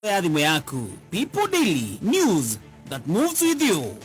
Ya thimũ yaku. People Daily News that moves with you.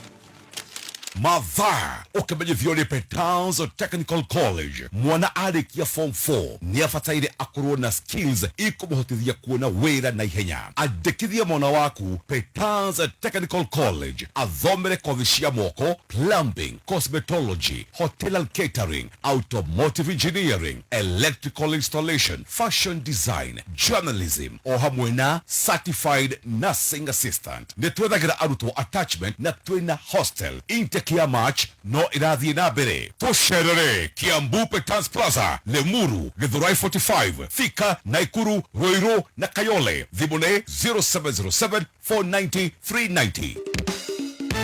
Mathaa ũkĩmenyithio nĩ Petals Technical College, mwana arĩkia form 4 nĩ abataire akorwo na skills ikũmũhotithia kuona wĩra na ihenya. Andĩkithia mwana waku Petals Technical College athomere kothi cia moko, plumbing, cosmetology, hotel and catering, automotive engineering, electrical installation, fashion design, journalism o hamwe na certified nursing assistant. Nĩ twethagĩra arutwo attachment na twĩna hostel. Intake ya March no ĩrathiĩ na mbere. Tũcerere Kiambu Petans Plaza, Limuru, Githurai 45, Thika, Naikuru, Ruiru na Kayole. Thimũ nĩ 0707 490 390.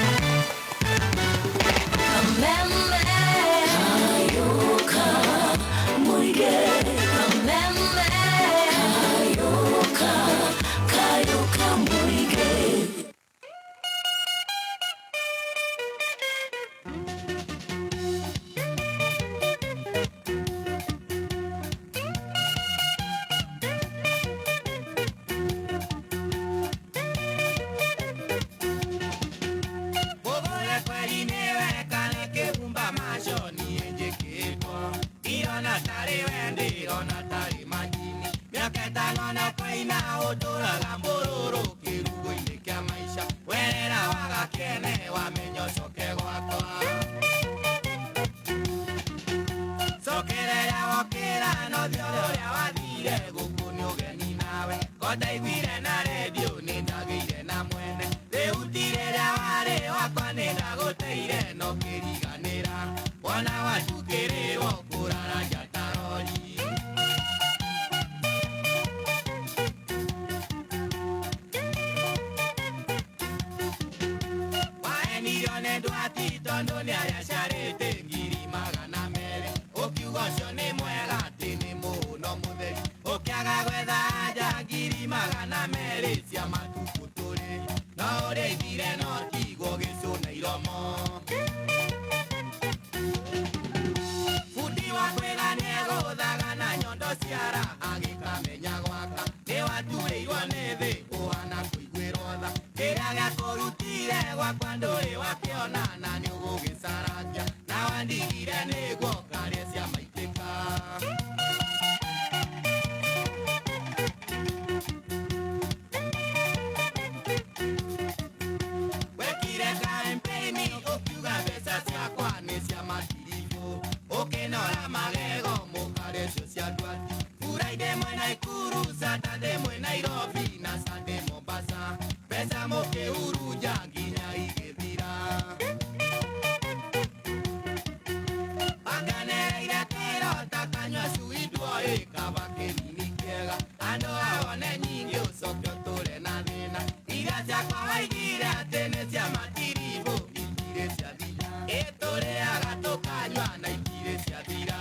Mũgũre kweri nĩwe kana kĩbumba maco niĩ njĩkĩtwo ndirona tarĩ we ndĩrona tarĩ majini mĩaka ĩtano na ũkoina ũtũraga mbũrũrũ kĩrugo-inĩ kĩa maica werera waga kĩene wamenya ũcoke gwakwa cokerera wokĩra no thiĩ ũrĩa wathire gũkũ nĩ ũgeni nawe kondaiguire na rendio nĩ ndagĩire na mwene rĩu tirĩrĩa warĩ wakwa nĩ ndagũteire no kĩriganĩra wona watukĩrĩrwo kũrara njata rori. Wahenirio nĩ ndwati tondũ nĩ arĩa carĩte 200,000 ũkiuga ũcio nĩ mwega atĩ nĩ mũno mũtheri ũkĩaga gwetha anja 200,000 cia matukũ tũrĩ no ũrĩa ithire no tigwo gĩcũna iromo. Bundi wa kwĩga nĩegũthaga na nyondo ciara agĩkamenya gwaka nĩwaturĩirwo nĩ thĩ ũhana kũiguĩrwo tha kĩrĩa gĩakũrutire gwakwa ndũrĩ wakĩona na nĩũgũgĩcaragia na wandigire nĩguo karĩe cia maitĩka. Wekire kampeni ũkiuga mbeca ciakwa nĩ cia matiribũ ũkĩnora magego mũkarĩ cio cia ndwati Friday mwĩ Naikuru, Saturday mwĩ Nairobi na Sunday Mombasa mbeca mũkĩhurunja nginya igĩthira. Akanereire kĩro ta kanyua cui nduoĩ kaba kĩnini kĩega andũ awone nyingĩ ũcoke ũtũre na thĩna iria ciakwa waigire atĩ nĩ cia matiribũ itirĩ ciathira ĩtũrĩaga tũkanyua na itirĩ ciathira.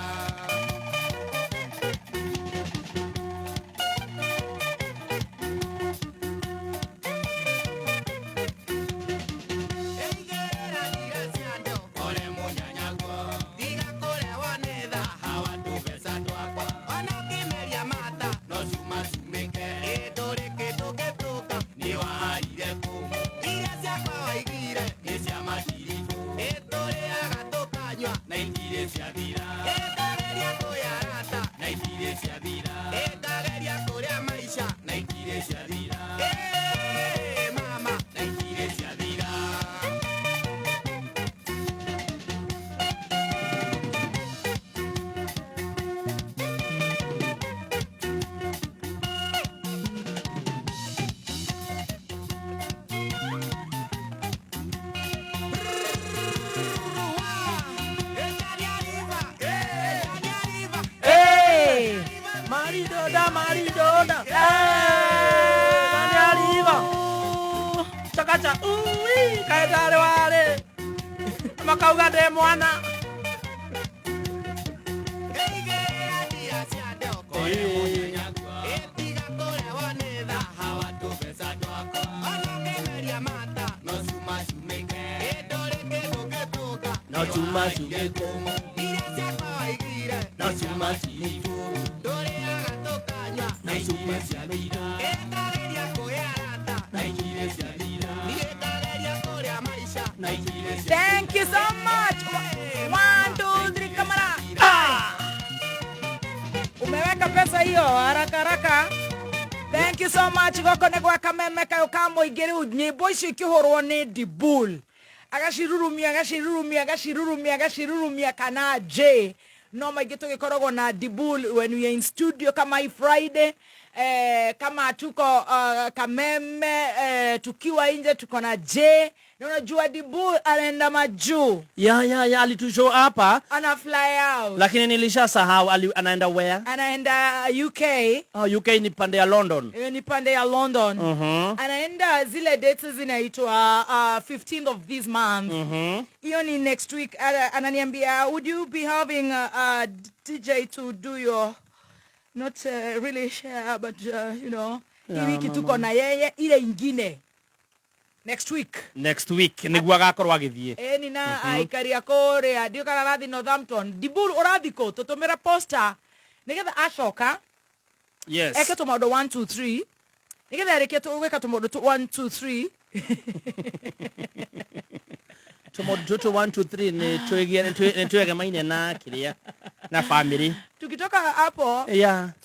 Ĩigĩrĩra ndira cia andũ kũrĩ mũnyanyaguo tiga kũrehwo nĩ thaha wa tũbeca twakwa ona ũkĩmeria mata no cuma cumĩke ĩ ndũrĩ kĩndũ gĩtũka nĩ warire kũ iria ciakwa waigire nĩ cia matiribũ ĩ tũrĩaga tũkanyua na itirĩ ciathira ĩ ndageria kũyarata na itirĩ ciathira ĩ ndageria kũrĩa maica na itirĩ ciathira ĩ mama na itirĩ ciathira. Hey! Maridoda, maridoda. Hey! Mariva. Chakacha. Ui, kaetare wale. Makauga de mwana. Ĩigĩrĩra ndira cia andũ kũrĩ mũnyanyaguo ĩtiga kũrehwo nĩ thaha wa tũbeca twakwa ona ũkĩmeria mata no cuma cumĩke ĩ ndũrĩ kĩndũ gĩtũka No cuma cumĩke. iria ciakwa waigire No cuma cumĩke. tũrĩaga tũkanyua No cuma ciathira. ĩndageria kũyarata Thank you so much. One, two, three, kamera. Umeweka pesa hiyo haraka haraka. Thank you so much. Goko nĩ gwa Kameme kayũ ka mũingĩ. Rĩu nyĩmbo icio ikĩhũrwo nĩ Dibul, agacirurumia, agacirurumia, agacirurumia, agacirurumia kana J no maingĩ. Tũgĩkoragwo na Dibul when we are in studio kama hii Friday, kama tuko Kameme, tukiwa nje tuko na J, na unajua Dibul anaenda majuu. Ya, alitushow hapa. Ana fly out. Lakini nilishasahau anaenda where? Anaenda UK. Oh, UK ni pande ya London. Ni pande ya London. Anaenda zile dates zinaitwa 15th of this month. Hiyo ni next week. Ananiambia, would you be having a DJ to do your, not really share, but hii wiki tuko na yeye, ile ingine next week. Next week niguo agakorwo agĩthiĩ. Ĩni na aikari a kũrĩa, ndiũ kana arathi Northampton. Dibul, ũrathi kũ? Tũtũmĩre poster nĩgetha acoka eke tũmaũndũ 1 2 3, nĩgetha arĩkie gwĩka tũmaũndũ 1 2 3. Tũmaũndũ tũtũ 1 2 3 nĩ twĩgemaine na kĩrĩa na family. Tukitoka hapo,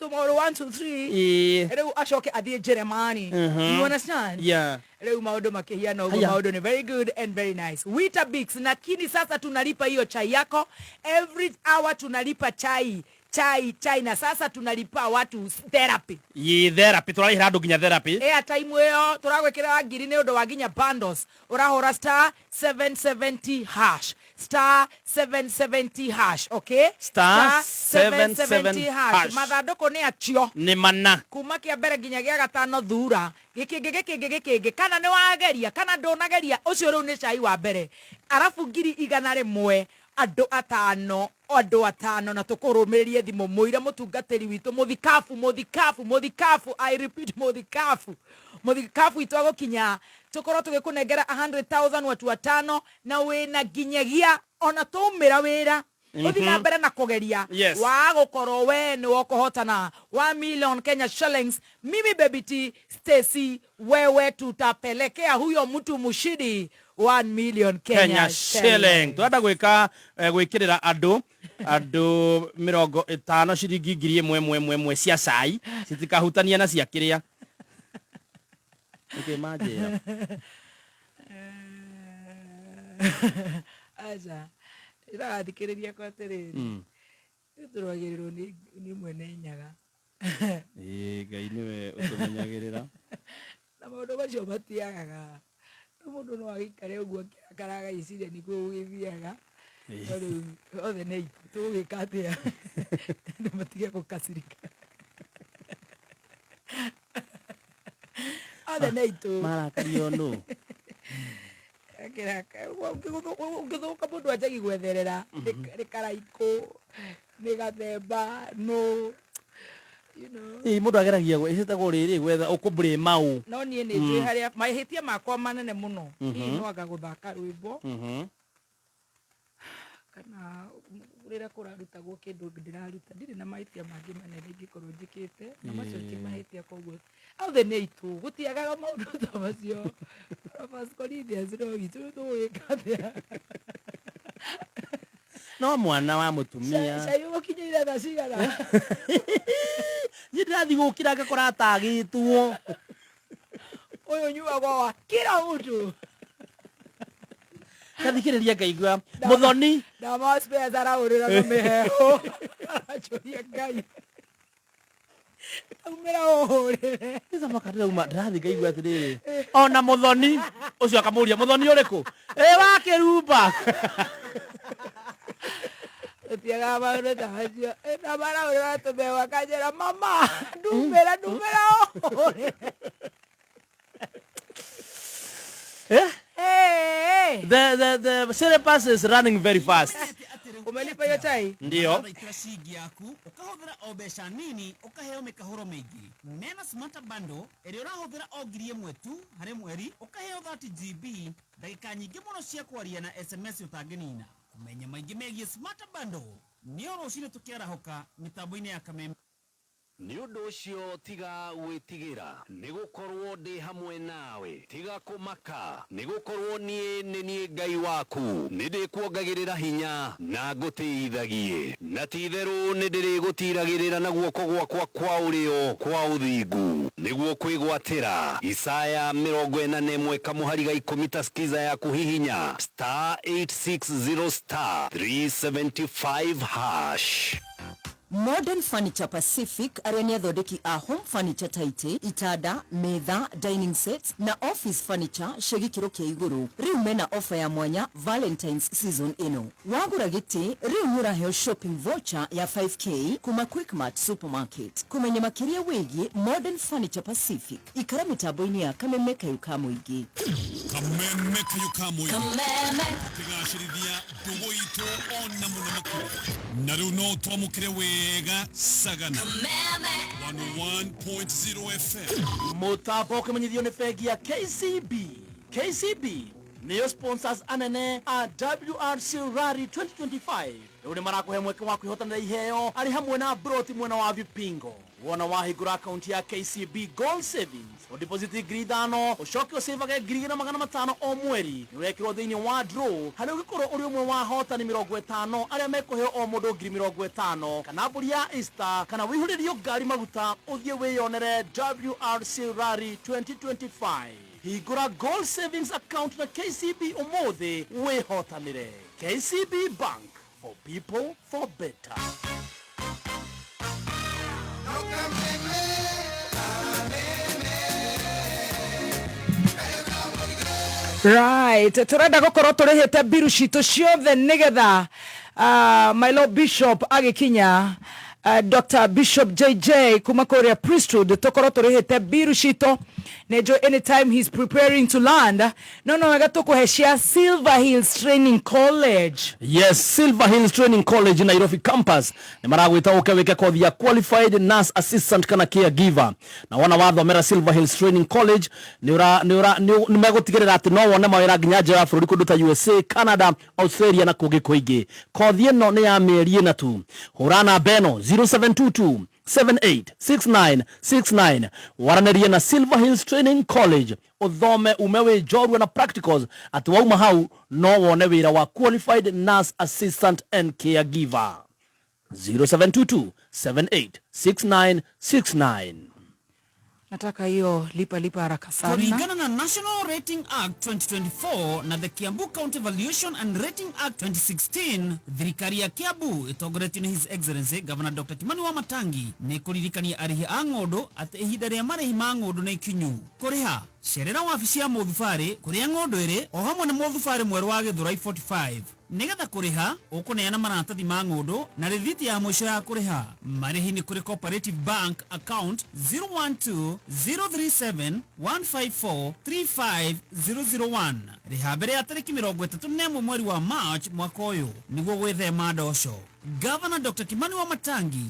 tũmaũndũ 1 2 3, rĩu acoke athiĩ Jeremani. You understand? Yeah. Rĩu maũndũ makĩhiana ũguo. Haya. Maũndũ ni very good and very nice. Weetabix, lakini sasa tunalipa hiyo chai yako every hour. Tunalipa chai, chai, chai, na sasa tunalipa watu therapy. Ĩ, therapy, tũrarĩhĩra andũ nginya therapy. Airtime ĩyo tũragwĩkĩra ngiri nĩ ũndũ wa nginya bundles. Ũrahũra *770#, *770#, okay? Star 770 hash. Mathandũkũ nĩ acio. Nĩ mana. Kuma kĩa mbere nginya gĩa gatano, thura gĩkĩngĩ, gĩkĩngĩ, gĩkĩngĩ, kana nĩ wageria kana ndũnageria, ũcio rĩu nĩ cai wa mbere. Arabu 100,000, andũ atano, andũ atano, na tũkũrũmĩrĩrie thimũ mũire mũtungatĩri witũ mũthikabu, mũthikabu, mũthikabu, I repeat, mũthikabu, mũthikabu witũ agũkinya, tũkorwo tũgĩkũnengera 100,000, watu watano, na wĩna nginyagia ona tũmĩra wĩra ũthiĩ na mbere na kũgeria. Wa gũkorwo we nĩ ũkũhotana 1 million Kenya shillings, mimi Baby T, Stacy, wewe, tutapelekea huyo mtu mshindi 1 million Kenya, Kenya shilling. Turenda gwĩka gwĩkĩrĩra andũ 50 ciringi 1,000 ĩmwe ĩmwe cia cai, citikahutania na cia kĩrĩa nĩkĩ manjĩra. Aca ndĩragathikĩrĩria kwa atĩrĩrĩ, tũrwagĩrĩrwo nĩ mwene Nyaga. Ĩĩ, Ngai nĩwe ũtũmenyagĩrĩra. Na maũndũ macio matiagaga, no mũndũ no agĩikare ũguo akĩrakaraga agĩciria nĩkuo gũgĩthiaga. No rĩu othe nĩ aitũ, tũgũgĩka atĩa? Andũ matige gũkacirika, othe nĩ aitũ. Marakario nũ? Ũngĩthũka mũndũ anjagi gwetherera nĩ karaikũ, nĩ gathemba, no you know. Ĩĩ, mũndũ ageragia ĩcĩtagwo rĩrĩ gwetha ũkũmblame mau. No niĩ nĩ njũĩ harĩa mahĩtia makwa manene mũno. Hihi no anga gũthaka rwĩmbo kana rĩrĩa kũrarutagwo kĩndũ ndĩraruta, ndirĩ na mahĩtia mangĩ manene ingĩkorwo njĩkĩte, na macio ti mahĩtia. Koguo othe nĩ aitũ, gũtiagaga maũndũ ta macio. First Corinthians no witũ, tũgũgĩka atĩa? No mwana wa mũtumia. Cai ũgũkinyĩire thaa cigana? Niĩ ndĩrathiĩ gũkĩra ngakora atagĩtwo. Ũyũ nyuagwo wa kila mtu. Ngathikĩrĩria ngaigua mũthoni. Ndamaspes arahũrĩra na mĩheho, aracũria Ngai aumĩra ũhũrĩre. Nĩthamaka ndĩrauma ndĩrathiĩ ngaigua atĩrĩrĩ, ona mũthoni ũcio akamũria, mũthoni ũrĩkũ? Ĩ wa kĩrumba. Tũtiagaga maũndũ ta macio. Ndamarahũrĩra tũmbeũ, akanjĩra, mama, ndumĩra, ndumĩra ũhũrĩre. Eh? Hey, The syllabus is running very fast. Umelipa hiyo chai? Ndio. Thaitĩra ciringi yaku ũkahũthĩra o mbeca nini, ũkaheo mĩkahũro mĩingĩ mena Smart Bundle ĩrĩa ũrahũthĩra o 1,000 tu harĩ mweri, ũkaheo 30 GB, ndagĩka nyingĩ mũno cia kwaria na SMS ũtangĩnina. Kũmenya maingĩ megiĩ Smart Bundle nĩ o rũcinĩ tũkĩarahũka mĩtambo-inĩ ya Kameme. Nĩ ũndũ ũcio tiga gwĩtigĩra, nĩ gũkorwo ndĩ hamwe nawe. Tiga kũmaka, nĩ gũkorwo niĩ nĩ niĩ Ngai waku. Nĩ ndĩkuongagĩrĩra hinya na ngũtĩithagie, na ti-itherũ nĩ ndĩrĩgũtiiragĩrĩra na guoko gwakwa kwa ũrĩo kwa ũthingu, nĩguo kwĩgwatĩra. Isaya 41 kamũhari ga ikũmi. Ta skiza ya kũhihinya star 860 star 375 hash. Modern Furniture Pacific arĩa nĩ athondeki a home furniture ta itĩ, itanda, metha, dining sets na office furniture cia gĩkĩro kĩa igũrũ. Rĩu mena offer ya mwanya Valentine's season ĩno. Wagũra gĩtĩ rĩu nĩ ũraheo shopping voucher ya 5K kuma Quickmart Supermarket. Kũmenya makĩria wĩgiĩ Modern Furniture Pacific, ikara mĩtambo-inĩ ya Kameme Kayũ ka Mũingĩ. Kameme Kayũ ka Mũingĩ kĩgacĩrithia ndũgũ itũ ona mũno makĩria, na rĩu no twamũkĩre wega sagana 101.0 FM. Mũtambo ũkĩmenyithio nĩ bengi ya KCB. KCB nĩyo sponsors anene a WRC Rally 2025. Rĩu nĩ marakũhe mweke wa kwĩhotanĩra iheo arĩ hamwe na broti mwena wa Vipingo. Wona wahingũra akaunti ya KCB Gold Savings, ũdeposit 5,000, ũcoke ũcĩvage 2,500 o mweri, nĩ ũrekĩrwo thĩinĩ wa draw harĩa ũngĩkorwo ũrĩ ũmwe wa ahotani 50 arĩa mekũheo o mũndũ 50,000, kana mbũri ya Easter, kana wĩihũrĩrio ngari maguta ũthiĩ wĩyonere WRC Rally 2025. Hingũra Gold Savings account na KCB ũmũthĩ wĩhotanĩre. KCB Bank, for people, for better. Right, turenda gukorwo turihite mbiru citũ ciothe nigetha my lord bishop agikinya, Dr Bishop JJ kuma kuria priesthood, tukorwo turihite mbiru citũ. Nĩnjũĩ anytime he's preparing to land, no wega tũkũhe cia Silver Hills Training College. Yes, Silver Hills Training College Nairobi campus nĩ maragwĩta ũke wĩke kothi ya qualified nurse assistant kana caregiver. Na wona wathomera Silver Hills Training College, nĩ ũra nĩ ũra nĩ megũtigĩrĩra atĩ no wone mawĩra nginya nja ya bũrũri, kũndũ ta USA, Canada, Australia na kũngĩ kũingĩ. Kothi ĩno nĩ ya mĩeri 4 tu. Hũra namba ĩno 0722 786969, waranĩrie na Silver Hills Training College, ũthome ume wĩ njorua na practicals, atĩ wauma hau no wone wĩra wa qualified nurse assistant and caregiver. 0722 786969. Nataka hiyo lipa lipa haraka sana. Kulingana na National Rating Act 2024 na the Kiambu County Valuation and Rating Act 2016, thirikari ya Kiambu ĩtongoretio nĩ His Excellency Governor Dr. Kimani Wamatangi nĩ kũririkania arĩhi a ng'ũndũ atĩ ihinda rĩa marĩhi ma ng'ũndũ nĩ ikinyu. Kũrĩha, cerera wabici ya mũthubarĩ kũrĩa ng'ũndũ ĩrĩ o hamwe na mũthubarĩ mwerũ wa Gĩthũrai 45. Nĩgetha kũrĩha, ũkũneana maratathi ma ng'ũndũ na rĩthiti ya mũico ya kũrĩha. Marĩhi nĩ kũrĩ Cooperative Bank account 012 037 154 35001. Rĩha mbere ya tarĩki 31 mweri wa March mwaka ũyũ nĩguo gwĩthema ndoco. Governor Dr. Kimani Wamatangi,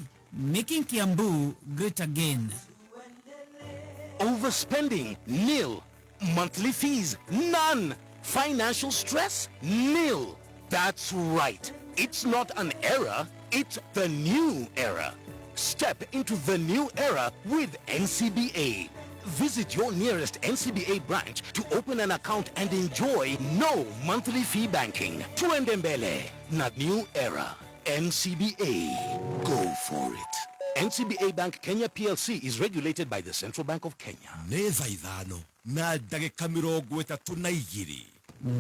making Kiambu great again. Overspending, nil. Monthly fees, none. Financial stress, nil. That's right. It's not an era, it's the new era. Step into the new era with NCBA. Visit your nearest NCBA branch to open an account and enjoy no monthly fee banking. Tuende mbele, not new era. NCBA. Go for it. NCBA Bank Kenya PLC is regulated by the Central Bank of Kenya. Nĩ thaa 5:32.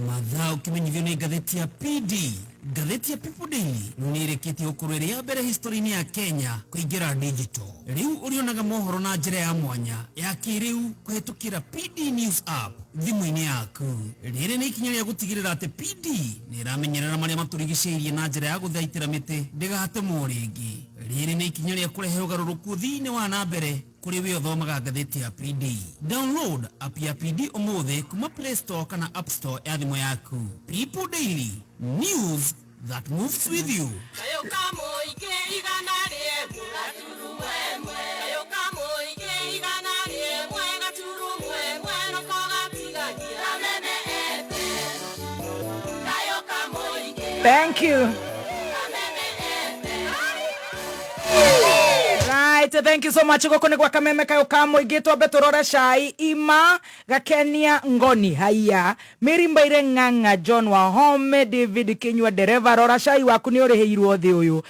Mathaa ũkĩmenyithio nĩ ngathĩti ya PD. Ngathĩti ya People Daily nĩ ĩrĩkĩtie gũkorwo ĩrĩ ya mbere history-inĩ ya Kenya kũingĩra digital. Rĩu ũrĩonaga mohoro na njĩra ya mwanya ya kĩrĩu kũhĩtũkĩra PD News app thimũ-inĩ yaku. Rĩrĩ nĩ ikinya rĩa gũtigĩrĩra atĩ PD nĩ ĩramenyerera marĩa matũrigicĩirie na njĩra ya gũthaitĩra mĩtĩ ndĩgatemwo rĩngĩ. Rĩrĩ nĩ ikinya rĩa kũrehe ũgarũrũku ũthii-inĩ wa na mbere kũrĩ we ũthomaga ngathĩti ya PD. Download app ya PD ũmũthĩ kuma Play Store kana App Store ya thimũ yaku. People Daily, news that moves with you. Kayo kamũingĩ 101.1. Kayo kamũingĩ 101.1 noko gatigagia. Kameme FM. Kayo kamũingĩ. Thank you. Kameme FM. Right. Right, thank you so much. Gũkũ nĩ gwa kameme kayũ ka mũingĩ. Twambe tũrore cai ima gakenia ngoni haiya Mary Mbaire Ng'ang'a, John Wahome, David Kinyua dereva. Rora cai waku nĩ ũrĩhĩirwo thĩ ũyũ.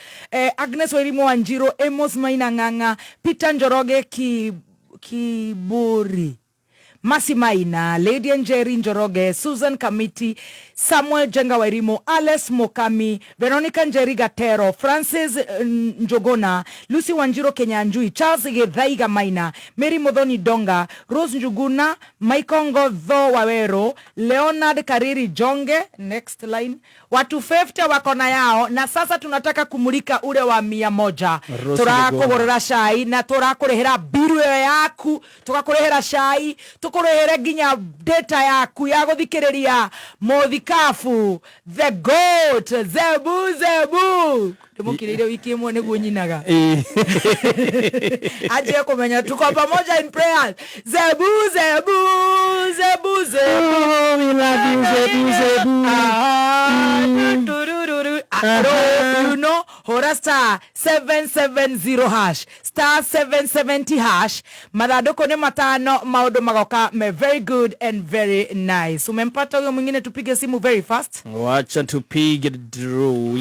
Agnes Wairimu Wanjiru, Amos Maina Ng'ang'a, Peter Njoroge Kiburi, Masi Maina, Lady Njeri Njoroge, Susan Kamiti, Samuel Jenga Wairimu, Alex Mokami, Veronica Njeri Gatero, Francis Njogona, Lucy Wanjiro Kenyanjui, Charles Githaiga Maina, Mary Muthoni Donga, Rose Njuguna, Michael Ngotho Wawero, Leonard Kariri Jonge, next line. Watu 50 wako na yao na sasa tunataka kumulika ule wa 100. Rose. Turakugurira cai na turakurihira biru ĩyo yaku, tugakurihira cai, tukurihire nginya data yaku ya guthikiriria muthikabu the goat Zebu. Zebu ndimukiriire wiki imwe niguo nyinaga anjie kumenya tuko pamoja in prayer. Zebu, Zebu, Zebu, Zebu. Oh, we love you, Zebu, Zebu. Ah, turururu. Ah, ro, you know, hora star 770 hash, star 770 hash. Mathandũkũ nĩ matano, maũndũ magoka me very good and very nice. Umempata huyo mwingine? Tupige simu very fast. Wacha tupige draw.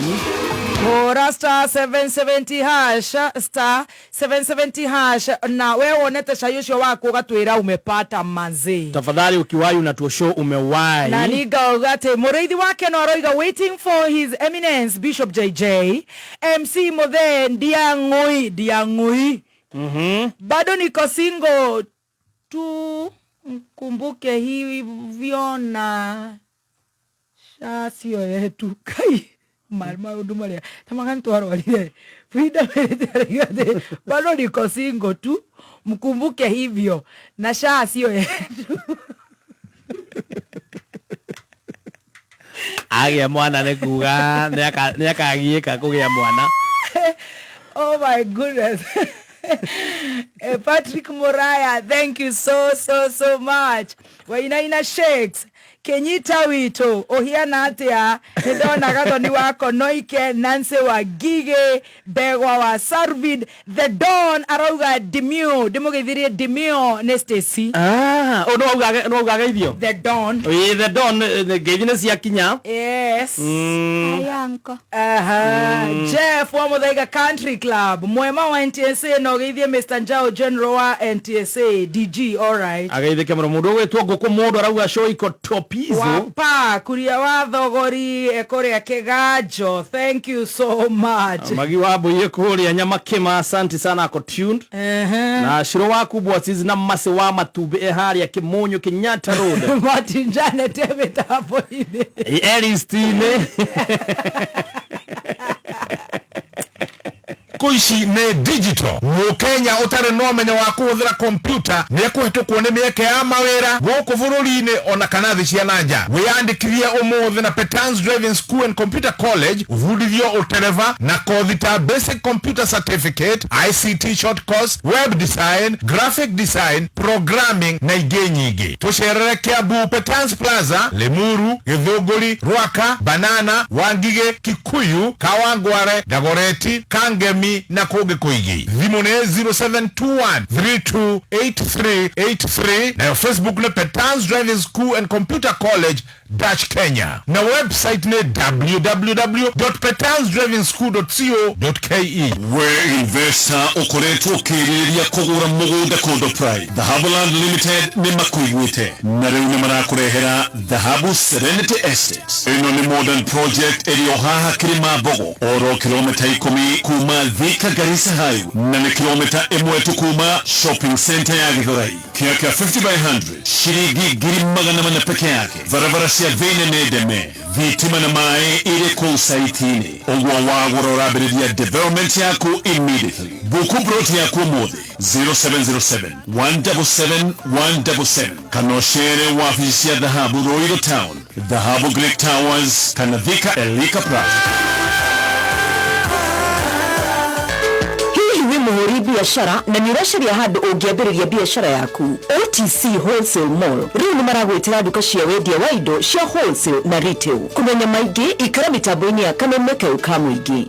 Hora star 770 hash, star 770 hash, na wewe wonete cai ũcio waku ũgatwĩra umepata manzi. Tafadhali ukiwahi unatuoshow umewahi. Na ningauga atä må rä ithi wake no aroiga waiting for his eminence Bishop JJ MC Muthe Ndiang'ui Ndiang'ui. Bado niko single tu, mkumbuke hivyo na sha sio yetu kai maundu maria ta magani twarwarire Frida Merete arauga atĩ bado niko single tu, mkumbuke hivyo na sha sio yetu. Agĩa mwana nĩ kuga nĩakagiĩka kũgĩa mwana. Oh my goodness. Patrick Muraya, thank you so, so, so much. Wainaina Shakes, Kenyita witũ ũhiana atĩa? Nĩ ndona gathoni wako Noike Nancy wa Ngigĩ Ndegwa wa Sarvid the Don arauga Dimio, ndĩmũgeithirie Dimio nĩ Stacy. Ah, oh, no augageithio. The Don. Ĩĩ, the Don, ngeithi nĩ ciakinya. Yes. Ayanko. Aha. Jeff wa Muthaiga Country Club, mwema wa NTSA, no geithie Mr. Njao General wa NTSA DG. All right. Ageithĩke mũno mũndũ ũgwĩtwo ngũkũ mũndũ arauga show iko topizo. Wapa kuria wa thogori kuria kiganjo, thank you so much. Magi wa mbũiĩ kũrĩa Nyamakĩma, asante sana, ako tuned. Na Shiro wa kubwa na mase wa matumbĩ e harĩa Kĩmũnyũ Kenyatta Road. Martin Janet mĩtambo-inĩ. Elistine. Kå nĩ digital mũkenya ũtarĩ na ũmenyo wa kũhũthĩra kompyuta nĩ ekũhetũkwo nĩ mĩeke ya mawĩra gũkũ bũrũri-inĩ ona kana thĩ cia na nja. Wĩyandĩkithie ũmũthĩ na Petans Driving School and Computer College, ũbundithio ũtereba na kothi ta basic computer certificate, ICT short course, web design, graphic design, programming na ingĩ nyingĩ. Tũcerere Kiambu Petans Plaza, Limuru, Gĩthũngũri, Rwaka, Banana, Wangigĩ, Kikuyu, Kawangware, Dagoretti, Kangemi na kũngĩ kũingĩ. Thimũ nĩ 0721 328383, nayo Facebook nĩ Petans Driving School and Computer College dash Kenya na website nĩ www.petansdrivingschool.co.ke. We investor ũkoretwo ũkĩrirĩria kũgũra mũgũnda kũndũ prime, Dhahabu Land Limited nĩ makũiguĩte na rĩu nĩ marakũrehera Dhahabu Serenity Estate. Ĩno nĩ modern project ĩrĩ o haha Kĩrĩma Mbogo, oro kilomita 10 kuma Thika Garissa Highway na nĩ kilomita 1 tu kuma shopping center ya Githurai. Kĩa kĩa 50 by 100 shilingi 400,000 peke yake. Barabara cia thĩinĩ nĩ ndeme, thitima na maĩ irĩ kũu saiti-inĩ. Ũguo wagũra ũrambĩrĩria development yaku immediately. Buku broti yaku ũmũthĩ 0707 177 177 kana ũcere wabici cia Dhahabu Royal Town, Dhahabu Great Towers kana Thika Elika Plaza. Hihi wĩ mũhũri biacara na nĩ ũracaria handũ ũngĩambĩrĩria biacara yaku? OTC Wholesale Mall rĩu nĩ maragwĩtĩra nduka cia wendia wa indo cia wholesale na retail. Kũmenya maingĩ ikara mĩtambo-inĩ ya kameme kau ka mũingĩ.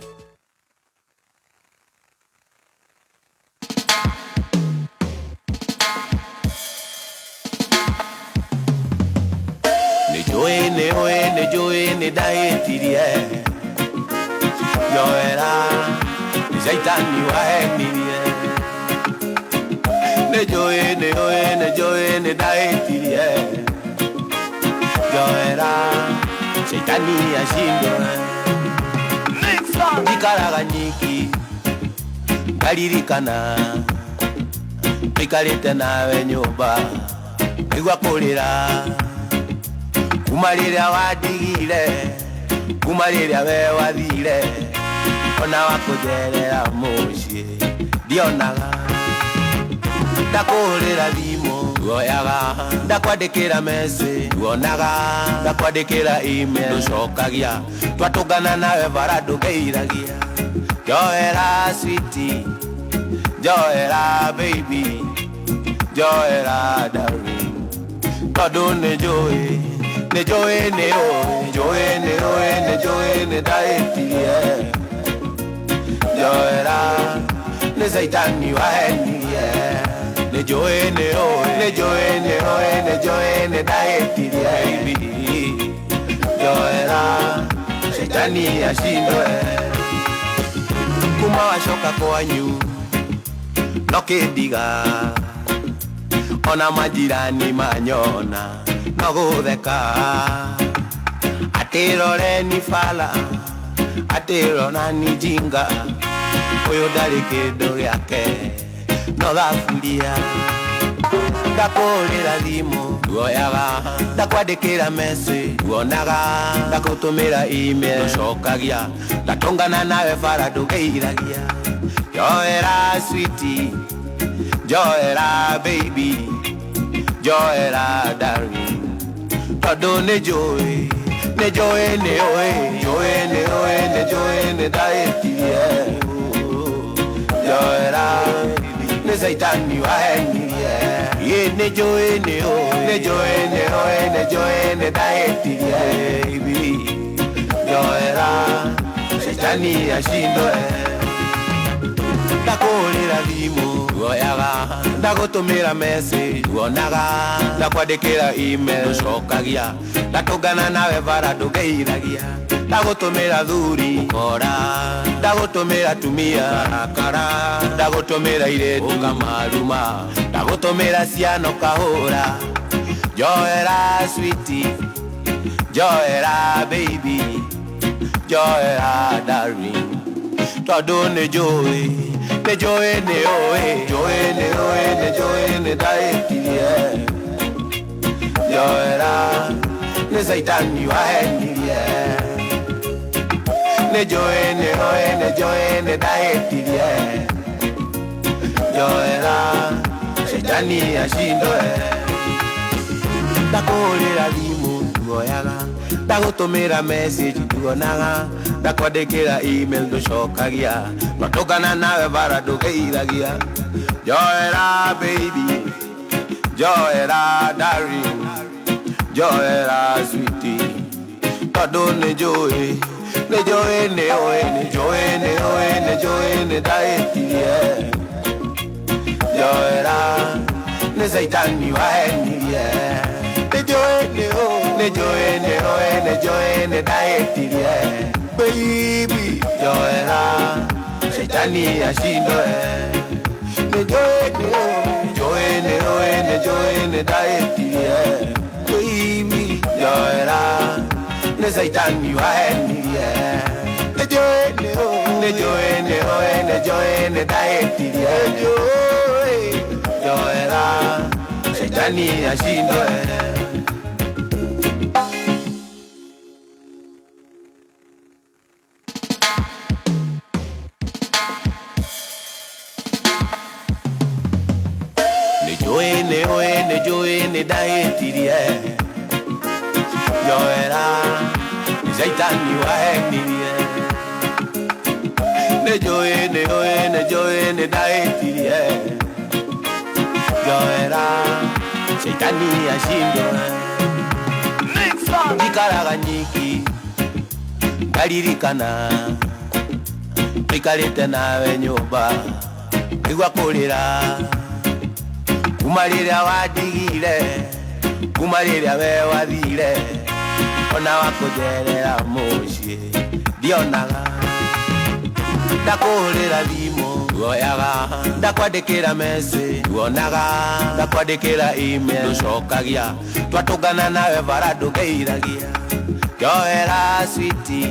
njũĩ nĩ ũĩ nĩ njũĩ nĩ ndahĩtirie njoera nĩ caitani wahenirie nĩ njũĩ nĩ ũĩ nĩ njũĩ nĩ ndahĩtirie njoera caitani acindwe njikaraga nyiki ngaririkana tũikarĩte nawe nyũmba igua kũrĩra kuma rĩrĩa wandigire kuma rĩrĩa we wathire ona wakũnjerera mũciĩ ndionaga ndakũhũrĩra thimũ woyaga ndakwandĩkĩra message wonaga ndakwandĩkĩra email ndũcokagia twatũngana nawe bara ndũgeiragia njoera sweetie njoera baby njoera darling tondũ nĩ njũĩ nĩ njũĩ nĩ ũĩ njũĩ nĩ ũĩ nĩ njũĩ nĩ ndahĩtirie njoera nĩ caitani wahenirie nĩ njũĩ nĩ ũĩ nĩ njũĩ nĩ ũĩ nĩ njũĩ nĩ ndahĩtirie baby njoera caitani acindwe kuma wacoka kwanyu no kĩndiga ona majirani manyona no gũtheka atĩroreni bala atĩronani jinga ũyũ ndarĩ kĩndũ gĩake no thaburia ndakũhũrĩra thimũ woyaga ndakwandĩkĩra message wonaga ndakũtũmĩra email ndũcokagia ndatũngana nawe bara ndũgeiragia njoera sweetie njoera baby njoera darling tondũ nĩ njũĩ nĩ njũĩ nĩ ũĩ njũĩ nĩ ũĩ nĩ njũĩ nĩ ndahĩtirie njoera nĩ caitani wahenirie ĩ nĩ njũĩ nĩ ũĩ nĩ njũĩ nĩ ũĩ nĩ njũĩ nĩ ndahĩtirie baby njoera caitani acindwe ndakũhũrĩra thimũ woyaga ndagũtũmĩra message wonaga ndakwandĩkĩra email ndũcokagia ndatũngana nawe bara ndũgeiragia ndagũtũmĩra thuri ũkora ndagũtũmĩra tumia karakara ndagũtũmĩra irĩtu ũkamaruma ndagũtũmĩra ciana ũkahũra njoera sweetie njoera baby njoera darling tondũ nĩ njũĩ nĩ njũĩ nĩ ũĩ njũĩ nĩ ũĩ nĩ njũĩ nĩ ndahĩtirie njoera nĩ caitani wahenirie nĩ njũĩ nĩ ũĩ nĩ njũĩ nĩ ndahĩtirie njoera caitani acindwe ndakũhũrĩra thimũ nduoyaga ndagũtũmĩra message nduonaga ndakwandĩkĩra email ndũcokagia twatũngana nawe bara ndũgeiragia njoera baby njoera darling njoera sweetie tondũ nĩ njũĩ nĩ njũĩ nĩ ũĩ nĩ njũĩ nĩ ũĩ nĩ njũĩ nĩ ndahĩtirie njoera nĩ caitani wahenirie nĩ njũĩ nĩ ũĩ nĩ njũĩ nĩ ũĩ nĩ njũĩ nĩ ndahĩtirie baby njoera caitani acindwe nĩ njũĩ nĩ ũĩ njũĩ nĩ ũĩ nĩ njũĩ nĩ ndahĩtirie baby njoera nĩ caitani wahenirie nĩ njũĩ nĩ ũĩ nĩ njũĩ nĩ ũĩ nĩ njũĩ nĩ ndahĩtirie njoera caitani acindwe. Nĩ nĩ ũĩ nĩ njũĩ nĩ ndahĩtirie njoera nĩ caitani wahenirie nĩ njũĩ nĩ ũĩ nĩ njũĩ nĩ ndahĩtirie njoera caitani acindwe njikaraga nyiki ngaririkana tũikarĩte nawe nyũmba igua kũrĩra kuma rĩrĩa wandigire kuma rĩrĩa we wathire Ona wa kũnjerera mũciĩ ndionaga. Ndakũhũrĩra thimũ woyaga, ndakwandĩkĩra message wonaga, ndakwandĩkĩra email ndũcokagia, twatũngana nawe bara ndũngeithagia. Njoera sweetie,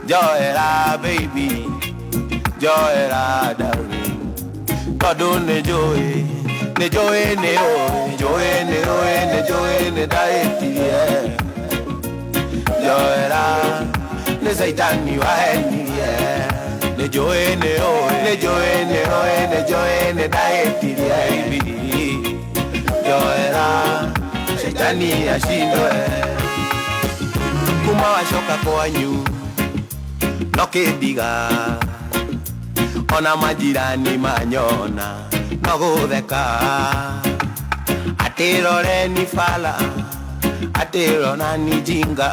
njoera baby, njoera darling, tondũ nĩ njũĩ, nĩ njũĩ nĩ ũĩ, njũĩ nĩ ũĩ, nĩ njũĩ nĩ ndahĩtirie. Njoera nĩ caitani wahenirie, nĩ njũĩ nĩ ũĩ, nĩ njũĩ nĩ ũĩ, nĩ njũĩ nĩ ndahĩtirie. Njoera caitani acindwe. Kuma wacoka kwanyu no kĩndiga, ona majirani manyona no gũtheka. Atĩrore ni bala, atĩrona ni jinga,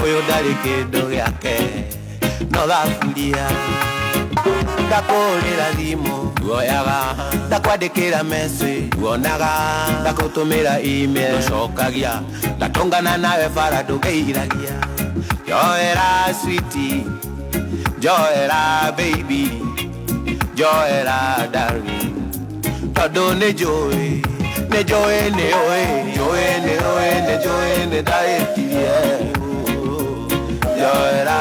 ũyũ ndarĩ kĩndũ gĩake no thaburia. Ndakũhũrĩra thimũ woyaga, ndakwandĩkĩra message wonaga, ndakũtũmĩra email ndũcokagia, ndatũngana nawe bara ndũngeithagia. Njoera sweetie, njoera baby, njoera darling, tondũ nĩ njũĩ, nĩ njũĩ nĩ ũĩ, njũĩ nĩ ũĩ, nĩ njũĩ nĩ ndahĩtirie. Njoera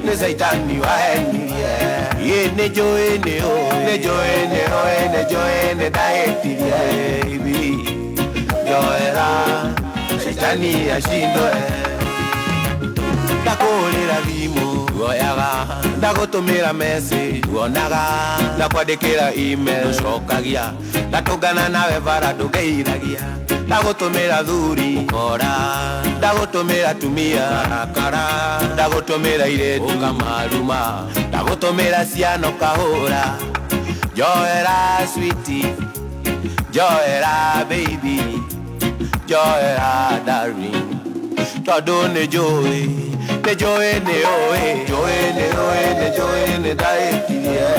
nĩ caitani wahenirie, ĩ nĩ njũĩ nĩ ũĩ, nĩ njũĩ nĩ ũĩ, nĩ njũĩ nĩ ndahĩtirie. Njoera caitani acindwe. Ndakũhũrĩra thimũ woyaga, ndagũtũmĩra message wonaga, ndakwandĩkĩra email ndũcokagia, ndatũngana nawe bara ndũngeithagia. Ndagũtũmĩra thuri ũkora, ndagũtũmĩra tumia karakara, ndagũtũmĩra airĩtu ũkamaruma, ndagũtũmĩra ciana ũkahũra. Njoera sweetie, njoera baby, njoera darling, tondũ nĩ njũĩ, nĩ njũĩ nĩ ũĩ, njũĩ nĩ ũĩ, nĩ njũĩ nĩ ndahĩtirie.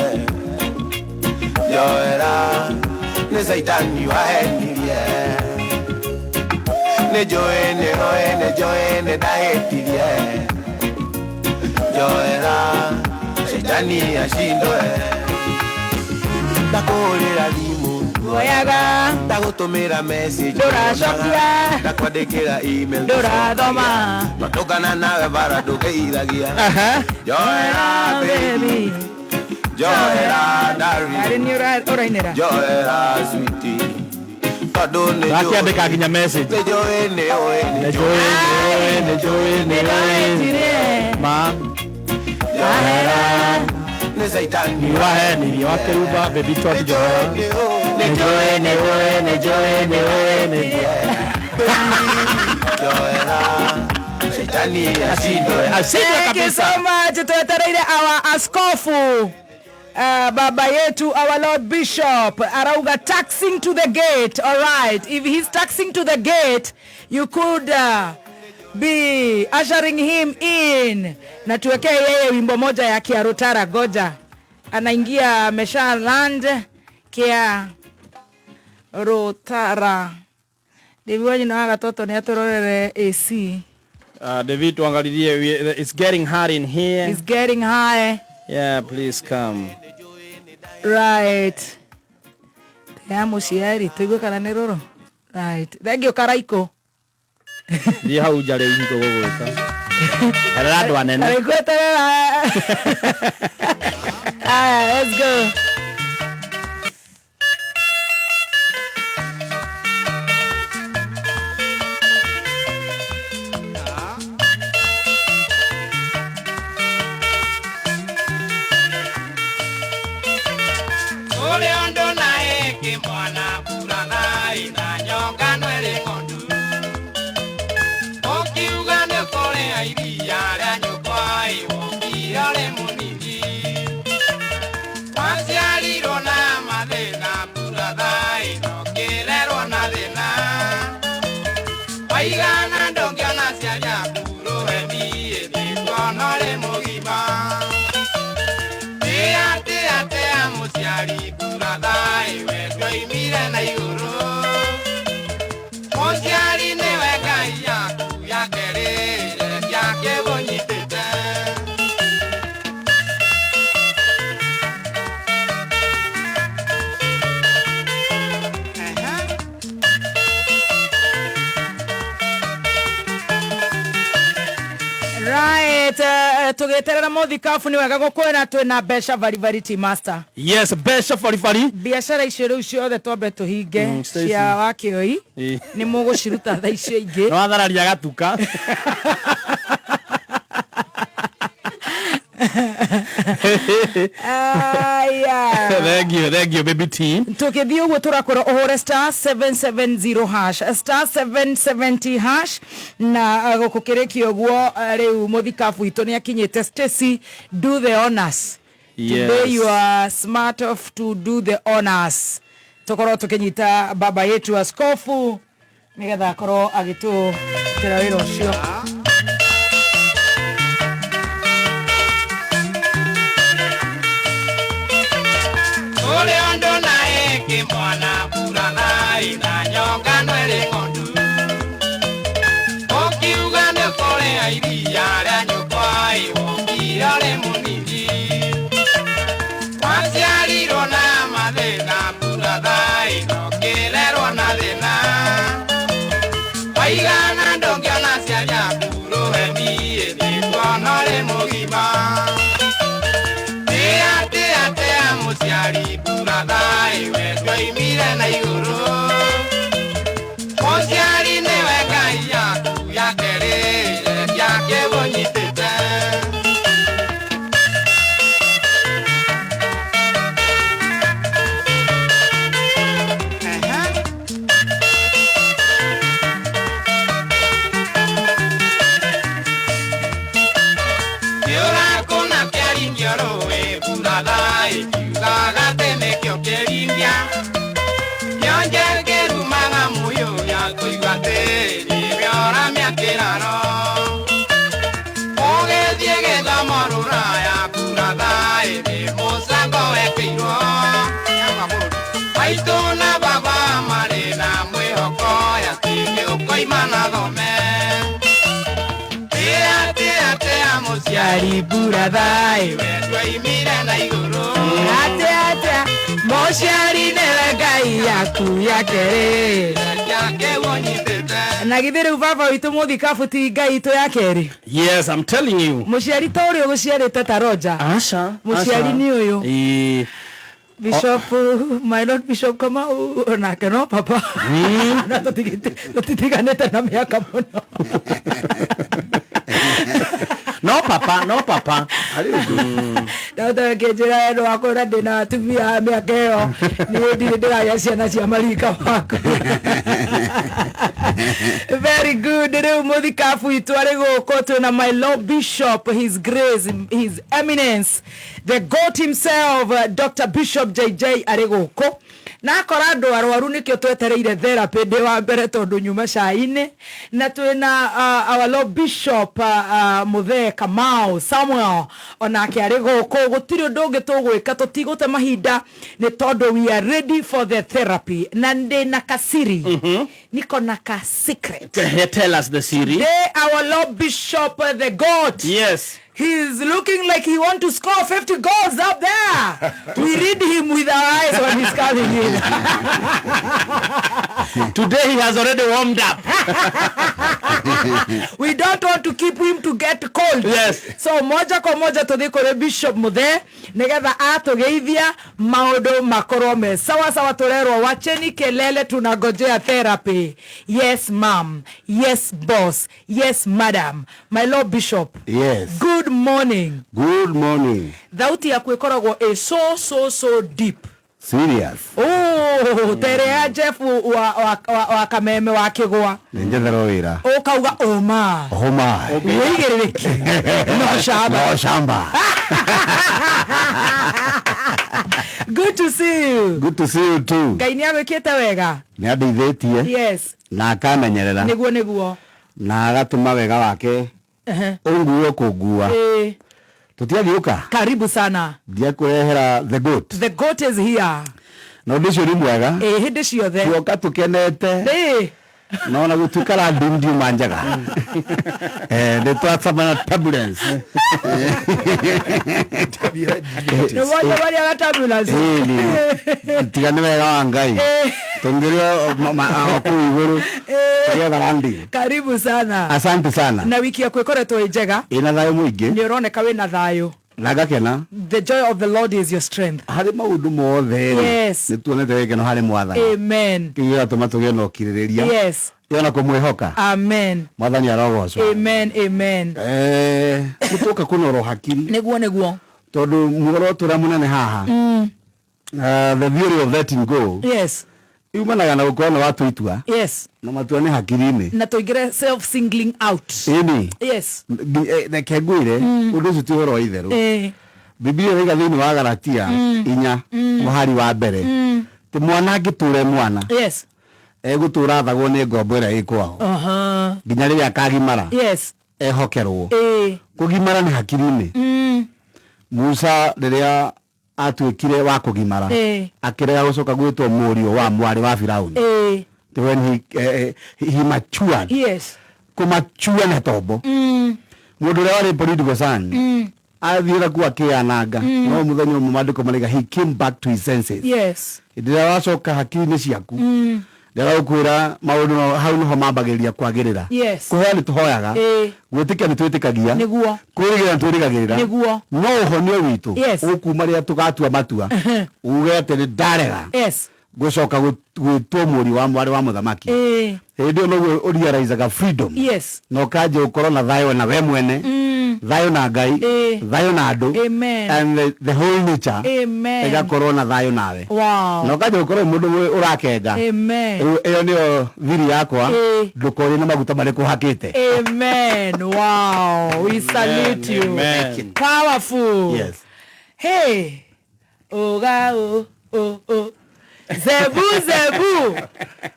Njoera nĩ caitani wahenirie, nĩ njũĩ nĩ ũĩ, nĩ njũĩ nĩ ndahĩtirie. Njoera caitani acindwe. Ndakũhũrĩra thimũ woyaga, ndagũtũmĩra message ndũracokia, ndakwandĩkĩra email ndũrathoma, twatũngana nawe bara ndũngeithagia. Njoera baby, njoera darling, arĩ nĩ ũrainĩra, njoera sweetie, tondũ nĩ njũĩ, Ndakiandĩka nginya message. nĩ njũĩ nĩ ũĩ, nĩ njũĩ nĩ ũĩ, nĩ njũĩ nĩ ũĩ, ma njoera nĩ caitani wahenirie wakĩruba baby talk njoera nĩ njũĩ nĩ ũĩ, nĩ njũĩ nĩ ũĩ, nĩ njoera caitani acindwe. Acindwe Thank you kabisa. so much. Twetereire our askofu, baba yetu, our Lord Bishop arauga taxing to the gate. All right, if he's taxing to the gate, you could be ushering him in. Na tuwekee yeye wimbo moja ya Kiarutara. Goja anaingia, amesha land Kia Rutara. Ndivyo nyina wa gatoto ni aturorere AC. David tuangalilie, it's getting hot in here. It's getting high. Yeah, please come. Right. Ya muciari tuigue kana nĩ rũrũ. Right. Thank you Karaiko. Thiĩ hau nja rĩu tũgũgwĩta. Erera andũ anene. Karaiko eterera. Aya, let's go. Ule ondo na eke mwana burana ina nyonga nwere ng'ondu. Ũkiuga nĩ ũkũrĩa iria rĩa nyũkwa ĩ, wokire ũrĩ mũnini. Waciarirwo na mathĩna buratha ĩ, na ũkĩrerwo na thĩna. Waigana ndũngĩona aciari aku rũheni ĩ, nĩkuona ũrĩ mũgima. Tia tia tia mũciari buratha ĩ, we ndwoimire na igũrũ. Mũciari nĩwe Ngai yaku ya Right, tũgĩeterera mũthikabu nĩ wega gũkwĩra twĩna mbeca baribari tea master. Yes, mbeca baribari. Biacara icio rĩu ciothe twambe tũhinge Stacy. cia wakĩoi Ĩ. nĩ mũgũciruta thaa icio ingĩ. Nĩ wathararia gatuka. Aya. Thank you, thank you, baby T. Tũgĩthiĩ ũguo tũrakwĩra ũhũre star 770 hash, star 770 hash na gũkũ kĩrĩkia ũguo rĩu mũthikabu witũ nĩ akinyĩte. Stacy, do the honors. Today you are smart off to do the honors. Tũkorwo tũkĩnyita baba yetu askofu nĩgetha akorwo agĩtũrutĩra wĩra ũcio. Ule ondo na eke mwana burathai na nyongano ĩrĩ ng'ondu. Ũkiuga nĩ ũkũrĩa iria rĩa nyũkwa ĩ, wokire ũrĩ mũnini. Waciarirwo na mathĩna burathai na ũkĩrerwo na thĩna. Waigana ndũngĩona aciari aku rũheni ĩ, nĩkuona ũrĩ mũgima. Tĩa, tĩa, tĩa mũciari burathai, we ndwoimire na igũrũ. Mũciari nĩwe Ngai yaku ya kerĩ, yake ũnyitĩte. Kĩũra kũna kĩaringio rũĩ burathai, kiugaga atĩ nĩkĩo kĩringia. Kĩonje kĩrumaga mũyũ gĩa kũigua atĩ nĩwe ũramia kĩraro. Ũgĩthiĩ gĩthomo rũraya burathai, nĩ mũcango wekĩirwo. Maitũ na baba marĩ na mwĩhoko atĩ nĩũkoima na thome. Tĩa, tĩa, tĩa mũciari burathai, we ndwoimire na igũrũ. Atĩa, atĩa, mũciari nĩwe Ngai yaku ya kerĩ. Yake ũnyitĩte. Na githĩ rĩu baba witũ mũthikabu ti Ngai itũ ya kerĩ? Yes, I'm telling you. Mũciari ta ũrĩa ũgũciarĩte ta Roger. Asha. Mũciari nĩ ũyũ. Ĩ. Bishop, my Lord Bishop Kamau onake no papa. Na tũtitiganĩte na mĩaka mũno. No papa, no papa. Ndahota kĩnjĩra we nĩwakwĩra ndĩna atumia a mĩaka ĩyo, niĩ ndirĩ ndĩragĩa ciana cia marika maku. Very good. Rĩu mũthikabu witũ arĩ gũkũ, twĩna my Lord Bishop, His Grace, His Eminence, the God himself, Dr. Bishop JJ arĩ gũkũ. Na akora andũ arwaru nĩkĩo twetereire therapy ndĩ wa mbere tondũ nyuma cai-inĩ. Na twĩna our Lord Bishop Muthee Kamau Samuel onake arĩ gũkũ. Gũtirĩ ũndũ ũngĩ tũgwĩka, tũtigũte mahinda nĩ tondũ we are ready for the therapy. Na ndĩ na kasiri. Niko na ka secret. Tell us the siri. Today our Lord Bishop, the God. Yes. He's looking like he want to score 50 goals up there. We read him with our eyes when he's coming in. Today he has already warmed up. We don't want to keep him to get cold. Yes. So moja kwa moja tũthiĩ kũrĩ Bishop Muthee nĩgetha atũgeithia maũndũ makorwo me sawa sawa. Tũrerwo wacheni kelele, tunangojea therapy. Yes ma'am, yes boss, yes madam. My Lord Bishop. Yes. Good morning. Good morning. Thauti yaku ĩkoragwo ĩ so so so deep. Serious. Oh, tere ya Jeff wa Kameme wa Kĩgwa. Nĩ njetherwo wĩra. Ũkauga ũma. Homa. Wĩigĩrĩrĩki. No shamba. No shamba. Good to see you. Good to see you too. Ngai nĩ agwĩkĩte wega. Nĩ andeithĩtie. Yes. Na akamenyerera. Nĩguo nĩguo. Na agatũma wega wake ũngue kũngua. Ĩĩ. Tũtiagĩũka. Karibu sana. Ndiakũrehera the goat. The goat is here. Na ũndũ ũcio nĩ mwega. Ĩĩ hĩndĩ ciothe. Tuoka tũkenete. Ĩĩ. No ona gũtuĩka randi ndiuma njega. Nĩ twacemana turbulence. Nĩ wacemania na turbulence. Ĩni. Tiga nĩ wega wa Ngai. Tũngĩrĩ o kũu igũrũ. Tũgĩetha randi. Karibu sana. Asante sana. Na wiki yaku ĩkoretwo ĩ njega? Ĩna thayũ mũingĩ. Nĩ ũroneka wĩna thayũ. Na ngakena. The joy of the Lord is your strength. Harĩ maũndũ mothe rĩ. Yes. Nĩ tuonete gĩkeno harĩ Mwathani. Amen. Kĩu gĩgatũma tũgĩe na ũkirĩrĩria. Yes. Ona kũmwĩhoka. Amen. Mwathani arogocwo. Amen. Amen. Nĩ tũka kũnorwo hakiri. Nĩguo nĩguo. Tondũ muoroto ũrĩa mũnene haha. The theory of letting go. Yes. Yumanaga na gũkorwo nĩ watua itua. Yes. Na matua nĩ hakiri-inĩ. Na tũingĩre self singling out. Ĩni. Yes. Reke ngwĩre ũndũ ũcio ti ũhoro wa itherũ. Biblia ĩrauga thĩinĩ wa Galatia 4 mũhari wa mbere ti mwana angĩtũre mwana. Yes. Egũtũra athagwo nĩ ngombo ĩrĩa ĩ kwao. Nginya rĩrĩa akagimara. Yes. Ehokerwo. Kũgimara nĩ hakiri-inĩ. Musa rĩrĩa atuĩkire wa kũgimara akĩrega gũcoka gwĩtwo mũriũ wa mwarĩ wa Firauni. When he matured. Yes. Kũmatua na tombo. Mũndũ ũrĩa warĩ political son athiĩra kuo akĩananga no mũthenya ũmwe maandĩko marauga he came back to his senses. Yes. Hĩndĩ ĩrĩa wacoka hakiri-inĩ ciaku ndĩragũkwĩra maũndũ hau nĩho mambagĩrĩria kwagĩrĩra. Yes. Kũhoya nĩ tũhoyaga. Gwĩtĩkia nĩ twĩtĩkagia. Nĩguo. Kwĩrĩgĩrĩra nĩ twĩrĩgagĩrĩra. Nĩguo. No ũhonio witũ Yes. ũkuma rĩrĩa tũgatua matua uge atĩ nĩ ndarega Yes. gũcoka gwĩtwo mũriũ wa mwarĩ wa mũthamaki. Hĩndĩ ĩyo noguo ũrealizaga freedom. Yes. Na ũkanjia gũkorwo na thayũ na we mwene. Thayũ na Ngai. Thayũ na andũ. Amen. And the whole nature. Amen. Ĩgakorwo na thayũ nawe. Wow. Na ũkanjia gũkorwo mũndũ ũrakenga. Amen. Rĩu ĩyo nĩyo thiri yakwa. Ndũkorie nĩ maguta marĩkũ hakĩte. Amen. Wow. We salute you. Amen. Powerful. Yes. Hey. Oga o o o. Zebu Zebu.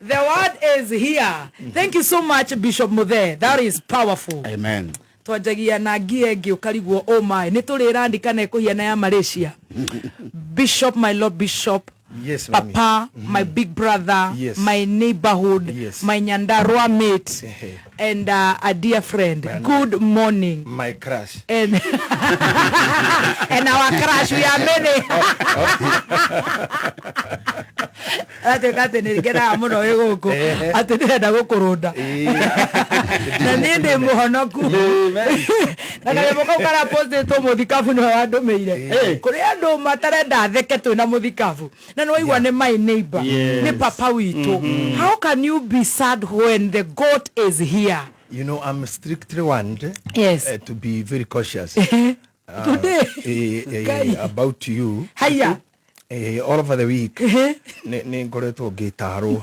The word is here. Thank you so much, Bishop Muthe. That is powerful. Amen. Twanjagia na ngie ĩngĩ ũkarigwo oh my nĩ tũrĩrandi kana ĩkũhiana ya Malaysia. Bishop, my Lord Bishop. Yes, mami. Papa, my big brother, Yes. my neighborhood, Yes. my Nyandarua mate, and a dear friend. Good morning. My crush. And and our crush, we are many. Atuĩka atĩ nĩ ngenaga mũno wĩ gũkũ atĩ ndĩrenda gũkũrũnda na niĩ ndĩ mũhonoku na kanyamũ kau karapostĩtwo mũthikabu nĩwe wandũmĩire kũrĩ andũ matarenda theke twĩna mũthikabu na nĩwaigua nĩ my neighbor nĩ papa witũ. How can you be sad when the goat is here? You know, I'm strictly warned. Yes. To be very cautious. Today. About you. Haya. All over the week. Nĩ ngoretwo ngĩtarwo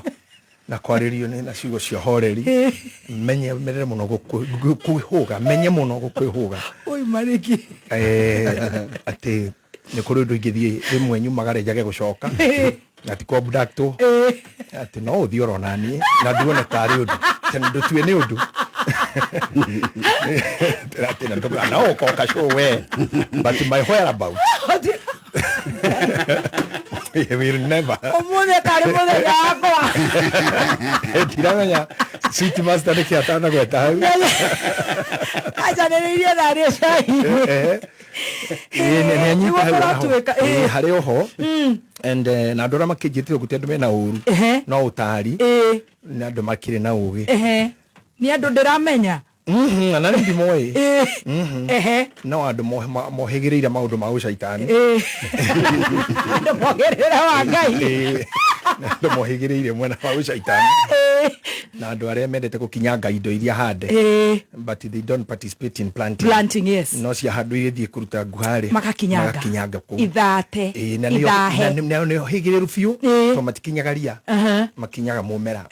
na kwarĩrio nĩ na ciugo cia horeri. Menye merere mũno kwĩhũga, menye mũno gũkwĩhũga. Oi marĩki. Atĩ nĩ kũrĩ ũndũ ingĩthiĩ rĩmwe nyumagare njage gũcoka. Na ti kwabductwo. Atĩ no ũthiĩ oro naniĩ na nduone tarĩ ũndũ. Tondũ ndũtue nĩ ũndũ. Atĩ na ndũka na ũkoka show we. But my whereabouts. We will never. Ũmũthĩ karĩ mũthenya wakwa. Ndiramenya city master nĩkĩ atanagweta hau. Acanĩrĩirie narĩ cai. Nĩ anyita hau Nĩguo kũratuĩka, harĩ oho. And na andũ arĩa makĩnjĩtire gũtirĩ andũ mena ũru. No ũtari. Nĩ andũ makĩrĩ na ũgĩ. Nĩ andũ ndĩramenya. Na nĩ ndimoĩ. No andũ mohĩgĩrĩire maũndũ ma ũcaitani. Andũ mohĩgĩrĩire wa Ngai. Andũ mohĩgĩrĩire mwena wa ũcaitani. Na andũ arĩa mendete gũkinyanga indo iria hande. But they don't participate in planting. Planting, yes. No ciahandwo igĩthiĩ kũruta nguharĩ. Magakinyanga. Magakinyanga kũu. Ithate. Na nĩo hĩgĩrĩru biũ. Tondũ matikinyaga ria. Makinyaga mũmera.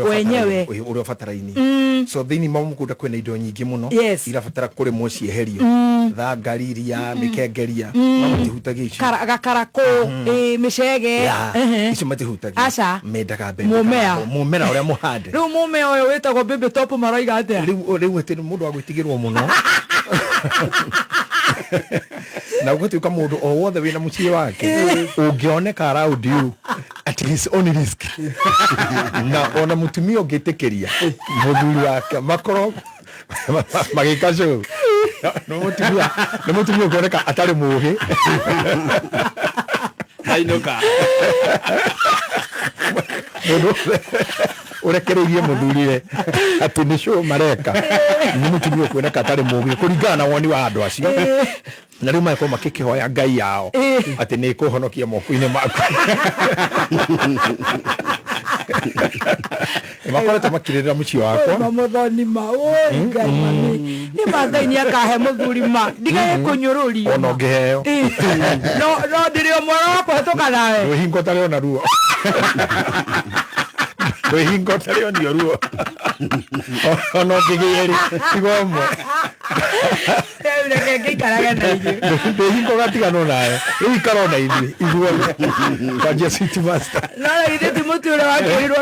Wenyewe. Ũrĩa ũbataraine. So thĩinĩ wa mũgũnda kwĩna indo nyingĩ mũno. Irabatara kũrĩmwo cieherio. Thangari ria, mĩkengeria. No matihutagia icio. Gakarakũ, mĩcege. Icio matihutagia. Aca. Mendaga mbembe. Mũmea. Mũmera ũrĩa mũhande. Rĩu mũmea ũyũ wĩtagwo baby top maroiga atĩa? Rĩu atĩ nĩ mũndũ wa gwĩtigĩrwo mũno. Na ũgatuĩka mũndũ o wothe wĩna mũciĩ wake ũngĩoneka around you at his own risk, na ona mũtumia ũngĩtĩkĩria mũthuri wake makorwo magĩka show, nĩ mũtumia ũngĩoneka atarĩ mũũgĩ. Ainũka. Mũndũ wothe ũrekereirie mũthuriwe atĩ nĩ show mareka nĩ mũtumia ũkuoneka atarĩ mũũgĩ kũringana na woni wa andũ acio, na rĩu magakorwo makĩkĩhoya ngai yao atĩ nĩ ĩkũhonokia moko-inĩ maku. Nĩ makoretwo makĩrĩrĩra mũciĩ wakwa. Mamuthoni ma oi Ngai mami, nĩ ma Ngai nĩ akahe mũthuri ma ndigage kũnyũrũrio. Ona ũngĩheo. No ndĩrĩ o mwana wa kũhetũka nawe. Rwĩhingo ũtarĩ ona ruo, rwĩhingo ũtarĩ onio ruo, ona ũngĩgĩa rĩ tiga ũmwe. Rĩu reke ngĩikarage na inyuĩ. Rwĩhingo ũgatiganwo nawe, rĩu ikara ona ithuĩ ithuothe kwanjia City Master. No na githĩ ti mũtĩ ũrĩa wakĩrirwo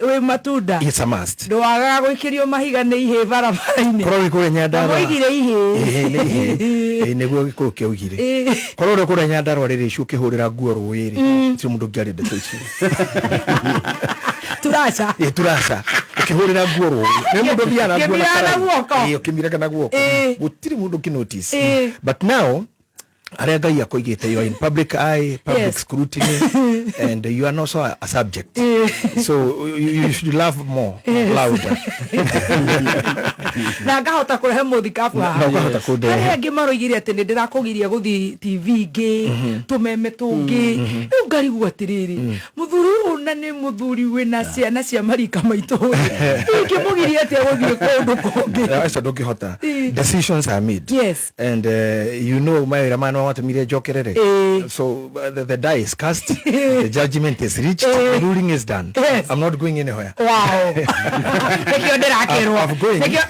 wĩ matunda? It's a must. Ndwagaga gũikĩrio mahiga nĩ ihĩ barabara-inĩ. Korwo wĩ kũrĩa Nyandarũa. Moigire ihĩ. Ĩĩ, nĩ ihĩ. Ĩĩ, nĩguo gĩkũyũ kĩaugire. Korwo ũrĩ kũrĩa Nyandarũa rĩrĩ icio ũkĩhũrĩra nguo rũĩ rĩ, gũtirĩ mũndũ ũngĩaria ndeto icio. Turaca. Ĩ, turaca ũkĩhũrĩra nguo rũĩ nĩ mũndũ ũthiaga na nguo na Ngĩmiraga na karai. guoko. Ĩ, ũkĩmiraga na guoko, gũtirĩ mũndũ ũngĩ notice. But now arĩa Ngai akoigĩte, you are in public eye, public scrutiny, and you are also a subject, so you should love more louder. Na ngahota kũrehe mũthikabu haha. Na ũkahota kũndehe. Arĩa angĩ maroigire atĩ nĩ ndĩrakũgiria gũthiĩ TV ingĩ, tũmeme tũngĩ. Rĩu ngarigwo atĩrĩrĩ, mũthuri ũyũ na nĩ mũthuri wĩna ciana cia marika maitũ, ingĩmũgiria atĩa gũthiĩ kũndũ kũngĩ? Acio ndũngĩhota. Decisions are made. And you know mawĩra maya nĩmo matũmire njokerere. So the die is cast, the judgment is reached, the ruling is done. I'm not going anywhere. Wow, nĩkĩo ndĩrakĩrwo. I'm going. Nĩkĩo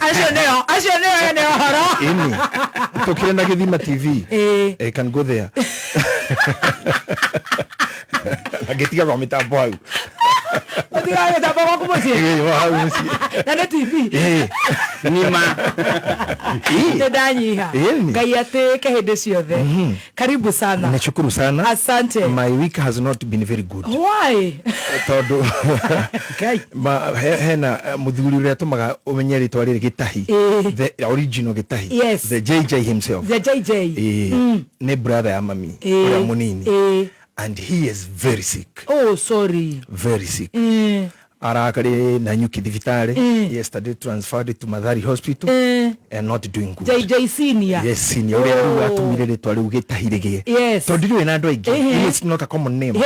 acio nĩo ene ũhoro. Ini tũkire na Gĩthima TV. I can go there angĩtiga kwa mĩtambo hau. Ũtigaga mĩtambo gwaku mũciĩ? Ĩĩ, wa hau mũciĩ. Na nĩ TV. Ĩĩ. Nima. Nĩ ndanyiha. Ĩni. Ngai atĩĩke hĩndĩ ciothe. Karibu sana. Nashukuru sana. Asante. My week has not been very good. Why? Tondũ hena mũthuri ũrĩa tũmaga ũmenye rĩtwa rĩrĩ Gĩtahi, the original Gĩtahi, the JJ himself. The JJ. Ĩĩ, nĩ brother ya mami ũrĩa mũnini, and he is very sick. Oh, sorry. Very sick. Arakarĩ na nyuki thibitarĩ, yesterday transferred to Mathari Hospital and not doing good. JJ senior. Yes, senior, ũrĩa rĩu atũmire rĩtwa rĩu Gĩtahi rĩgĩe, tondũ ndirĩ na andũ aingĩ. It's not a common name.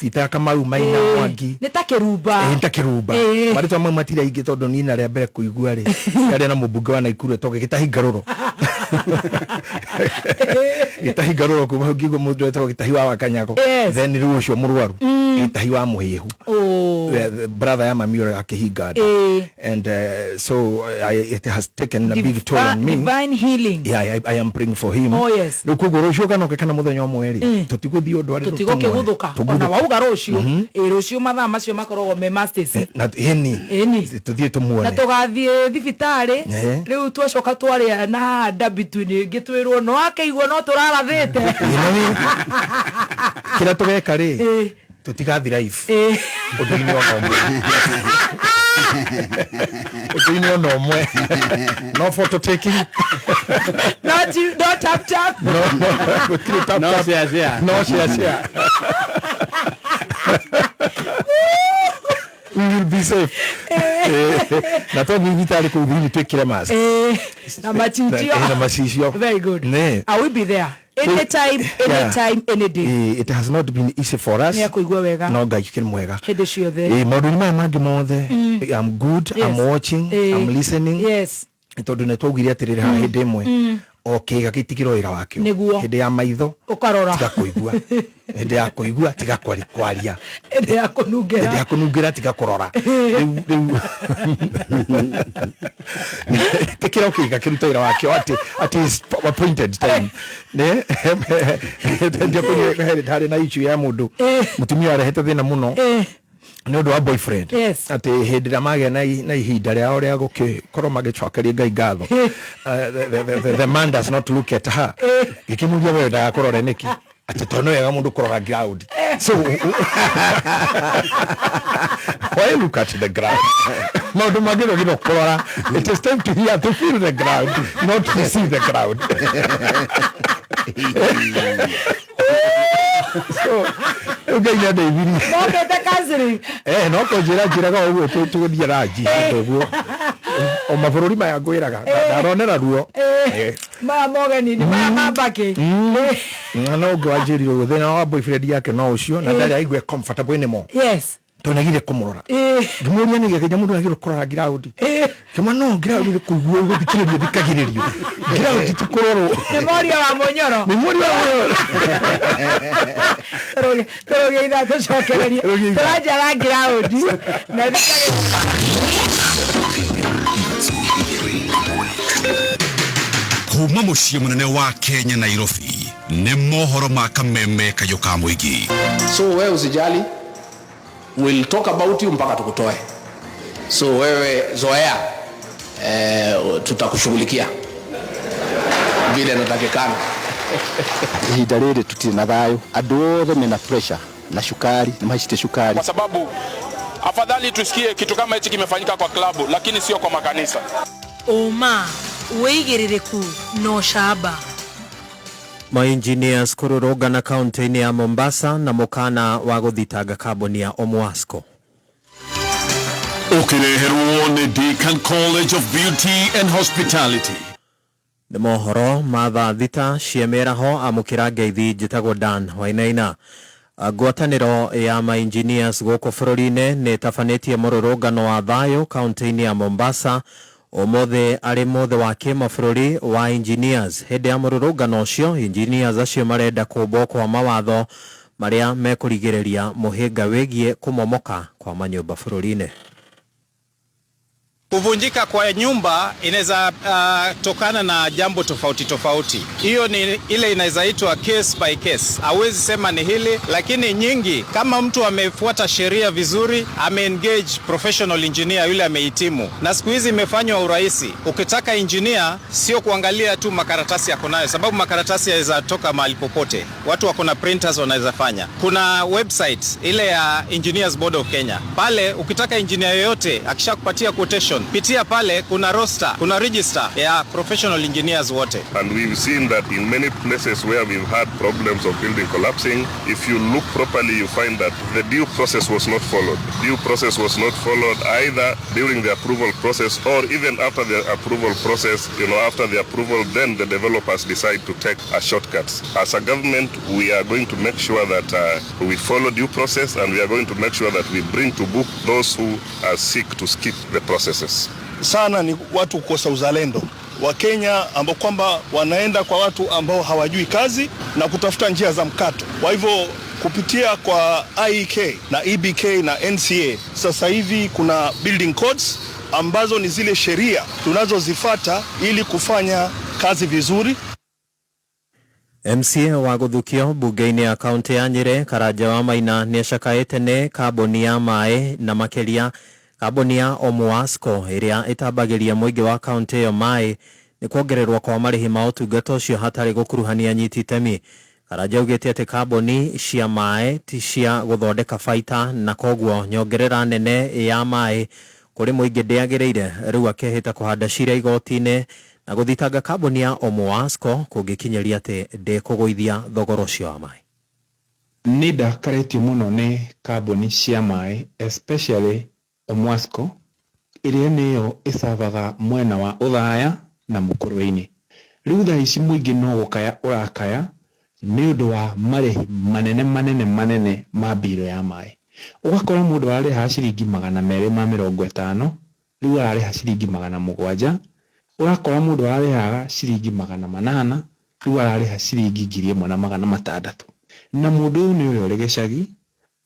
Ita Kamau, Maina, Mwangi. Nĩ ta kĩrumba. Ĩ, ta kĩrumba. Marĩtwa mau matirĩ aingĩ, tondũ niĩ na rĩa mbere kũigua rĩ, karĩa na mũmbunge wa Naikuru etagwo Gĩtahi Ngarũro, Gĩtahi Ngarũro. Kuma hau ngĩigua mũndũ etagwo Gĩtahi wa Wakanyago. Then rĩu ũcio mũrwaru Gĩtahi wa Mũhĩhu. The brother ya mami ũrĩa akĩhinga nda. And so it has taken a big toll on me. Divine healing. Yeah, I am praying for him. Oh, yes. Rĩu koguo rũciũ kana ũke kana mũthenya ũmwe rĩ, tũtigũthiĩ ũndũ arĩ. Tũtigũkĩgũthũka ona wauga rũciũ. Ĩ, rũciũ mathaa macio makoragwo me ma Stacy. Na ĩni. Ĩni. Tũthiĩ Na tũmuone. tũgathiĩ thibitarĩ. Rĩu twacoka twarĩa na haha ndabituni ngĩtwĩrwo no akĩigua no tũrarathĩte. Kĩrĩa tũgeka rĩ, tũtigathi live ũndũ-inĩ ona ũmwe, ũndũ-inĩ ona ũmwe, no photo taking. Not you, no tap tap. No, no, gũtirĩ tap No tap. share share. No share share. We will be safe. Na to thibitarĩ kũu thĩinĩ twĩkĩre mask. Na macicio. Na macicio. Very good. Ne. I will be there anytime, anytime, any day. It has not been easy for us. Nĩ akũigua wega. No Ngai kĩ mwega. Hĩndĩ ciothe. Maũndũ-inĩ maya mangĩ mothe, I'm good. I'm watching, I'm listening, tondũ nĩ twaugire atĩrĩrĩ haha hĩndĩ ĩmwe, o kĩga gĩtigĩrwo wĩra wakĩo. Nĩguo. Hĩndĩ ya maitho ũkarora, tiga kũigua, hĩndĩ ya kũigua tiga kwaria, hĩndĩ ya kũnungĩra, hĩndĩ ya kũnungĩra tiga kũrora. Rĩu tĩkĩra kĩga kĩruta wĩra wakĩo at his appointed time. Nĩ harĩ na issue ya mũndũ mũtumia arehete thĩna mũno. Nĩ ũndũ wa boyfriend. Yes. Atĩ hĩndĩ ĩrĩa magĩa na ihinda rĩao rĩa gũkĩkorwo magĩcokeria Ngai ngatho, the man does not look at her. Gĩkĩmũria, we wendaga kũrore nĩkĩ? Atĩ tondũ nĩ wega mũndũ kũrora ground. So why look at the ground? Maũndũ mangĩ ndwagĩrĩirwo kũrora. It is time to hear, to feel the ground, not to see the ground. So rĩu Ngai nĩ andeithirie. Mokĩte counseling. Eh, no kũnjĩra njĩraga ũguo tũgũthiĩ ranji handũ ũguo o mabũrũri maya ngwĩraga ndaronera ruo. Maya mogeni-inĩ maya mambakĩ. Na no ũngĩ wanjĩrire ũguo, thĩna wa boyfriend yake no ũcio na ndarĩ aigue comfortable anymore tondũ nĩagire kũmũrora. Ngĩmũria nĩ gĩkĩ mũndũ agĩrĩirwo kũrora ground. Kĩma no ground nĩ kũigua gũthikĩrĩrio thikagĩrĩrio, ground ti kũrorwo. Nĩ moria wa mũnyoro. Nĩ moria wa mũnyoro. Tũrũgie ithaa tũcokererie. Tũrũgie ithaa. Tũranjara ground na thikagĩrĩrio. Kuma mũciĩ mũnene wa Kenya, Nairobi, nĩ mohoro ma kameme kayũ ka mũingĩ. So wewe usijali, we'll talk about you mpaka tukutoe. So wewe zoea, tutakushughulikia vile natakikana. Ihinda rĩrĩ tũtirĩ na thayũ, andũ othe mena pressure na cukari nĩ mahaicĩte cukari. Kwa sababu afadhali tusikie kitu kama hichi kimefanyika kwa klabu, lakini sio kwa makanisa. Ũma, wĩigĩrĩrĩku na ũcamba. Maengineers kũrũrũngana kaunti-inĩ ya Mombasa na mũkana wa gũthitanga kambuni ya Omwasco. Ũkĩreherwo nĩ Deakin College of Beauty and Hospitality. Nĩ mohoro ma thaa 6 cia mĩaraho. Amũkĩra ngeithi, njĩtagwo Dan Wainaina. Ngwatanĩro ya maengineers gũkũ bũrũri-inĩ nĩ ĩtabanĩtie mũrũrũngano wa thayũ kaunti-inĩ ya Mombasa ũmũthĩ arĩ mũthĩ wa kĩmabũrũri wa engineers. Hĩndĩ ya mũrũrũngano ũcio, engineers acio marenda kũmbwo kwa mawatho marĩa mekũrigĩrĩria mũhĩnga wĩgiĩ kũmomoka kwa manyũmba bũrũri-inĩ. Kuvunjika kwa nyumba inaweza tokana na jambo tofauti tofauti. Hiyo ni ile inaweza itwa case by case. Hawezi sema ni hili, lakini nyingi kama mtu amefuata sheria vizuri, ame-engage professional engineer yule amehitimu. Na siku hizi imefanywa urahisi. Ukitaka engineer sio kuangalia tu makaratasi yako nayo, sababu makaratasi yaweza toka mahali popote. Watu wako na printers wanaweza fanya. Kuna website ile ya Engineers Board of Kenya. Pale ukitaka engineer yoyote akishakupatia quotation, pitia pale, kuna roster, kuna register ya professional engineers wote. And we've seen that in many places where we've had problems of building collapsing, if you look properly, you find that the due process was not followed. Due process was not followed either during the approval process or even after the approval process. After the approval, then the developers decide to take a shortcut. As a government, we are going to make sure that we follow due process, and we are going to make sure that we bring to book those who are seek to skip the processes. Sana ni watu kukosa uzalendo. Wakenya ambao kwamba wanaenda kwa watu ambao hawajui kazi na kutafuta njia za mkato. Kwa hivyo kupitia kwa IEK na EBK na NCA, sasa hivi kuna building codes ambazo ni zile sheria tunazozifata ili kufanya kazi vizuri. MCA wa gũthukio mbunge-inĩ ya kaunti ya Nyĩrĩ Karanja wa Maina nĩacakaĩte nĩ kambuni ya maĩ na makĩria kambuni ya Omwasco ĩrĩa ĩtambagĩria mũingĩ wa kaunti ĩyo maĩ nĩ kuongererwo kwa marĩhi ma ũtungata ũcio hatarĩ gũkuruhania anyiti itemi. Karanja augĩte atĩ kambuni cia maĩ ti cia gũthondeka baita na koguo nyongerera nene ya maĩ kũrĩ mũingĩ ndĩagĩrĩire. Rĩu akehĩta kũhanda cira igoti-inĩ na gũthitanga kambuni ya Omwasco kũngĩkinyĩria atĩ ndĩkũgũithia thogora ũcio wa maĩ. Nĩ ndakarĩtio mũno nĩ kambuni cia maĩ, especially Omwasco ĩrĩa nĩyo ĩcavaga mwena wa Othaya na Mũkũrwe-inĩ. Rĩu thaa ici mũingĩ no gũkaya ũrakaya nĩ ũndũ wa marĩhi manene manene manene ma mbirũ ya maĩ. Ũgakora mũndũ ararĩhaga ciringi 250, rĩu ararĩha ciringi 700. Ũrakora mũndũ ararĩhaga ciringi 800, rĩu ararĩha ciringi 1600. Na mũndũ ũyũ nĩ ũrĩa ũrĩ gĩcagi,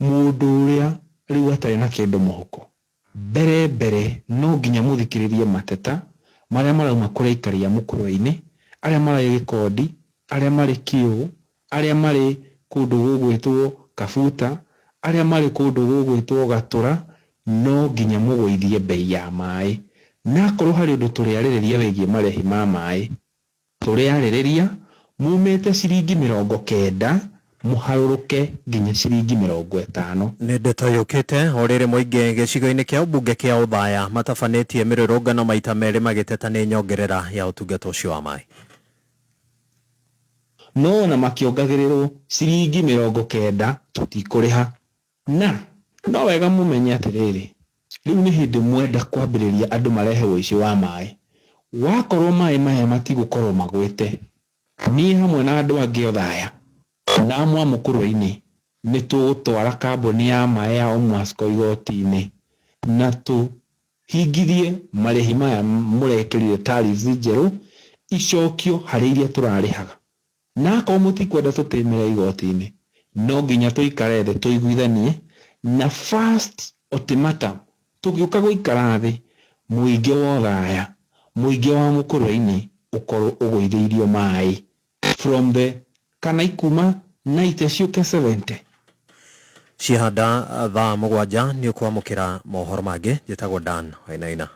mũndũ ũrĩa rĩu atarĩ na kĩndũ mũhuko. Mbere mbere no nginya mũthikĩrĩrie mateta marĩa marauma kũrĩ aikari a Mũkũrwe-inĩ, arĩa marĩ Gĩkondi, arĩa marĩ Kĩũ, arĩa marĩ kũndũ gũgwĩtwo Kabuta, Arĩa marĩ kũndũ gũgwĩtwo Gatũra no nginya mũgũithie mbei ya maĩ. Na akorwo harĩ ũndũ tũrĩarĩrĩria wĩgiĩ marĩhi ma maĩ, tũrĩarĩrĩria mumĩte ciringi 90 mũharũrũke nginya ciringi 50. Nĩ ndeto yũkĩte o rĩrĩ mũingĩ gĩcigo-inĩ kĩa ũmbunge kĩa Othaya matabanĩtie mĩrũrũngano maita merĩ magĩteta nĩ nyongerera ya ũtungata ũcio wa maĩ. No ona makĩongagĩrĩrwo ciringi 90 tũtikũrĩha. Na no wega mũmenye atĩrĩrĩ, rĩu nĩ hĩndĩ mwenda kwambĩrĩria andũ marehe ũici wa maĩ. Wakorwo maĩ maya matigũkorwo magwĩte, niĩ hamwe na andũ angĩ Othaya na amwe a Mũkũrwe-inĩ nĩ tũgũtwara kambuni ya maĩ ya Omwasco igoti-inĩ na tũhingithie marĩhi maya mũrekĩrire tariffs njerũ icokio harĩ iria tũrarĩhaga. Na akorwo mũtikwenda tũtĩmĩre igoti-inĩ, no nginya tũikare thĩ tũiguithanie na first ultimatum tũgĩũka gũikara thĩ mũingĩ wa Othaya, mũingĩ wa Mũkũrwe-inĩ ũkorwo ũgũithĩirio maĩ from the kana ikuma 90 ciũke 70. Ciahanda thaa 7 nĩ ũkwamũkĩra mohoro mangĩ. Njĩtagwo Dan Wainaina.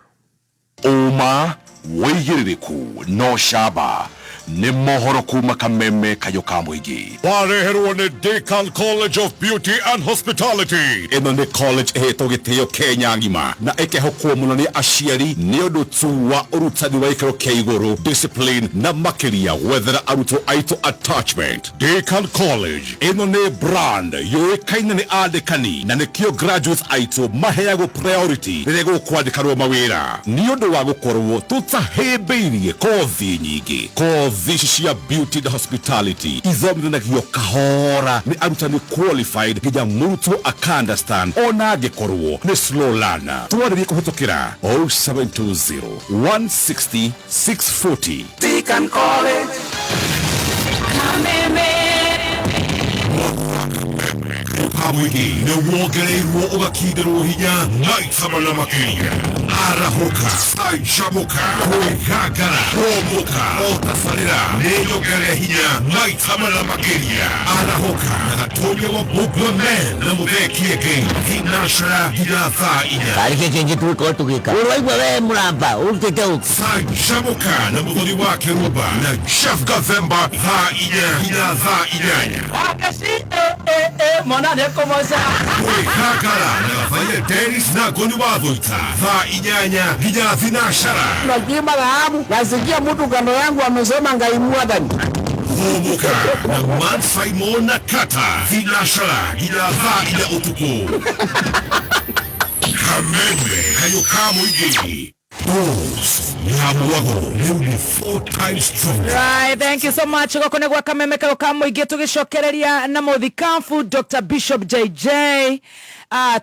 Ũma, wĩigĩrĩrĩku na ũcamba nĩ mohoro kuma Kameme Kayũ ka Mũingĩ. Wareherwo nĩ Deakin College of Beauty and Hospitality. Ĩno nĩ college ĩhetwo gĩtĩo Kenya ng'ima na ĩkehokwo mũno nĩ aciari nĩ ũndũ tu wa ũrutani wa gĩkĩro kĩa igũrũ, discipline na makĩria gwethera arutwo aitũ attachment. Deakin College ĩno nĩ brand yũĩkaine nĩ andĩkani na nĩkĩo graduates aitũ maheagwo priority rĩrĩa gũkwandĩkanwo mawĩra nĩ ũndũ wa gũkorwo tũtahĩmbĩirie kothi nyingĩ. Kothi ici cia beauty na hospitality ithomithanagio kahora nĩ arutani qualified nginya mũrutwo aka understand ona angĩkorwo nĩ slow learner. Twarĩrie kũhĩtũkĩra 0720 160 640. Deakin College. Kameme. Kamũingĩ nĩ wongereirwo ũgakindĩrwo hinya maita mana makĩria. Arahũka, canjamũka, kwĩgangara, kũmbũka, o tabarĩra nĩ nyongerere hinya maita mana makĩria. Arahũka na gatonya wa Bugwa Men na Mũthee Kĩengei thinacara nginya thaa 4. Karĩ kĩ kĩngĩ tũgĩkorwo tũgĩka? Ũraigua we mũramba ũrutĩte ũ? Canjamũka na Mũthoni wa Kĩrumba na Jeff Gathemba thaa 4 nginya thaa 8. Mwana nĩ kũmoca. Kwĩgangara na Gathaia Dennis na Ngoni wa Thũita thaa 8 nginya thinacara. Nachimba dhahabu, nasikia mtu kando yangu amesema Ngai mwathani. Hũmũka na Man Simon na Kata thinacara nginya thaa 4 ũtukũ. Kameme Kayũ ka Mũingĩ. Boss Nyamwago rĩu nĩ 4 times stronger. Right, thank you so much. Gũkũ nĩ gwa Kameme Kayũ ka Mũingĩ tũgĩcokereria na mũthikabu Dr. Bishop JJ.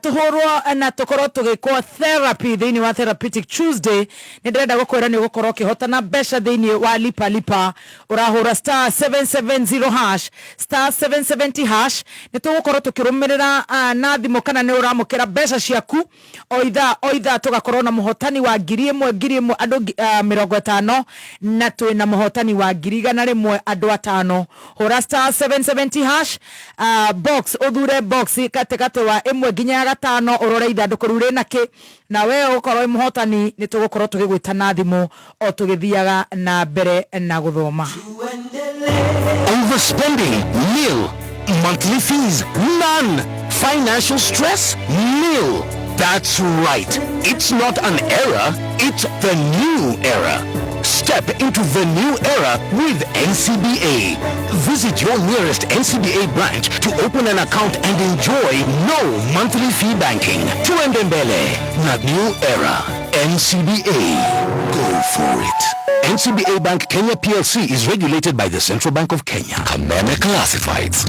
Tũhũrwo na tũkorwo tũgĩkwo therapy thĩinĩ wa Therapeutic Tuesday. Nĩ ndĩrenda gũkwĩra nĩ ũgũkorwo ũkĩhotana mbeca thĩinĩ wa Lipa Lipa. Ũrahũra star 770 hash, star 770 hash. Nĩ tũgũkorwo tũkĩrũmĩrĩra na thimũ kana nĩ ũramũkĩra mbeca ciaku o ithaa o ithaa, tũgakorwo na mũhotani wa 1000 1000 andũ 50 na twĩna mũhotani wa 100,000 andũ 5. Hũra star 770 hash, box ũthure box katĩkatĩ wa 1 nginya ya 5, ũrore ithandũkũ rĩu rĩna kĩ, na we ũgũkorwo wĩ mũhotani. Nĩ tũgũkorwo tũgĩgwĩta na thimũ o tũgĩthiaga na mbere na gũthoma. Overspending, nil. Monthly fees, none. Financial stress, nil. That's right. It's not an era, it's the new era. Step into the new era with NCBA. Visit your nearest NCBA branch to open an account and enjoy no monthly fee banking. Tuende mbele na new era. NCBA. Go for it. NCBA Bank Kenya PLC is regulated by the Central Bank of Kenya. Kameme Classifieds.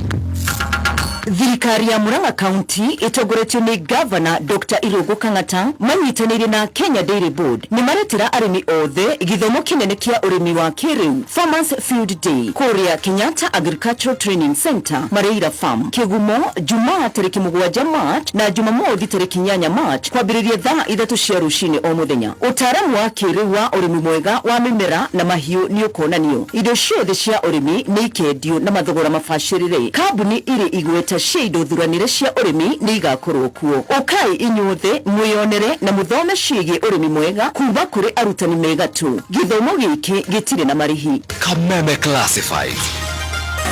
Thirikari ya Murang'a County ĩtongoretio nĩ Gavana Dr. Irũngũ Kang'ata manyitanĩire na Kenya Dairy Board nĩ maretĩra arĩmi othe gĩthomo kĩnene kĩa ũrĩmi wa kĩrĩu Farmers Field Day kũrĩa Kenyatta Agricultural Training Center, Mareira Farm, Kĩgumo, Jumaa tarĩki 7 March na Jumamothi tarĩki 8 March kwambĩrĩria thaa 3 cia rũcinĩ o mũthenya. Ũtaaramu wa kĩrĩu wa ũrĩmi mwega wa mĩmera na mahiũ nĩ ũkonanio. Indo ciothe cia ũrĩmi nĩ ikendio na mathogora mabacĩrĩre. Kambuni irĩ igweta Furniture cia indo thuranĩre cia ũrĩmi nĩ igakorwo kuo. Ũkai inyuothe mwĩyonere na mũthome ciĩgiĩ ũrĩmi mwega kuma kũrĩ arutani megatũ. Gĩthomo gĩkĩ gĩtirĩ na marĩhi. Kameme Classifieds.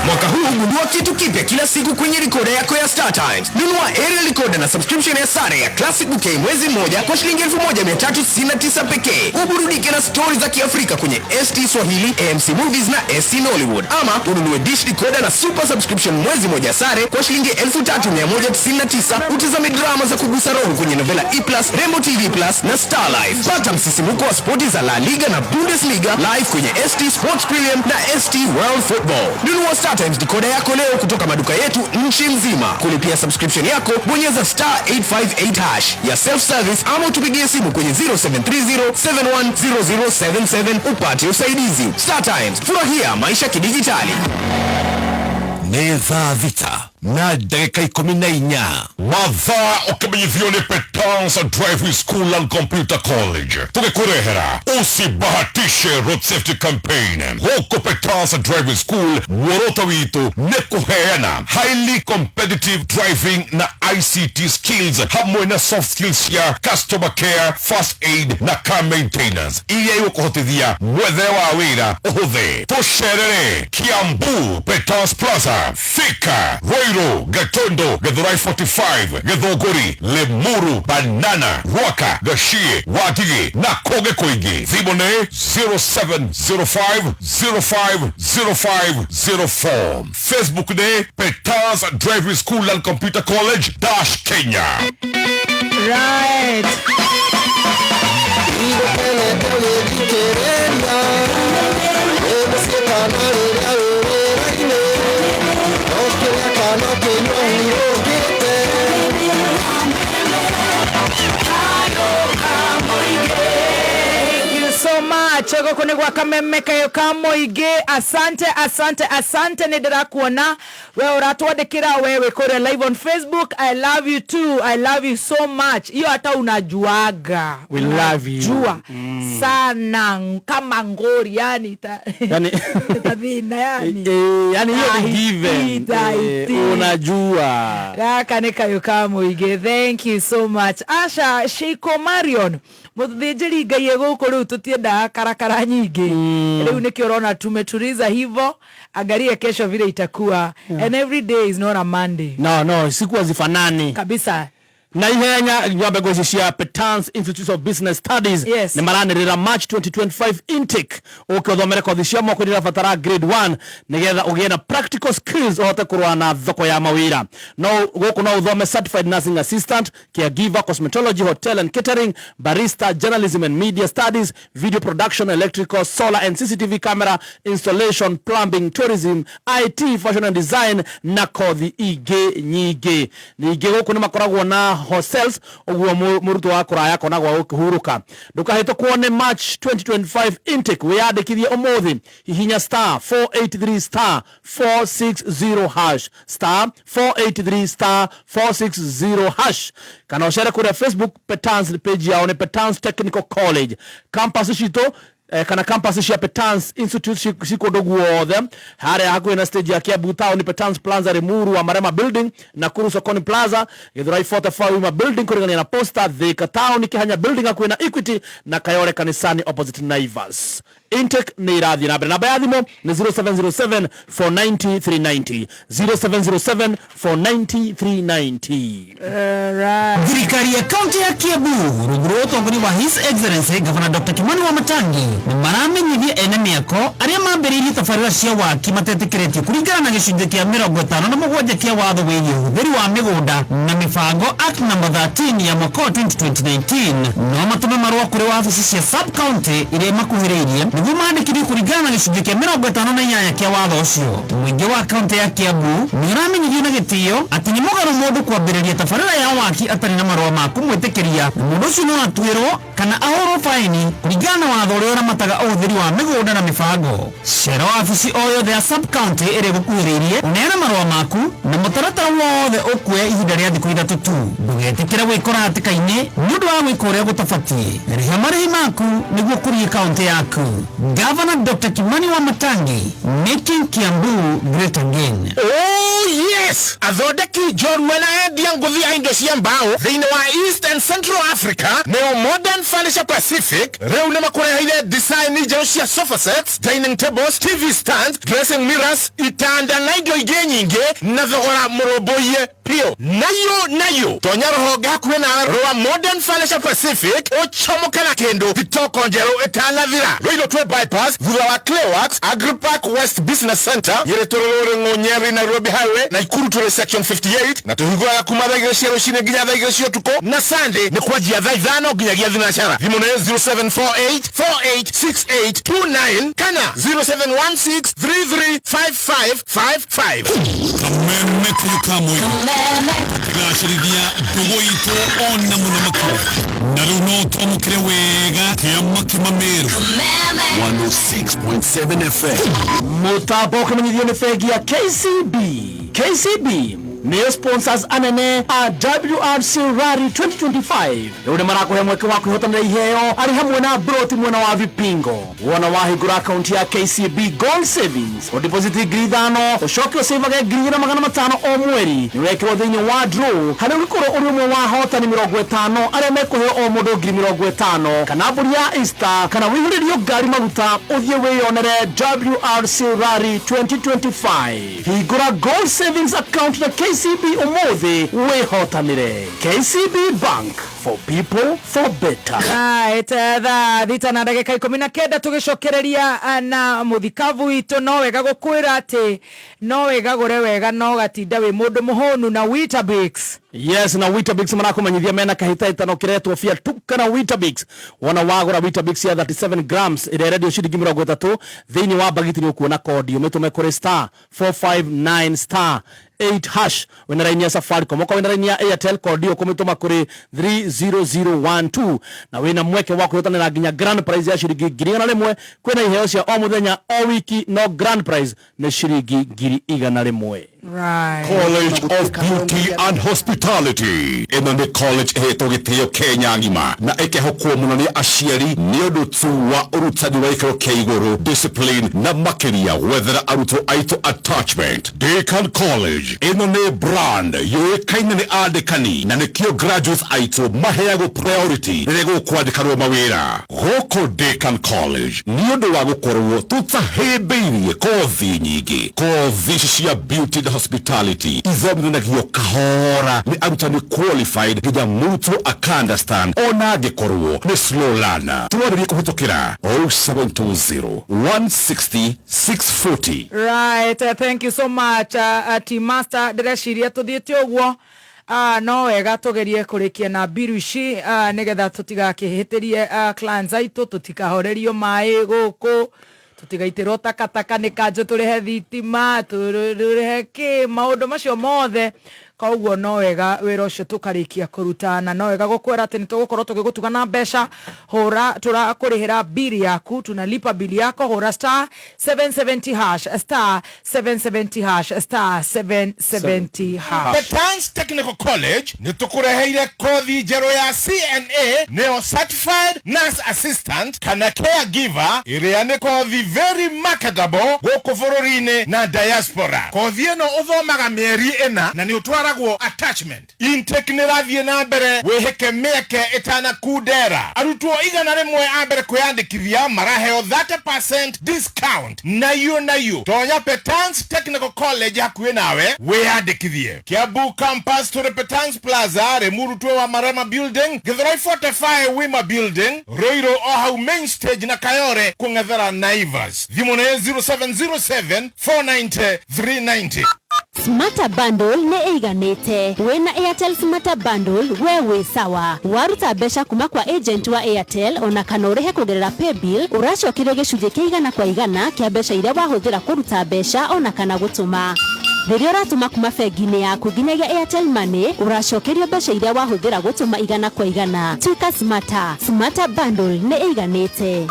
Mwaka huu gundua kitu kipya kila siku kwenye rikoda yako ya Star Times. Nunua aerial recorder na subscription ya sare ya Classic Bouquet mwezi mmoja kwa shilingi 1399 pekee. Uburudike na stori za Kiafrika kwenye ST Swahili, AMC Movies na ST Nollywood. Ama ununue dish decoder na super subscription mwezi mmoja sare kwa shilingi 3199, utazame drama za kugusa roho kwenye Novela E+, Rainbow TV Plus na Star Life. Pata msisimuko wa spoti za La Liga na Bundesliga live kwenye ST Sports Premium na ST World Football. Nunua Star Times decoder yako leo kutoka maduka yetu nchi nzima. Kulipia subscription yako, bonyeza star 858 hash ya self service ama utupigie simu kwenye 0730 710077 upate usaidizi. Star Times, furahia maisha kidijitali. Nĩ thaa 6 na ndagĩka 14. Mathaa ũkĩmenyithio nĩ Petans Driving School and Computer College, tũgĩkũrehera usibahatishe road safety campaign. Gũkũ Petans Driving School, muoroto witũ nĩ kũheana highly competitive driving na ICT skills hamwe na soft skills cia customer care, first aid na car maintenance iria igũkũhotithia mwethere wa wĩra ũhũthe. Tũcerere Kiambu, Petans Plaza, Thika, Ruiru, Gatondo, Githurai 45, Githunguri, Limuru, Banana, Ruaka, Gachie, Wangige na kũngĩ kũingĩ. Thimũ nĩ 0705 05 05 04. Facebook nĩ Petans Driving School and Computer College dash Kenya. Right. Thank you so much. Gũkũ nĩ gwa Kameme kayo ka mũingĩ. Asante, asante, asante, nĩ ndĩrakuona we ũratwandĩkĩra, we wĩ kũrĩa live on Facebook. I love you too, I love you so much. Hiyo hata unajuaga. We love you. Jua sana kama ngori yani ta, Yani, tathina yani. Yani hiyo ni given. Tahiti. Unajua. Gaka nĩ kayũ ka mũingĩ. Thank you so much. Asha Sheiko Marion, mũthĩnjĩri Ngai gũkũ rĩu tũtiendaga karakara nyingĩ. Rĩu nĩkĩo ũrona tumetuliza hivo. Angalie kesho vile itakuwa. And every day is not a Monday. No, siku hazifanani. Kabisa. Na ihenya nyambe ngũ ici cia Petans Institute of Business Studies nĩ maranĩrĩra March 2025 intake. Ũke ũthomere kothi cia moko iria irabatara grade 1 nĩgetha ũgĩe na practical skills ũhote kũrũa na thoko ya mawĩra. No gũkũ no ũthome certified nursing assistant, caregiver, cosmetology, hotel and catering, barista, journalism and media studies, video production, electrical, solar and CCTV camera installation, plumbing, tourism, IT, fashion and design na kothi ingĩ nyingĩ. Ningĩ gũkũ nĩ makoragwo na hostels, ũguo mũrutwo wa kũraya akona gwa gũkĩhurũka. Ndũkahĩtũkwo nĩ March 2025 intake. Wĩyandĩkithie ũmũthĩ, hihinya star 483 star 460 hash, star 483 star 460 hash, kana ũcere kũrĩa Facebook Petans page yao nĩ Petans Technical College. Campus citũ kana campus cia Petans Institute ci kũndũ guothe. Harĩa hakuhĩ na stage ya Kiambu Town, Petans Plaza, Limuru wa Marema Building, Nakuru Sokoni Plaza, Githurai 45 Wima Building kũrigania na Posta, Thika Town Kihanya Building hakuhĩ na Equity, na Kayole Kanisani opposite Naivas. Intake nĩ irathiĩ na mbere. Namba ya thimũ nĩ 0707 490 390, 0707 490 390. Thirikari ya kaunti ya Kiambu rungu rwa ũtongoria wa His Excellency Governor Dr. Kimani Wamatangi nĩ maramenyithia ene mĩako arĩa mambĩrĩirie tabarĩra cia waki matetĩkĩrĩtio kũringana na gĩcunjĩ kĩa 57 kĩa watho wĩgiĩ ũhũthĩri wa mĩgũnda na mĩbango Act number 13 ya mwaka wa 2019 no matũme marũa kũrĩ wabici cia sub county iria imakuhĩrĩirie nĩguo mandĩkithio kũringana na gĩcunjĩ kĩa 58 kĩa watho ũcio. Mũingĩ wa kaunti ya Kiambu nĩ ũramenyithio na gĩtĩo atĩ nĩ mũgarũ mũndũ kwambĩrĩria tabarĩra ya waki atarĩ na marũa ma kũmwĩtĩkĩria, na mũndũ ũcio no atuĩrwo kana ahũrwo baĩni. baini kũringana na watho ũrĩa ũramataga ũhũthĩri wa mĩgũnda na mĩbango. Cera wabici o yothe ya sub county ĩrĩa ĩgũkuhĩrĩirie ũneane marũa maku na mũtaratara wothe ũkuoya ihinda rĩa thikũ 3 tu. Ndũgetĩkĩre gwĩkora hatĩka-inĩ nĩ ũndũ wa gwĩka ũrĩa gũtabatiĩ. Rĩha marĩhi maku nĩguo ũkũrie kaunti yaku. Governor Dr. Kimani Wamatangi, making Kiambu great again. Oh yes! Athondeki njorua na endia ngũthi a indo cia mbaũ thĩinĩ wa East and Central Africa nĩo Modern Furniture Pacific rĩu nĩ makũreheire design njerũ cia sofa sets, dining tables, TV stands, dressing mirrors, itanda na indo ingĩ nyingĩ na thogora mũrũmbũiye biũ. Nayo nayo tonya rũhonge hakuhĩ nawe rwa Modern Furniture Pacific ũcomoke na kĩndũ thitoko njerũ ĩtanathira. Ruiru Twin Bypass thutha wa Clayworks Agripark West Business Center Nyeri tũrĩ Nyeri Nairobi Highway Naikuru tũrĩ section 58 na tũhingũraga kuma thaa 2 cia rũcinĩ nginya thaa 2 cia ũtukũ na Sunday nĩ kwanjia thaa 5 nginyagia thinacara. Thimũ nĩ 0748 486829 kana 0716 335555. Kameme kamwe gacĩrithia ndũgũ itũ ona mũno makĩria na rĩu no twamũkĩre wega kĩama kĩmamĩrũ 106.7 FM. Mũtambo ũkĩmenyithio nĩ bengi ya KCB. KCB nĩyo sponsors anene a WRC Rally 2025. Rĩu nĩ marakũhe mweke wa kwĩhotanĩra iheo arĩ hamwe na broti mwena wa Vipingo. Wona wahingũra akaunti ya KCB Gold Savings, ũdeposit 5,000 ũcoke ũcĩvage 4,500 o mweri, nĩ ũrekĩrwo thĩinĩ wa draw harĩa ũgĩkorwo ũrĩ ũmwe wa ahotani 50 arĩa mekũheo o mũndũ 50,000 kana mbũri ya Easter kana wĩihũrĩrio ngari maguta ũthiĩ wĩyonere WRC Rally 2025. Hingũra Gold Savings account na KCB ũmũthĩ wĩhotanĩre. KCB Bank, for people for better. Right, thaa 6 na ndagĩka 19 tũgĩcokereria na mũthikabu witũ. No wega gũkwĩra atĩ no wĩgagũre wega no gatinda wĩ mũndũ mũhũnu na Weetabix. Yes, na Weetabix marakumenyithia mena kahĩtahĩtano kĩretwo Fiatuka na Weetabix. Wona wagũra Weetabix ya 37 grams ĩrĩa ĩrendio ciringi 30 thĩinĩ wa bagiti nĩ ũkuona kodi ũmĩtũme kũrĩ star 459 star 8 hash wĩna raini ya Safaricom. Okorwo wĩna raini ya Airtel kodi ũkũmĩtũma kũrĩ 30012 na wĩna mweke wa kwĩhotanĩra nginya grand prize ya ciringi 100,000. Kwĩna iheo cia o mũthenya o wiki, no grand prize nĩ ciringi 100,000. Right. College of Beauty and Hospitality ĩno nĩ college ĩhetwo gĩtĩo Kenya ng'ima na ĩkehokwo mũno nĩ aciari nĩ ũndũ tu wa ũrutani wa gĩkĩro kĩa igũrũ, discipline na makĩria gwethera arutwo aitũ attachment. Deakin College ĩno nĩ brand yũĩkaine nĩ andĩkani na nĩkĩo graduates aitũ maheagwo priority rĩrĩa gũkwandĩkanwo mawĩra gũkũ Deakin College nĩ ũndũ wa gũkorwo tũtahĩmbĩirie kothi nyingĩ. Kothi ici cia beauty and hospitality ithomithanagio kahora nĩ arutani qualified nginya mũrutwo aka understand ona angĩkorwo nĩ slow learner. Twarĩrie kũhĩtũkĩra 0720 160 640. Right, thank you so much, Team Master. Ndĩreciria tũthiĩte ũguo, no wega tũgerie kũrĩkia na mbiru ici, nĩgetha tũtigakĩhĩtĩrie clients aitũ, tũtikahorerio maĩ gũkũ, tũtigaitĩrwo takataka nĩ kanjũ, tũrĩhe thitima, tũrĩhe kĩ maũndũ macio mothe. Koguo no wega wĩra ũcio tũkarĩkia kũruta, na no wega gũkwĩra atĩ nĩ tũgũkorwo tũgĩgũtuga na mbeca. Hũra, tũrakũrĩhĩra bili yaku, tunalipa bili yako. Hũra star 770 hash, star 770 hash, star 770 hash. Petans Technical College nĩ tũkũreheire kothi njerũ ya CNA nĩyo Certified Nurse Assistant kana Caregiver, ĩrĩa nĩ kothi very marketable gũkũ bũrũri-inĩ na diaspora. Kothi ĩno ũthomaga mĩeri 4 na nĩ ũtwaragwo attachment. Intake nĩ ĩrathiĩ na mbere, wĩhĩke mĩeke ĩtanakundera. Arutwo 100 a mbere kwĩyandĩkithia maraheo 30% discount. Nayo nayo tonya Petans Technical College hakuhĩ nawe wĩyandĩkithie. Kiambu campus tũrĩ Petans Plaza, Limuru twĩ wa Marema Building, Githurai 45 Wima Building, Ruiru o hau main stage na Kayore kũng'ethera Naivas. Thimũ nĩ 0707 490 390. Smarter Bundle nĩ ĩiganĩte. Wĩna Airtel Smarter Bundle we wĩ sawa. Waruta mbeca kuma kwa agent wa Airtel ona kana ũrĩhe kũgerera paybill, ũracokerio gĩcunjĩ kĩa 100% kĩa mbeca iria wahũthĩra kũruta mbeca ona kana gũtũma. Rĩrĩa ũratũma kuma bengi-inĩ yaku nginyagia Airtel Money, ũracokerio mbeca iria wahũthĩra gũtũma igana kwa igana. Tuĩka smarter. Smarter bundle nĩ ĩiganĩte.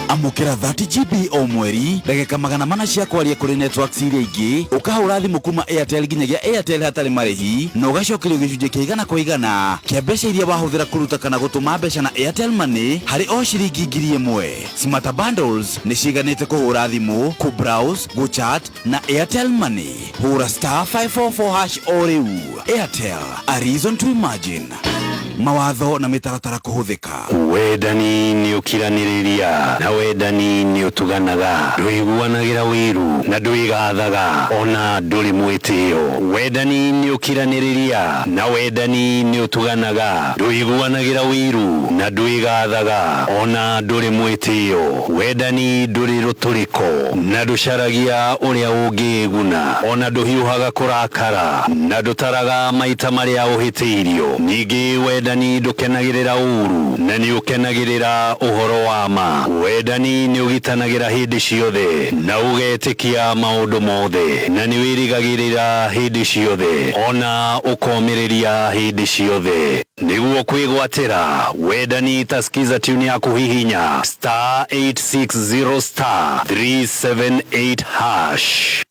Amũkĩra 30 GB o mweri, ndagĩka 400 cia kwaria kũrĩ networks iria ingĩ, ũkahũra thimũ kuma Airtel nginyagia Airtel hatarĩ marĩhi, na ũgacokerio gĩcunjĩ kĩa igana kwa igana kĩa mbeca iria wahũthĩra kũruta kana gũtũma mbeca na Airtel Money harĩ o ciringi 1000. Smarter bundles nĩ ciiganĩte kũhũra thimũ, kũ-browse, gũ-chat na Airtel Money. Hũra star 544 hash o rĩu. Airtel, a reason to imagine. Mawatho na mĩtaratara kũhũthĩka. Wendani nĩ ũkiranĩrĩria na wendani nĩ ũtuganaga, ndũiguanagĩra wĩiru na ndwĩgathaga, ona ndũrĩ mwĩtĩo. Wendani nĩ ũkiranĩrĩria na wendani nĩ ũtuganaga, ndũiguanagĩra wĩiru na ndwĩgathaga, ona ndũrĩ mwĩtĩo. Wendani ndũrĩ rũtũrĩko na ndũcaragia ũrĩa ũngĩĩguna, ona ndũhiũhaga kũrakara na ndũtaraga maita marĩa ũhĩtĩirio. Ningĩ wendani ndũkenagĩrĩra ũũru na nĩ ũkenagĩrĩra ũhoro wa ma. Wendani nĩ ũgitanagĩra hĩndĩ ciothe na ũgetĩkia maũndũ mothe, na nĩ wĩrĩgagĩrĩra hĩndĩ ciothe, ona ũkomĩrĩria hĩndĩ ciothe. Nĩguo kwĩgwatĩra wendani, ta skiza tune ya kũhihinya star 860 star 378 hash.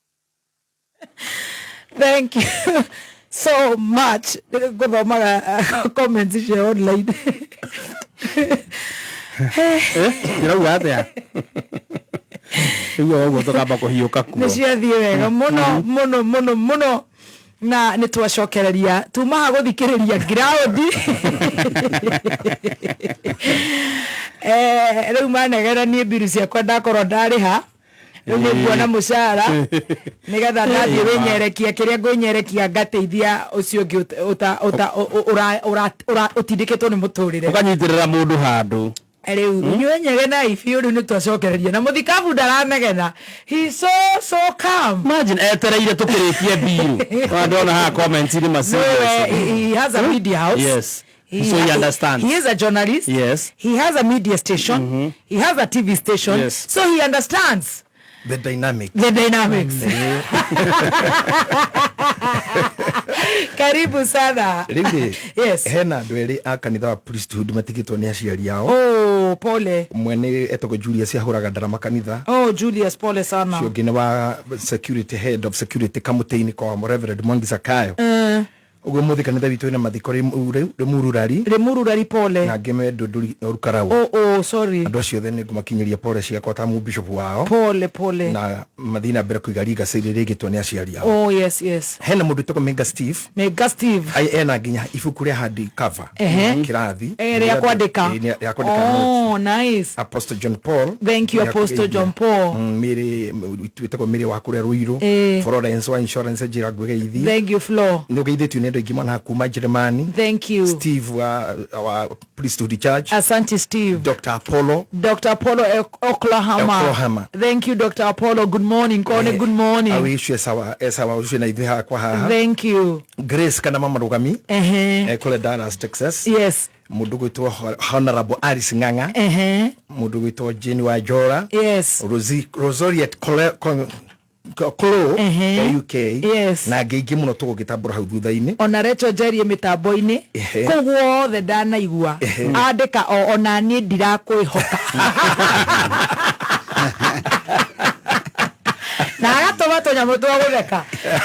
Thank you so much. Ngũthomaga comments icio online. Ndĩrauga atĩa? Rĩu ũguo tũkamba kũhiũka kuo. Nĩ ciathiĩ wega mũno mũno mũno mũno, na nĩ twacokereria tuma ha gũthikĩrĩria ground. Rĩu manegera niĩ mbiru ciakwa ndakorwo ndarĩha, rĩu nĩ nguona mũcara nĩgetha ndathiĩ wĩnyerekia kĩrĩa ngwĩnyerekia, ngateithia ũcio ũngĩ ũtindĩkĩtwo nĩ mũtũrĩre. Ũkanyitĩrĩra mũndũ handũ. Rĩu inyuĩ nyegenai biũ. Rĩu nĩ twacokereria na mũthikabu ndaranegena. He so so calm. Imagine etereire tũkĩrĩkie mbiru. Ona ndona haha comment-inĩ ma No, he has a media house. So he understands. He is a journalist. He has a media station. He has a TV station. So he understands the dynamic. The dynamics. Karibu sana. Rĩu hena andũ erĩ a kanitha wa priesthood matigĩtwo nĩ aciari ao. Oh, pole. Ũmwe nĩ etagwo Julius, ahũraga ndarama kanitha. Oh, Julius, pole sana. Ũcio ũngĩ nĩ wa security, head of security kamũtĩ-inĩ kwa Reverend Mwangi Zakayo. Ũguo mũthĩ kanitha witũ ĩna mathiko Rĩmururari. Rĩmururari, pole. Na angĩ me Ndũndũri Rukarau. Oh, sorry. Andũ acio othe nĩ ngũmakinyĩria pole ciakwa ta mũbishop wao. Pole, pole. Na mathiĩ na mbere kũiga legacy ĩrĩa ĩrĩgĩtwo nĩ aciari ao. Oh, yes. Hena mũndũ wĩtagwo Mega Steve. Mega Steve. Ai, ena nginya ibuku rĩa hard cover. Kĩrathi. Rĩa kwandĩka. Rĩa kwandĩka notes. Oh, nice. Apostle John Paul. Thank you, Apostle John Paul. Mĩrĩ twĩtagwo Mĩrĩ wa kũrĩa Ruiru. Florence wa insurance njĩra ngwĩgeithie. Thank you, Flo. Nĩ ũgeithĩtio nĩ andũ aingĩ mwana kuma Jeremani. Thank you. Steve wa Priesthood Church. Asante, Steve. Dr. Apollo. Dr. Apollo, Oklahoma. Oklahoma. Thank you, Dr. Apollo. Good morning. Kone, good morning. Awicio esawa esawa ucio na ithuĩ hakwa haha. Thank you. Grace kana mama rugami. Kũrĩa Dallas, Texas. Mũndũ gwĩtwo Honorable Alice Ng'ang'a. Mũndũ gwĩtwo Jane wa Jora. Rosie Rosoriet Klo ya UK. Na angĩ aingĩ mũno tũgũgĩtambũra hau thutha-inĩ. Ona Rachel Njerie mĩtambo-inĩ. Kũu guothe ndanaigua. Andĩka o ona niĩ ndirakwĩhoka. Na agatũma tũnyamũ twa gũtheka.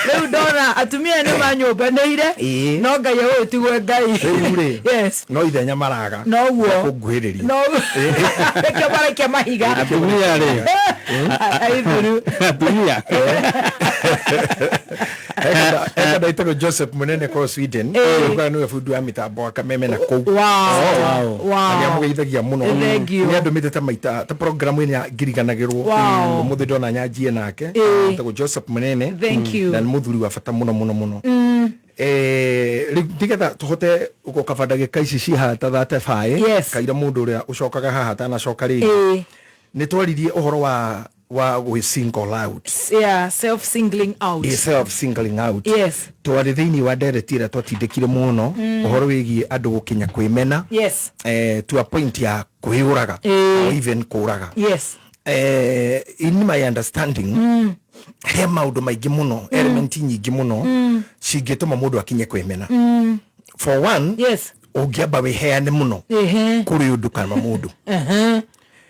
Rĩu ndona atumia nĩ manyũmbanĩire. No Ngai agũgĩtigwo Ngai. Rĩu rĩ, no ithenya maraga. Noguo. Kũnguhĩrĩria. No nĩkĩo maraikia mahiga. Atumia rĩ. Aithuru. Atumia. Eka ndaitagwo Joseph Munene kũu Sweden. Ugaga nĩwe bundi wa mĩtambo wa Kameme na kũu. Na nĩamũgeithagia mũno. Thank you. Nĩ andũmĩte ta maita ta programu ĩrĩa ngiriganagĩrwo. Ũmũthĩ ndona nyanjie nake. Etagwo Joseph Munene. Thank you. Na nĩ mũthuri wa bata mũno mũno mũno. Rĩu nĩgetha tũhote gũkaba ndagĩka ici cihaha ta 35 kaira mũndũ ũrĩa ũcokaga haha atanacoka rĩngĩ, nĩ twaririe ũhoro wa gwĩ single out. Yeah, self singling out. Self singling out. Twarĩ thĩinĩ wa ndereti ĩrĩa twatindĩkire mũno, ũhoro wĩgiĩ andũ gũkinya kwĩmena to a point ya kwĩyũraga or even kũraga. In my understanding, He maũndũ maingĩ mũno, element nyingĩ mũno cingĩtũma mũndũ akinye kwĩmena. For one, yes, ũngĩamba wĩheane mũno kũrĩ ũndũ kana mũndũ,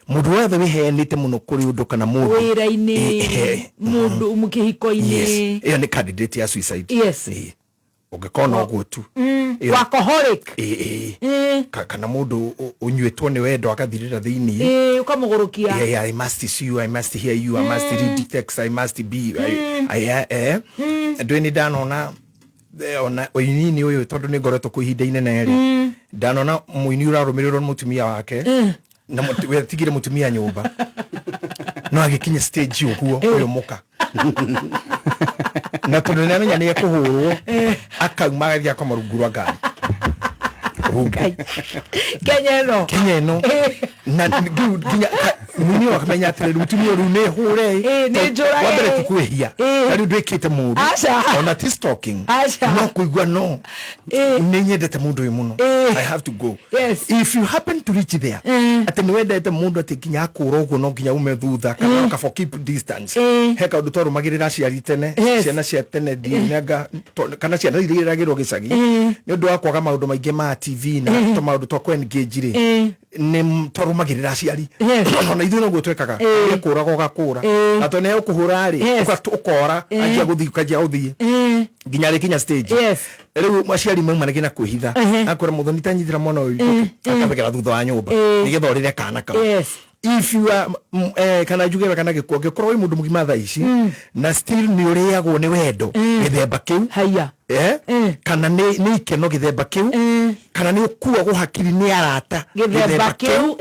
mũndũ wothe wĩheanĩte mũno kũrĩ ũndũ kana mũndũ, wĩra-inĩ, mũndũ mũkĩhiko-inĩ. Yes, ĩyo nĩ candidate ya suicide. Ĩĩ. Ũngĩkorwo na ũguo tu. Workaholic. Ĩĩ, ĩĩ. Kana mũndũ ũnyuĩtwo nĩ wendo agathirĩra thĩinĩ. Ũkamũgũrũkia. Yeah, I must see you, I must hear you, I must read the text, I must be. I. Ndũĩ nĩ ndanona ona ũini-inĩ ũyũ, tondũ nĩ ngoretwo kwa ihinda inene rĩ, ndanona mũini ũrarũmĩrĩrwo nĩ mũtumia wake na wetigire mũtumia nyũmba, no agĩkinya stage ũguo ũyũ mũka, na tondũ nĩ amenya nĩ ekũhũrwo, akauma agathiĩ akoma rungu rwa ngari. Rungu. Kenya ĩno. Kenya ĩno, na rĩu nginya mũini ũyũ akamenya atĩrĩrĩ, mũtumia ũyũ rĩu nĩ hũre. Nĩ njũrage. Wa mbere ti kwĩhia, na rĩu ndwĩkĩte mũru, Aca. ona ti stalking, Aca. no kũigua no nĩ nyendete mũndũ ũyũ mũno, I have to go. If you happen to reach there, atĩ nĩ wendete mũndũ atĩ nginya akũra ũguo no nginya ume thutha kana ũkaba keep distance, he kaũndũ twarũmagĩrĩra aciari tene. Ciana cia tene ndinanga kana ciana iria ireragĩrwo gĩcagi, nĩ ũndũ wa kwaga maũndũ maingĩ ma TV na tũmaũndũ twa kũ-engage rĩ, nĩ twarũmagĩrĩra aciari. Ona ithuĩ noguo twekaga. Kũraga ũgakũra, na tondũ nĩ ũkũhũra rĩ, ũkora anjia gũthiĩ, ũkanjia gũthiĩ nginya rĩkinya stage. Rĩu aciari maumanagia na kwĩhitha, akwĩra mũthoni tanyitĩra mwana ũyũ, akabegera thutha wa nyũmba nĩgetha ũrĩre kana kau. If you are kana njuge we kana gĩkuo, angĩkorwo wĩ mũndũ mũgima thaa ici na still nĩ ũrĩagwo nĩ wendo gĩthemba kĩu, haya, kana nĩ ikeno gĩthemba kĩu, kana nĩ ũkuagwo hakiri nĩ arata gĩthemba kĩu,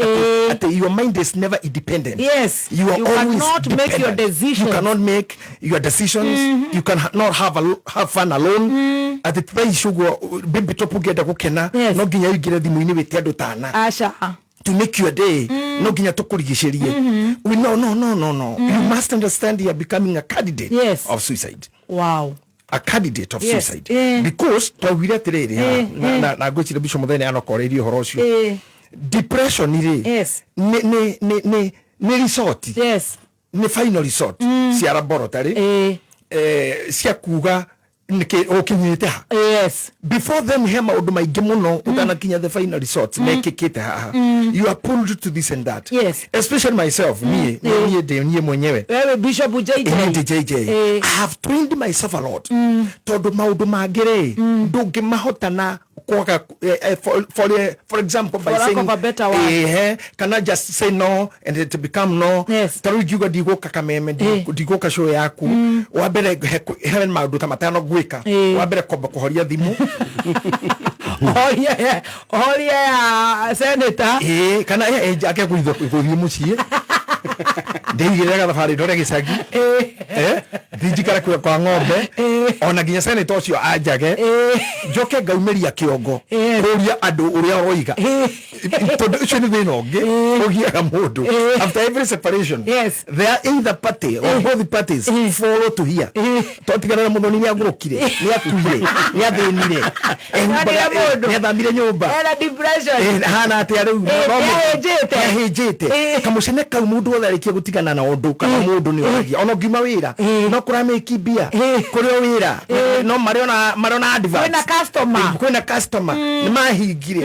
atĩ your mind is never independent. You are You always cannot make your dependent. decisions. You cannot make your decisions. You can not have fun alone. Atĩ thaa ici ũguo, baby top, ũngĩenda gũkena no nginya ũingĩre thimũ-inĩ wĩte andũ tana aca to make your day, no nginya tũkũrigicĩrie. We no no no no no you must understand you are becoming a candidate of suicide. A candidate of suicide, because twaugire atĩrĩrĩ haha, na ngwĩciria Bishop Mũthenya anokoreirie ũhoro ũcio. Depression rĩ, nĩ resort, nĩ final resort cia laboratory, cia kuga nĩkĩ ũkinyĩte ha. Before then he maũndũ maingĩ mũno ũtanakinya the final resort mekĩkĩte haha. You are pulled to this and that. Especially myself, niĩ niĩ ndĩ niĩ mwenyewe. Wewe Bishop JJ. Niĩ ndĩ JJ. I have trained myself a lot, tondũ maũndũ mangĩ rĩ, ndũngĩmahota na kwaga, for example, by For lack saying of a better word. Kana just say no and it become no. Ta rĩu ingiuga ndigũka Kameme, ndigũka show yaku, wa mbere he maũndũ ta matano gwĩka. Wa mbere, kwamba kũhoria thimũ. Horia ya senator. Ĩĩ, kana ake gũthiĩ mũciĩ, ndĩigĩrĩre gathabarĩ ndore gĩcagi, thinjikare kwa ng'ombe, ona nginya senator ũcio anjage, njoke ngaumĩria kĩongo kũria andũ ũrĩa ũroiga, tondũ ũcio nĩ thĩna ũngĩ ũgiaga mũndũ. After every separation, there are either party or both parties follow to here, twatigana na mũthoni, nĩ agũrũkire, nĩ akuire, nĩ athĩnire, Nĩ nĩ athamire nyũmba. Ena depression. Hana atĩa rĩu? Nĩahĩnjĩte. Nĩahĩnjĩte kamũcene kau. Mũndũ wothe arĩkia gũtigana na ũndũ kana mũndũ nĩ oragia, ona ũngiuma wĩra no kũramĩki mbia kũrĩ o wĩra, no marĩ ona advert. Kwĩna customer. Kwĩna customer, nĩ mahingire.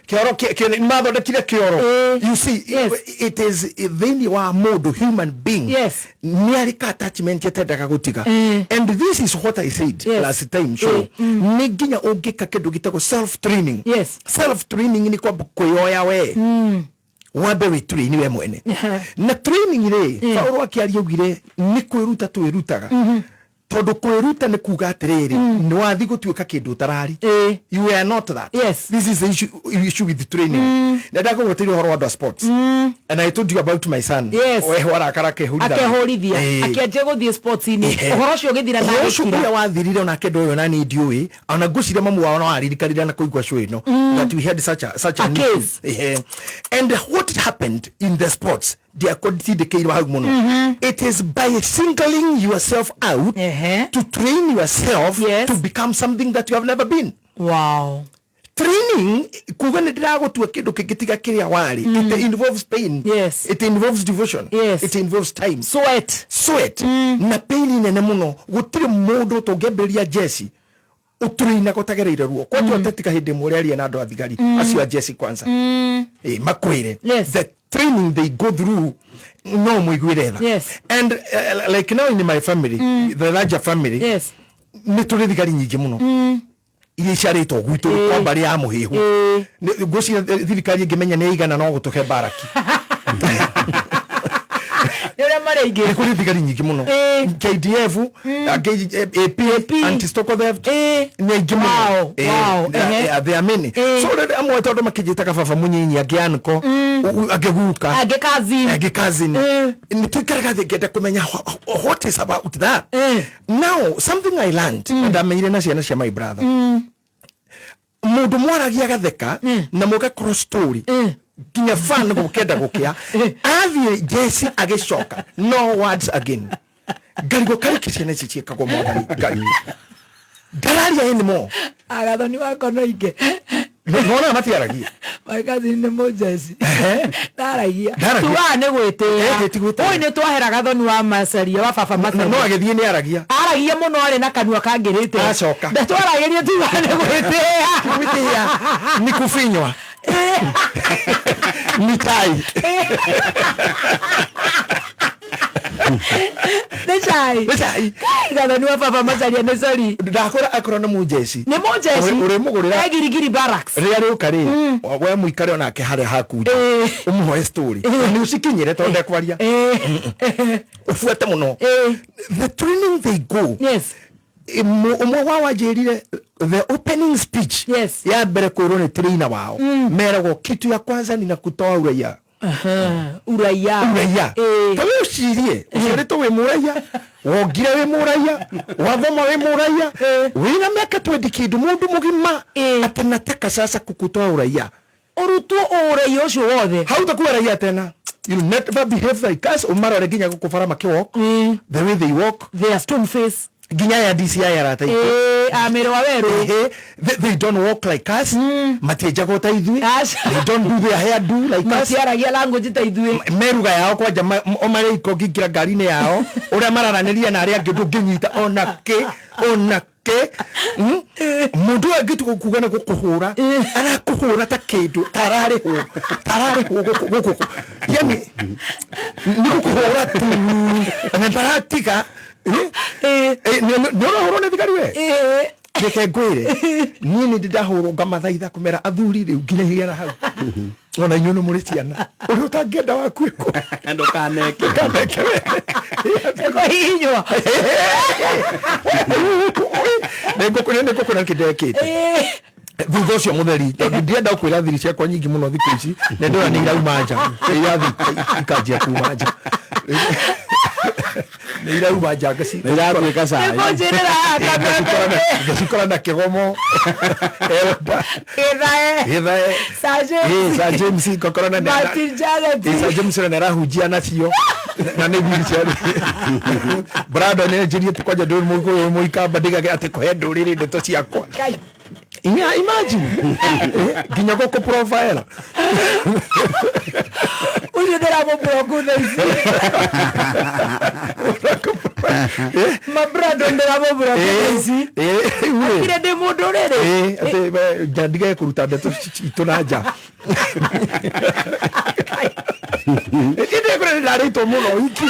Kĩoro nĩ mathondekire kĩoro. You see, it is thĩinĩ wa mũndũ, human being, nĩ arĩ ka attachment atendaga gũtiga. And this is what I said last time show, nĩ nginya ũngĩka kĩndũ gĩtagwo self training. Self training nĩ kwamba kwĩyoya we, wambe wĩ train we mwene. Na training rĩ, Paulo akĩaria augire nĩ kwĩruta twĩrutaga, tondũ kwĩruta nĩ kuga atĩrĩrĩ, nĩ wathi gũtuĩka kĩndũ ũtarari. You are not that. This is the issue with training. Na ndakũgweteire ũhoro wa andũ a sports, and I told you about my son. Weho arakara akehũrithania. Akehũrithia, akĩanjia gũthiĩ sports-inĩ. Ũhoro ũcio ũgĩthira na Ũhoro ũcio agĩkira. ũrĩa wathirire, onake ndũĩ, ona niĩ ndiũĩ, ona ngwĩciria mamu wao no aririkanire na kũigua show ĩno that we had such A an issue. case. And what happened in the sports, ndiakũtindĩkĩirwo hau mũno. It is by singling yourself out to train yourself to become something that you have never been. Training kuga nĩ ndĩragũtua kĩndũ kĩngĩ tiga kĩrĩa warĩ, it involves pain. Yes. It involves devotion. Yes. It involves time, sweat, sweat na pain nene mũno. Gũtirĩ mũndũ tũngĩambĩrĩria jeci ũtũrĩinaga ũtagereire ruo kwanja ũtetika hĩndĩ ĩmwe ũrĩaria na andũ a thigari acio a jeci kwanza. Makwĩre the training they go through no mũiguĩre tha. Yes. And like now in my family, the larger family, yes, nĩ tũrĩ thigari nyingĩ mũno iria icarĩtwo gwitũ kwa mbarĩ ya mũhĩhũ. Ngwĩciria thirikari ĩngĩmenya nĩ igana no gũtũhe mbaraki. Nĩ ũrĩa marĩ aingĩ. Nĩ kũrĩ thigari nyingĩ mũno, KDF, angĩ AP, anti stock theft, nĩ aingĩ mũno. They are many. So rĩrĩa amwe tondũ makĩnjĩtaga baba mũnyinyi, angĩ anko, angĩ guka, angĩ cousin, angĩ cousin, nĩ tũikaraga thĩ ngĩenda kũmenya what is about that. Now something I learned, ndamenyire na ciana cia my brother, mũndũ mwaragia agatheka na mũgakorwo story nginya fan gũkenda gũkĩa, athiĩ jeci agĩcoka no words again. Ngarigwo karĩki ciana ici ciĩkagwo mwathani Ngai ndararia anymore. Agathoni wakwa no ingĩ. Nona matiaragia. My cousin nĩ mũjeci, ndaragia. Ndaragia. Tugaga nĩ gwĩtĩĩa. Ti gwĩtĩĩa. Ũyũ nĩ twahera gathoni wa macaria wa baba macaria. No agĩthiĩ nĩ aragia. Aragia mũno, arĩ na kanua kangĩrĩte. Acoka. Ndatwaragĩria tugaga nĩ gwĩtĩĩa. Gwĩtĩĩa ni kufinywa ni tai. Nĩ cai. Nĩ cai. Gathoni wa baba macaria nĩ cori. Ndakora akorwo nĩ mũjeci. Nĩ mũjeci. Ũrĩmũgũrĩra. E Girigiri Barracks. Rĩrĩa rĩũka rĩ, we mũikare onake harĩa haku nja, ũmũhoe story na nĩ ũcikinyĩre tondũ ndekwaria, ũbuate mũno the training they go. Yes. Ũmwe wao anjĩrire the opening speech, yes, ya mbere kwĩrwo nĩ trainer wao, meragwo kitu ya kwanza ni nakutoa uraia. Uraia. Uraia. Ta wĩ ũcirie ũciarĩtwo wĩ mũraia, wongire wĩ mũraia, wathoma wĩ mũraia, wĩna mĩaka 20 kĩndũ, mũndũ mũgima, atĩ nataka sasa kukutoa uraia. Ũrutwo ũraia ũcio wothe. Hautakuwa raia tena. You'll never behave like us. Umarore nginya gũkũ bara makĩwalk, the way they walk, their stone face, nginya ya DCI arata aitũ. Amĩrĩ wa werũ. They don't walk like us, matienjagwo ta ithuĩ, they don't do their hair do like us, matiaragia language ta ithuĩ. Meruga yao kwanja o marĩ iko ngĩingĩra ngari-inĩ yao ũrĩa mararanĩria na arĩa angĩ ndũngĩnyita ona kĩ ona kĩ. Mũndũ ũyũ angĩtua kuga nĩ gũkũhũra, arakũhũra ta kĩndũ tararĩhwo tararĩhwo gũkũ gũkũ, yani nĩ gũkũhũra tu na ndaratiga. Nĩ ũrahũrwo nĩ thigari we? Reke ngwĩre, niĩ nĩ ndĩ ndahũrwo ngamathaitha kũmera athuri rĩu nginyagia na hau ona inyuĩ nĩ mũrĩ ciana ũrĩa ũtangĩenda waku ĩkwo Ndũkaneke. Ndũkaneke we. Kũhihinywo. Nĩ ngũkwĩra nĩkĩ ndekĩte thutha ũcio mũtheri, tondũ ndienda kwĩra thiri ciakwa nyingĩ mũno thikũ ici na ndĩrona nĩ irauma nja, nĩ irathi ikanjia kuma nja, nĩ irauma nja. Nĩ iratuĩka cai. Nĩkũnjĩrĩra kameme. Ngacikora na kĩgomo Elda. Gĩthae. Gĩthae. Sir James. Sir James ngakora na Martin Janet. Sir James na arahunjia nacio na nĩ thiri cia brother nĩ anjĩrie tu kwanja ndũrĩ mũgĩkũyũ mũikamba ndigage atĩ kũhe ndũrĩrĩ ndeto ciakwa. Inya imagine nginya gũkũ profile. Ũcio ndĩramũblock thaa ici. Mabrado ndĩramũblock thaa ici. Akire ndĩ mũndũ rĩrĩ. Atĩ ndigage kũruta ndeto itũ na nja. Ĩndĩ kũrĩa ndarĩtwo mũno iki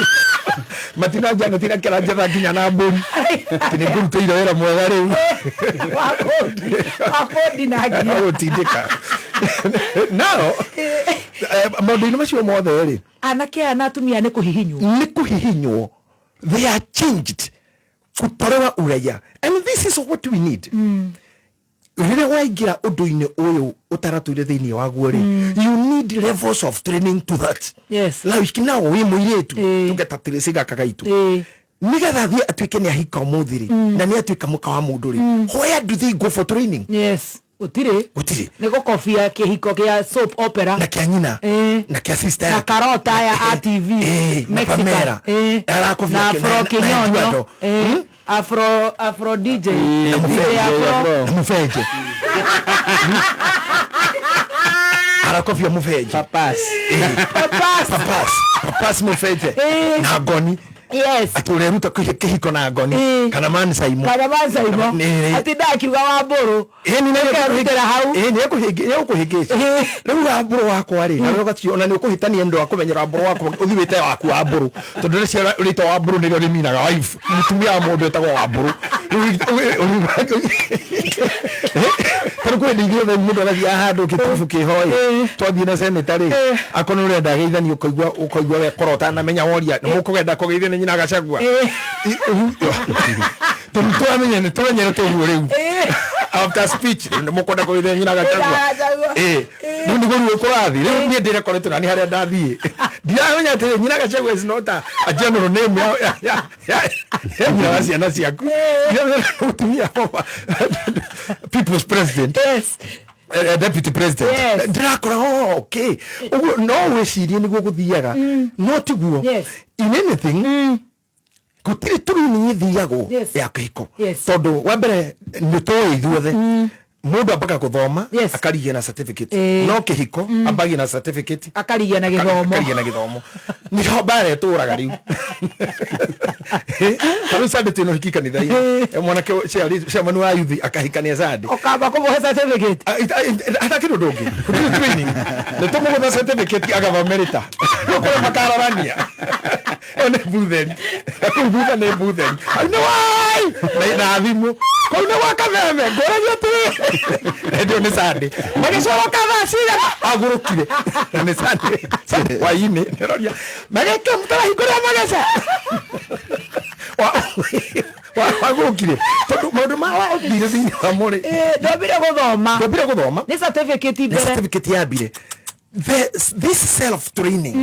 matina njana tina kĩranjetha nginya na mbũri atĩ nĩ ngũrutĩire wĩra mwega rĩu. Wakũndinangia. Gũtindĩka nao maũndũ-inĩ macio mothe rĩ, Anake aya na atumia nĩ kũhihinywo. Nĩ kũhihinywo. They are changed, kutolewa uraia, and this is what we need. Rĩrĩa waingĩra ũndũ-inĩ ũyũ ũtaratũire thĩinĩ waguo rĩ, you need levels of training to that. Like now wĩ mũirĩtu tũgeta Tracy gaka gaitũ, nĩgetha athiĩ atuĩke nĩ ahika ũmũthĩ rĩ, na nĩ atuĩka mũka wa mũndũ rĩ, where do they go for training? Yes, gũtirĩ. Gũtirĩ. Nĩ gũkobia kĩhiko kĩa soap opera. Na kĩa nyina na kĩa sister na yake. Karota ya ATV. Na Mexican. Pamela. Arakobia na Afro na Kinyonyo. Eduardo. Afro DJ Na DJ Mũbenje. Afro. Na Mũbenje. Arakobia mũbenji. Papas. Papas. Papas. Papas mũbenje. Na ngoni. Yes. Atĩ ũreruta kĩhiko na ngoni. Kana man Saimo. Kana man Saimo. Atinda akiuga wa mbũrũ. Ĩni nĩ Ũkerutĩra hau. Ĩni nĩekũhĩngĩca. Rĩu wa mbũrũ wakwa rĩ, na ũgacio ona nĩ ũkũhĩtania nĩ ũndũ wa kũmenyera mbũrũ wakwa ũthiĩ wĩte waku wa mbũrũ. Tondũ rĩcio rĩtwa wa mbũrũ nĩrĩo rĩminaga wife. Mũtumia wa mũndũ etagwo wa mbũrũ. Rĩu tarĩu kwĩ hĩndĩ ithuothe mũndũ agathiaga handũ kĩtibu kĩho ĩ, twathiĩ na seneta rĩ, akorwo nĩ ũrenda geithani ũkaigua ũkaigua wekora ũtanamenya woria nĩ mũkũgenda kũgeithio nĩ nyina Gachagua. Tondũ twamenya nĩ tũmenyerete ũguo rĩu. After speech rĩu nĩ mũkwenda kũgeithio nyina Gachagua. Ĩ, rĩu nĩguo rĩu kũrathiĩ. Rĩu niĩ ndĩrekoretwo nani harĩa ndathiĩ. Ndiramenya atĩrĩ nyina Gachagua is not a general name ya nyina wa ciana ciaku. Ndiramenya mũtumia wa people's president. Yes. Deputy president. Yes. Ndirakora, oh, okay. Ũguo no wĩcirie nĩguo gũthiaga. No tiguo. Yes. In anything, gũtirĩ turuni ithiagwo ya kĩhiko. Tondũ wa mbere nĩ tũĩ ithuothe mũndũ ambaga gũthoma akarigia na certificate. No kĩhiko ambagia na certificate akarigia na gĩthomo. Akarigia na gĩthomo. Nĩho mbara ĩtũraga rĩu. Tarĩu Sunday twĩna ũhiki kanitha-inĩ. Mwanake chairman wa youth akahikania Sunday. Ũkamba kũmũhe certificate. Hatakĩrĩ ũndũ ũngĩ. Gũtirĩ training. Nĩ tũmũgũtha certificate agathomerĩta. Rĩu kũrĩa makarorania. Ĩyo nĩ butheri. Kũu thutha nĩ butheri. Hau nĩ wai! Na thimũ. Kũu nĩ gwa Kameme. Ngũragia atĩrĩ. Hĩndĩ ĩyo nĩ Sunday. Magĩcoka thaa cigana? Agũrũkire. Na nĩ Sunday. Sunday hwaĩ-inĩ. Nĩroria. Magĩka mũtarahingũrĩra mageca. Wagũrũkire. Tondũ maũndũ ma wathire thĩinĩ wa mũrĩ. Ndwambire gũthoma. Ndwambire gũthoma. Nĩ certificate Nĩ mbere. certificate yambire. This self training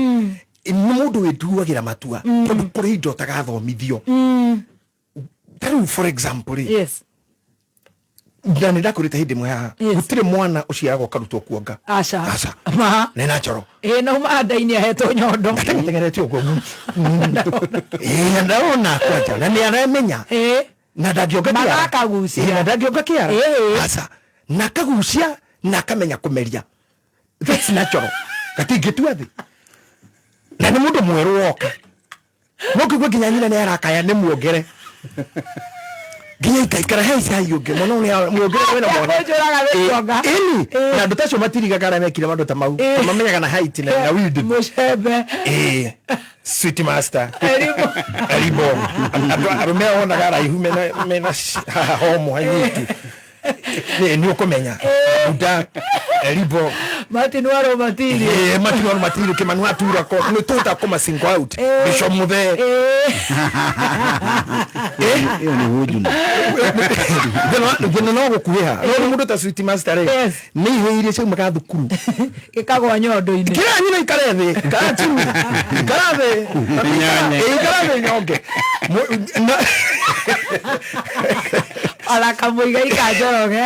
nĩ mũndũ wĩtuagĩra matua tondũ kũrĩ indo ũtagathomithio. Tarĩu for example rĩ. Yes. Na nĩ ndakũrĩte hĩndĩ ĩmwe haha. Gũtirĩ mwana ũciaragwo ũkarutwo kuonga. Aca. Aca. Ma. Nĩ natural. Ĩ na uma nda-inĩ ahetwo nyondo. Atengerete ũguo. Ĩ ndaona kwanja na nĩ aramenya. Na ndangĩonga kĩara. Magakagucia. Ĩ na ndangĩonga kĩara. Ĩ. Aca. Na akagucia na akamenya kũmeria. That's natural. Gatingĩtua thĩ. Na nĩ mũndũ mwerũ woka. No kĩigua nginya nyina nĩ arakaya nĩ muongere. Nginya ikaikara he cai ũngĩ mwana ũyũ nĩ muongere wĩna mwana. Nĩakũnjũraga nĩ kuonga. Ĩni. Na andũ ta acio matirigaga arĩa mekire maũndũ ta mau. Tondũ mamenyaga na height na width. Mũcembe. Ĩ. Sweet master. Elibo. Elibo. Andũ arũme wonaga araihu mena haha homo hanyitu. Nĩ ũkũmenya. Buda. Elibo. Martin Waro Matiri. Martin Waro Matiri Kimani watura ko nĩ tũhota kũma single out. Bishop Muthee. Ĩyo nĩ hujuma. Thĩna no gũkuhĩha. No nĩ mũndũ ta Sweet Master rĩ. Nĩ ihĩ iria ciaumaga thukuru. Gĩkagwa nyondo-inĩ. Kĩra nyina ikare thĩ. Ikara chini. Ikara thĩ. Nyonge. Ikara thĩ nyonge. Ona kamũiga ikanjoroge.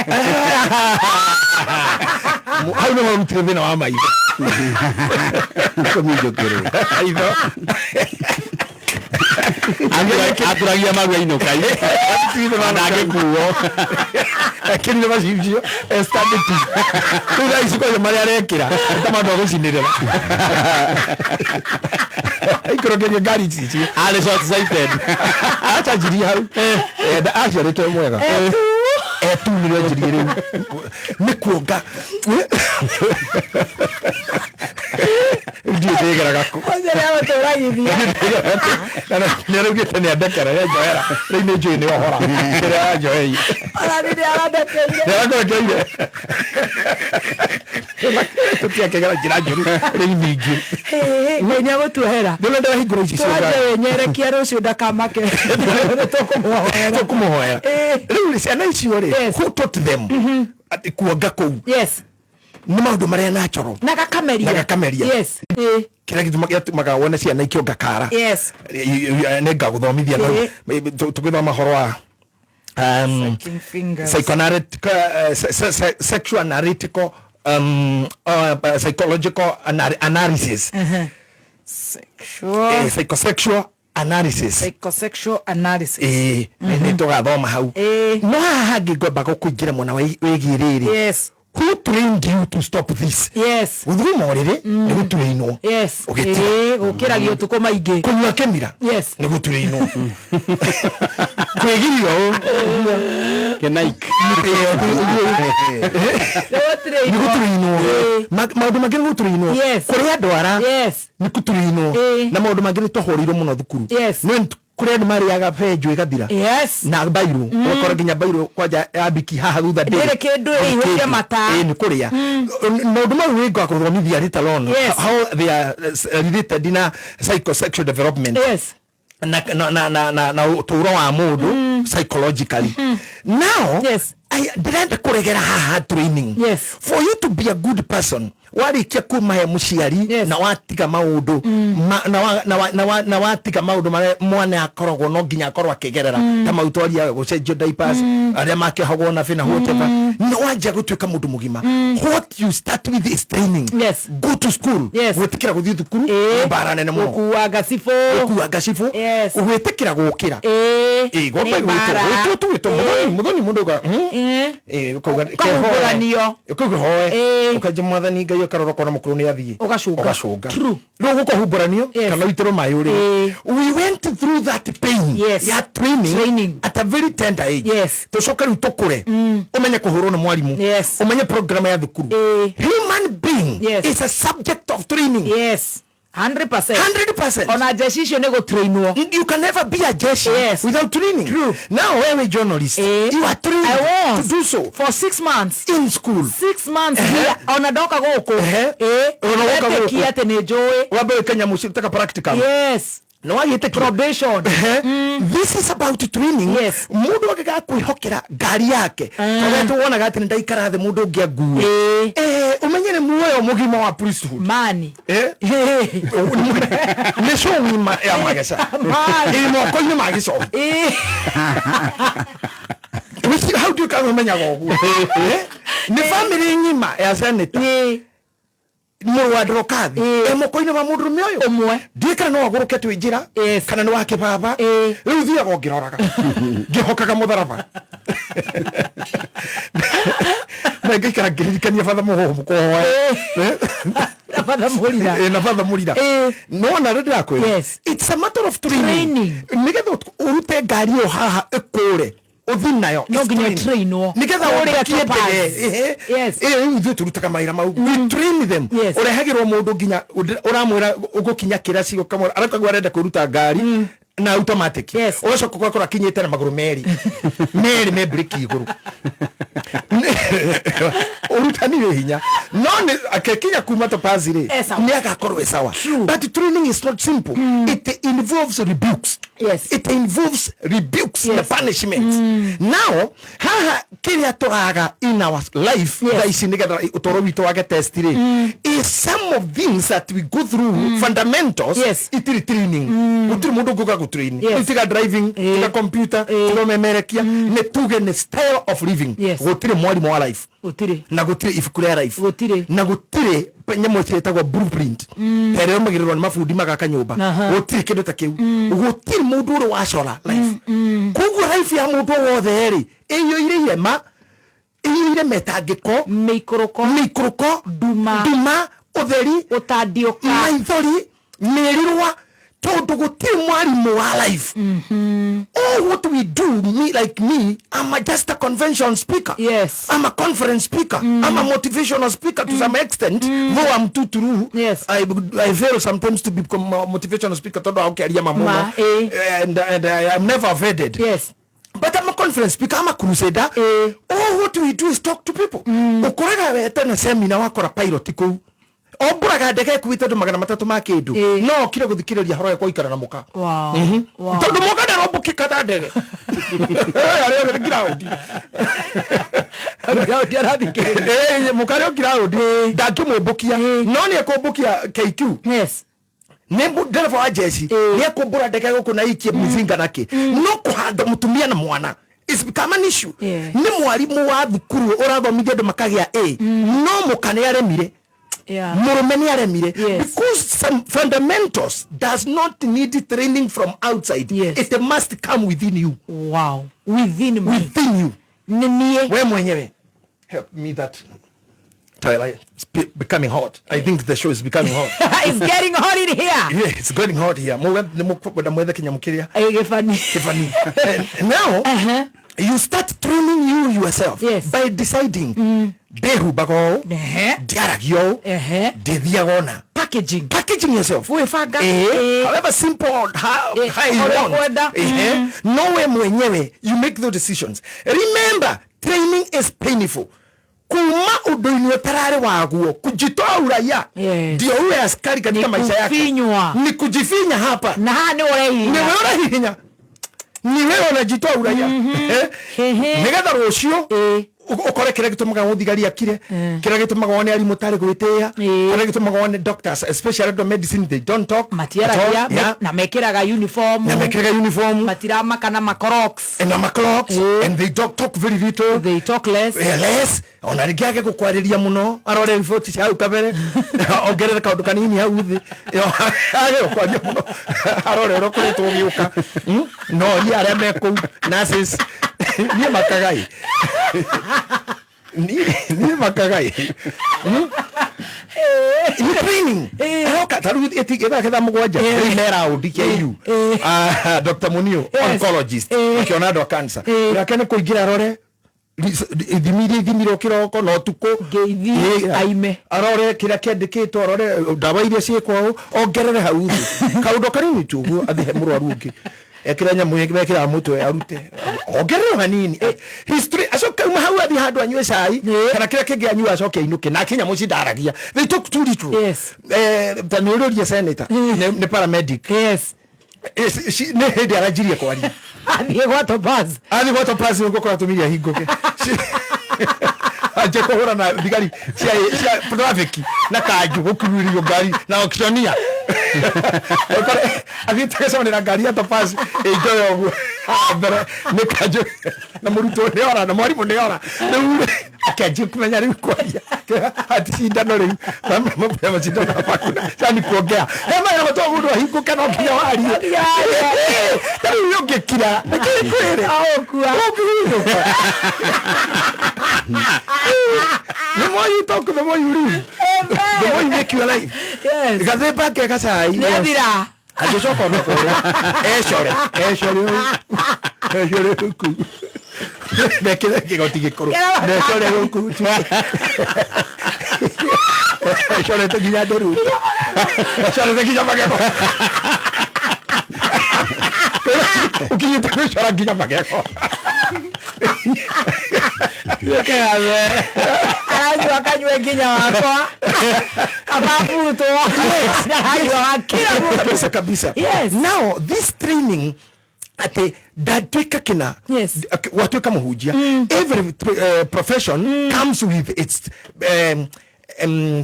Hau nĩho ũrutire thĩna wa maitho. Kũminjũkĩrwo. Maitho. Atũragia maru ainũka. Ndangĩkuo. Ekĩrire macicio estandĩti. Rĩu thaa ici kwaria marĩa arekĩra ta mandũ a gũcinĩrĩra. Aikũrũkĩrie ngari ici. Arĩ short sighted. Acanjirie hau. Aciarĩtwo mwega. Etu nĩrĩo anjirie rĩu. Nĩ kuonga. Ndiũ ndĩgeraga kũ. Ũcio nĩagũtũragithia. Nĩ araugĩte nĩ andekera nĩ anjoera. Rĩu nĩ njũĩ nĩ ohora. Kĩrĩa aranjoeire. Ona nĩ nĩarandekeire. Nĩ arakũrekeire. Tũtiakĩgera njĩra njũru rĩu ningĩ. Ngai nĩagũtuohera. Nĩ ũrenda wahingũra ici cia ngari. Twanjie wĩnyerekia rũciũ ndakamake. Nĩtũkũmũhoera. Tũkũmũhoera. Rĩu ciana icio rĩ, who taught them atĩ kuonga kũu? Yes. Nĩ maũndũ marĩa natural. Na gakameria. Na gakameria. Yes. Kĩrĩa gĩtũmaga wone ciana ikĩonga kara. Yes. Nĩ ngagũthomithia tũgĩthoma ũhoro wa sexual analytical psychological analysis. Sexual. Psychosexual Analysis. Psychosexual analysis. Ĩĩ, nĩ tũgathoma hau. No haha hangĩ ngwamba gũkũingĩra mwena wĩgiĩ rĩrĩ. Yes. Who trained you to stop this? Yes. Gũthuguma ũrĩrĩ nĩ gũturainwo. Yes. Ũgĩtiga. Ĩĩ, gũkĩragia ũtukũ maingĩ. Kũnyua kĩmira. Yes. Nĩ gũturainwo. Kwĩgirio ũũ. Kenaik. Nĩ gũturainwo. Maũndũ mangĩ nĩ gũturainwo. Yes. Kũrĩa ndwara. Yes. Nĩ gũturainwo. Na maũndũ mangĩ nĩ twahũrĩirwo mũno thukuru. Yes. No kũrĩ andũ marĩaga benjũ ĩgathira. Yes. Na bairũ. Ũgakora nginya bairũ kwanja ya biki haha thutha ndĩrĩ. Ndĩrĩ kĩndũ ĩihũire mata. Ĩĩ, nĩ kũrĩa. Maũndũ mau nĩ ngakũthomithia later on. Yes. How they are related na psychosexual development. Yes. Na ũtũũro wa mũndũ psychologically. Now, yes. Ndĩrenda kũregera haha training. Yes. For you to be a good person, warĩkia kuma he mũciari na watiga maũndũ na watiga maũndũ marĩa mwana akoragwo no nginya akorwo akĩgerera ta mau twaria gũcenjio diapers, arĩa makĩohagwo na bĩ na whatever, no wanjia gũtuĩka mũndũ mũgima, what you start with is training. Yes. Go to school. Yes. Gwĩtĩkĩra gũthiĩ thukuru nĩ mbara nene mũno. Gũkua ngacibũ. Gũkua ngacibũ. Yes. Gwĩtĩkĩra gũkĩra. Ĩĩ. Ĩĩ, gwamba Nĩ gwĩtwo mbara. gwĩtwo tu gwĩtwo mũthoni mũthoni mũndũ uga ĩĩ, ũkauga Ũkahumbũranio. Ũkauga hoe, ũkanjia mwathani Ngai, ũkarora ũkona mũkũrũ nĩ athiĩ, Ũgacũnga. Ũgacũnga rĩu gũkũhumbũranio kana ũitĩrwo maĩ ũrĩrĩ. We went through that pain Yes. ya training at a very tender age. Yes. Tũcoke rĩu tũkũre, ũmenye kũhũrwo nĩ mwarimũ. Yes. Ũmenye program ya thukuru. Human being Yes. is a subject of training. Yes. 100%. 100%. Ona jeshi icio nĩ gũtrainwo. You can never be a jeshi Yes. without training. True. Now wewe journalist, you are trained I was. to do so. For 6 months. In school. 6 months here. Ona ndoka gũkũ. Ĩĩ. Ona woka gũkũ. Ndetĩkia atĩ nĩ njũĩ. Wambe wĩke nyamũ ciĩtaga practical. Yes. Na wagĩtĩkio Probation. This is about training. Yes. Mũndũ angĩgaga kwĩhokera ngari yake, tondũ wonaga atĩ nĩ ndaikara thĩ mũndũ ũngĩ angue. Eh, ũmenye nĩ muoyo mũgima wa priesthood. Mani. Eh? Nĩ show ng'ima ya mageca. Mani. Ĩ moko-inĩ ma gĩcoki. Wĩci- hau ndiũĩ kana ũmenyaga ũguo. Eh? Nĩ family ng'ima ya senator mũrũ wa ndorokathi e moko-inĩ wa mũndũrũme ũyũ ũmwe. Ndiũĩ kana no agũrũke twĩ njĩra kana nĩ wa kĩbaba. Rĩu thiaga ũngĩroraga ngĩhokaga mũtharaba na ngaikara ngĩririkania batha mũhũhũ kũhoya. Na batha mũrira. Na batha mũrira nona rĩ ndĩrakwĩra. Yes. It's a matter of training, nĩgetha ũrute ngari ĩyo haha ĩkũre ũthi nayo. No It's nginya training. ĩtrainwo. Nĩgetha Kũrĩa wambatie Topaz. ndege. Ehe. Yes. Ĩĩ, rĩu ithuĩ tũrutaga mawĩra mau, we train them. Yes. Ũrehagĩrwo mũndũ nginya ũramwĩra ũgũkinya kĩraci, ũkamwĩra arakagua arenda kwĩruta ngari na automatic. Yes. Ũgacoka ũgakora akinyĩte na magũrũ merĩ merĩ me breki igũrũ. Ũrutani wĩ hinya, no nĩ akekinya kuma Topazi rĩ, E sawa. nĩ agakorwo e sawa. But training is not simple. It involves rebukes. Yes. It involves rebukes na punishments. Now haha kĩrĩa tũraga in our life thaa ici nĩgetha ũtũũro witũ wage test rĩ, is some of things that we go through, fundamentals. Yes. Itirĩ training, gũtirĩ mũndũ ũngĩũka gũtrain. Yes. Tiga driving, tiga computer, tiga ũmemerekia, nĩ tuge nĩ style of living. Yes. Gũtirĩ mwarimũ wa life Gũtirĩ. na gũtirĩ ibuku rĩa life Gũtirĩ. na gũtirĩ nyamũ ciĩtagwo blueprint ta ĩrĩa ĩrũmagĩrĩrwo nĩ mabundi magaka nyũmba. Gũtirĩ kĩndũ ta kĩu, gũtirĩ mũndũ ũrĩ wacora life. Koguo life ya mũndũ o wothe rĩ, ĩiyũire irema, ĩiyũire metangĩko, Mĩikũrũko. Mĩikũrũko, Nduma. Nduma, ũtheri, Gũtandiũka. Maithori, mĩrirwa, tondũ gũtirĩ mwarimũ wa life. All what we do, me, like me, I'm just a convention speaker. Yes. I'm a conference speaker. I'm a motivational speaker to some extent, though I'm too true. Yes. I fail sometimes to become a motivational speaker tondũ aũkĩaria mamuno. Ma, eh. And I'm never offended. Yes. But I'm a conference speaker, I'm a crusader. All what we do is talk to people. Ũkoraga wete na seminar, wakora pilot kũu ombũraga ndege ĩkuĩte andũ 300 ma kĩndũ, no okire gũthikĩrĩria horo ya gũikara na mũka. Wow. Wow. Tondũ mũka ndarombũkĩka na ndege. Arĩa othe ground. Ground arathikĩrĩria. Ĩĩ, mũka arĩ o ground ndangĩmũmbũkia, no nĩ ekũmbũkia KQ. Yes. Nĩ ndereba wa jeshi nĩ ekũmbũra ndege gũkũ na ikie mzinga nake, no kũhanda mũtumia na mwana is become an issue. Yeah. Nĩ mwarimũ wa thukuru ũrathomithia andũ makagĩa A, no mũka nĩ aremire. Yeah. Mũrũme nĩ aremire because some fundamentals does not need training from outside. Yes. It must come within you. Wow. Within me. Within you. Nĩ niĩ. We mwenyewe. Help me that Tyler, it's becoming hot. I think the show is becoming hot. It's getting hot in here. Yeah, it's getting hot here. Nĩ mũkwenda mwethe kĩnyamũ kĩrĩa. Gĩbani. Gĩbani. And now, you start training you yourself. Yes. By deciding ndĩhumbaga ũũ, ndĩaragia ũũ, ndĩthiaga ũna. Packaging. Packaging yourself. Gwĩbanga. However simple, how, how you ũrĩa want. ũkwenda. No we mwenyewe, you make those decisions. Remember, training is painful. Kuma ũndũ-inĩ ũtararĩ waguo, kujitoa uraia ndio uwe askari katika Ni maisha yako. kufinywa. Ni kujifinya hapa. Na haha nĩ ũrehihinya. Ni wewe ũrahihinya. Ni wewe unajitoa uraia. Nĩgetha rũciũ ũkore kĩrĩa gĩtũmaga mũthigari akire, kĩrĩa gĩtũmaga wone arimũ tarĩ gwĩtĩĩa, kĩrĩa gĩtũmaga wone doctors, especially the medicine, they don't talk Matiaragia at all. Yeah. na mekĩraga uniform. Na mekĩraga uniform. Matiramaka na macrocs. And na macrocs. And they don't talk very little. They talk less. Yeah, less. Ona rĩngĩ age gũkwarĩria mũno, arore riboti cia hau kabere, ongerere kaũndũ kanini hau thĩ, age gũkwaria mũno, arore ũrĩa ũkoretwo ũgĩũka. No orie arĩa me kũu, nurses, niĩ makagai. Niĩ makagai. Ni training. Aroka ta rĩu ĩthaa thaa 7 rĩu me raundi KU. Dr. Munio, oncologist, akĩona andũ a cancer. Nake nĩ kũingĩra arore ithimi iria ithimirwo kĩroko na ũtukũ. Aime. Arore kĩrĩa kĩandĩkĩtwo, arore ndawa iria ciĩkwo ũũ, ongerere hau thĩ. Kaũndũ kanini tu ũguo athiĩ he mũrwaru ũngĩ. Ekĩra nyamũ ĩngĩ mekĩraga mũtwe arute. Ongerere hanini. History acoke uma hau athiĩ handũ anyue cai kana kĩrĩa kĩngĩ anyue acoke ainũke nake nyamũ ici ndaragia. They talk too little. Yes. Ta nĩ ũrĩũrie senator nĩ paramedic. Yes. Nĩ hĩndĩ aranjirie kwaria. Athiĩ gwa Topaz. Athiĩ gwa Topaz nĩguo kũratũmire ahingũke. Anjie kũhũra na thigari cia traffic na kanjũ gũkururio ngari na auctioneer. Ũkore athiĩte gũcemania na ngari ya Topaz ĩnjoya ũguo mbere nĩ kanjũ na mũrutwo nĩ ora na mwarimũ nĩ ora. Rĩu rĩ, akĩanjia kũmenya rĩu kwaria. Ati cindano rĩu, mapea macindano hapa yani kuongea. Hema ya watu mũndũ ahingũke no nginya warie. Ta rĩu ũngĩkira, nĩkĩ ngwĩre? Ũngĩhurũka. The more you talk, the more you lose. The more you make your life. Yes. Gathemba ke gacai. Nĩathira. Agĩcoka ona kũrĩa. Ecore, ecore ũũ. Ecore gũkũ. Mekĩre kĩgoti gĩkũrũ. Ecore gũkũ. Ecorete nginya nderu. Ecorete nginya magego. Ũkinyĩte gwĩcora nginya magego. Aranyua kanyue nginya wakwa. Kababutwo. Aranyua kila mũndũ. Kabisa kabisa. Yes. Now this training ati ndatuĩka kĩna. Yes. Watuĩka mũhunjia. Every profession comes with its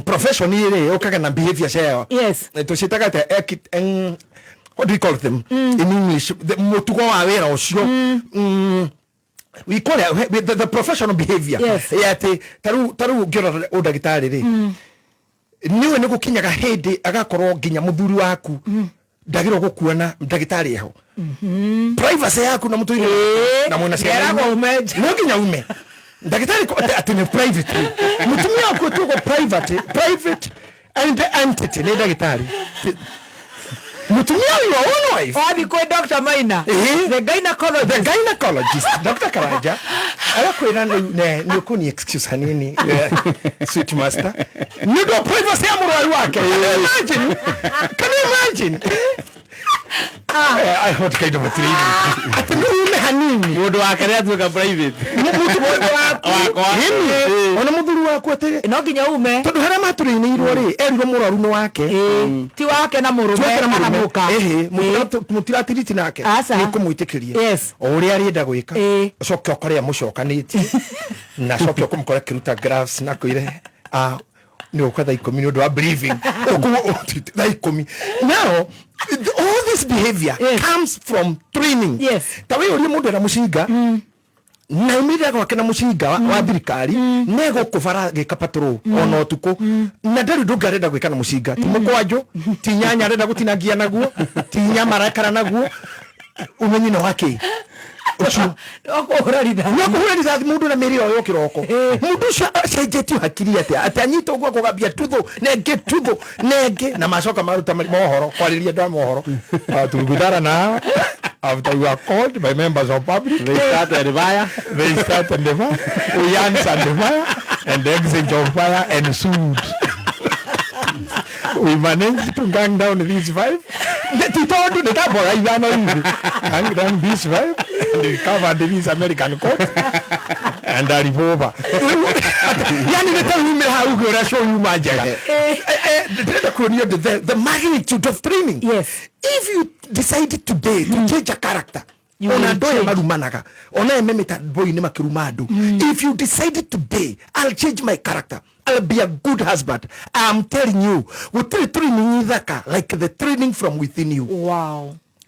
profession ĩrĩ ũkaga na behavior ciayo. Yes. Tũciĩtaga atĩa? What do you call them in English? The mũtugo wa wĩra ũcio. We call it the professional behavior. Yes. Ya atĩ ta rĩu ũngĩrora ũndagĩtarĩ rĩ, nĩwe nĩ gũkinyaga hĩndĩ agakorwo nginya mũthuri waku ndagĩrwo gũkuona ndagĩtarĩ eho. Privacy yaku na mũtũire na mwĩna ciana. Nderagwo ume nja. No nginya ume. Ndagĩtarĩ atĩ nĩ private. Mũtumia waku ĩtagwo private and entity nĩ ndagĩtarĩ. Mũtumia your own wife. Wathiĩ kwĩ Dr. Maina. The gynecologist. The gynecologist. Dr. Karanja. Arakwĩra nĩ ũkũni excuse hanini. Sweet master. Nĩ ũndũ wa privacy ya mũrwaru wake. Imagine. Can you imagine? I want kind of a training. Atĩ nĩ ume hanini. Mũndũ wake nĩ atuĩka private. Mũndũ wakwa. Ona mũthuri waku atĩ no nginya ume. Tondũ harĩa matũrĩinĩirwo rĩ, erirwo mũrwaru nĩ wake. Ti wake na mũrũme Ti wake na kana mũrũme. mũka. Ĩhĩ, mũtiratiriti nake. Aca. Nĩ ũkũmwĩtĩkĩria. Yes. O ũrĩa arĩenda gwĩka. Ũcoke ũkore amũcokanĩtie. Na acoke ũkũmũkora akĩruta gloves na akwĩre, nĩ ũka thaa 10 nĩ ũndũ wa briefing. Thaa 10. Now, all this behavior comes from training. Yes. Ta wĩ ũrie mũndũ ena mũcinga, Na umĩrĩra gwake na mũcinga wa thirikari ne gũkũ bara gĩka patrol ona ũtukũ, na ndarĩ ũndũ ũngĩ arenda gwĩka na mũcinga, ti mũkwanjũ, ti nyanya arenda gũtinangia naguo, ti nyama arekara naguo. Ũmenyi nĩ wakĩ ũcio? Kũhũra rithathi. No kũhũra rithathi mũndũ na mĩrĩ oyo kĩroko. Mũndũ ũcio acenjetio hakiri atĩa atĩ anyita ũguo akũgambia tuthu nengĩ, tuthu nengĩ, na macoka maruta mohoro kwarĩria andũ a mohoro. Tulikutana na hawa after we were called by members of public. They started fire. They started the fire, we answered the fire and the exchange of fire ensued. We managed to gang down these five. Ti tondũ nĩ tambora ithano hivi, gang down these five and we covered this American coat and a revolver. Yani nĩ ta umĩra hau ũguo ũrĩa show yuma njega. Ndĩrenda kuonia the magnitude of training. Yes. If you decide today to change a character, You ona will andũ aya change. marumanaga, ona aya me mĩtambo-inĩ makĩruma andũ, if you decide today, "I'll change my character, I'll be a good husband," I'm telling you, gũtirĩ training ithaka like the training from within you.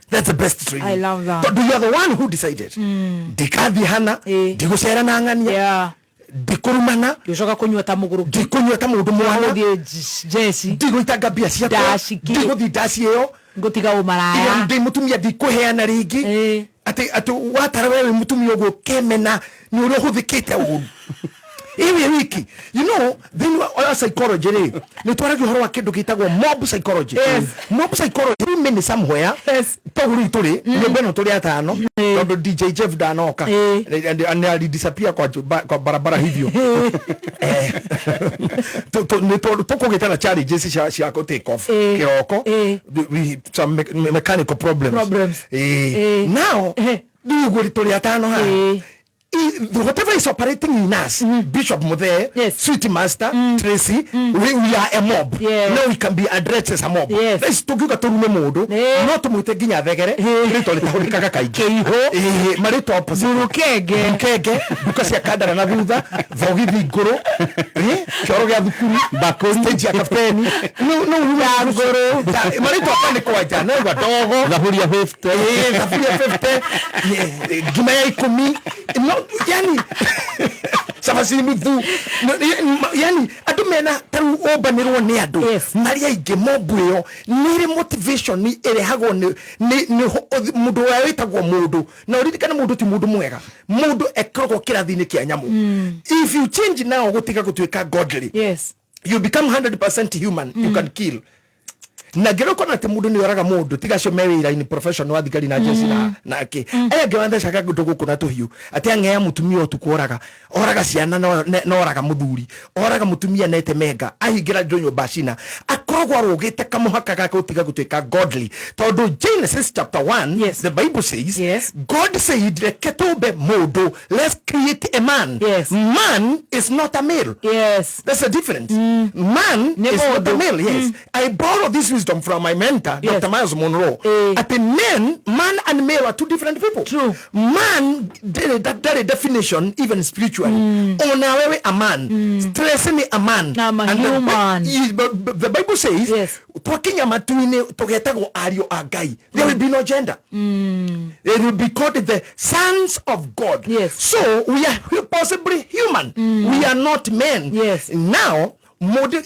That's the best training. I love that. Tondũ you are the one who decided, ndikathiĩ hana, ndigũcera na ng'ania, ndikũrumana, Ndiũcoka kũnyua ta mũgũrũki. Ndikũnyua ta mũndũ mwana. Gũthiĩ jeci. Ndigũitanga mbia ciakwa. Ndaci kĩ? Ndigũthiĩ ndaci ĩyo. Ngũtiga ũmaraya. Ndĩ mũtumia, ndikũheana rĩngĩ atĩ watara we wĩ mũtumia ũguo kemena nĩ ũrĩa ũhũthĩkĩte ũru iwi wiki. Thĩinĩ wa psychology rĩ, nĩ twaragia ũhoro wa kĩndũ gĩtagwo mob psychology. Mob psychology, we many somewhere tau rĩu tũrĩ nyũmba ĩno tũrĩ atano, tondũ DJ Jeff ndanoka and alidisappear kwa barabara hivyo. Nĩ tũkũgĩte na challenges cia kũ take off kĩroko. Some mechanical problems. Problems. Now rĩu ũguo tũrĩ atano haha, whatever is operating in us, Bishop Muthe, Sweet Master, Tracy, we are a mob. Now we can be addressed as a mob. Yes. Tukiuga turume mundu, no tumwite nginya thegere, rĩtwa rĩtahũrĩkaga kaingĩ. Marĩtwa opposite. Burukenge. Burukenge, nduka cia kandara na thutha, thogithi ngũrũ, kĩoro gĩa thukuru, Mbakũri. Stage ya kapteni. No urume ngũrũ. Marĩtwa aka nĩ kwanja, no igua ndogo. Thaburia 50. Thaburia 50, ngima ya 10, no, yani cabaci nuthu. Yani andũ mena tarĩu ũmbanĩrwo nĩ andũ marĩa aingĩ, mob ĩyo nĩ ĩrĩ motivation ĩrehagwo nĩ mũndũ ũrĩa wĩtagwo mũndũ. Na ũririkane, mũndũ ti mũndũ mwega, mũndũ ekoragwo kĩrathi-inĩ kĩa nyamũ. If you change now gũtiga gũtuĩka godly, you become 100% human. You can kill na ngĩrwo kona atĩ mũndũ nĩ oraga mũndũ, tiga acio me wĩra-inĩ professional wa thigari na jeshi na kĩ, aya angĩ mathecaga ngũndũ gũkũ na tũhiũ atĩ ang'ea mũtumia ũtukũ, oraga oraga ciana, no oraga mũthuri, oraga mũtumia nete menga ahingĩra andũ nyũmba cina, akoragwo arũgĩte kamũhaka ga gũtiga gũtuĩka godly, tondũ Genesis chapter 1, the Bible says, God said, "Reke tũmbe mũndũ, let's create a man." Man is not a male. That's the difference. Man Nĩ is not a mũndũ. male. Yes. I borrow this wisdom from my mentor, Dr. Miles Monroe. At the man and male are two different people. True. Man, that definition, even spiritually. Ona wewe a man. Stress ni a man. I'm a And human. The Bible says, twakinya matu-inĩ tũgetagwo ariũ a Ngai. There will be no gender. They will be called the sons of God. So we are possibly human. We are not men. Now, mũndũ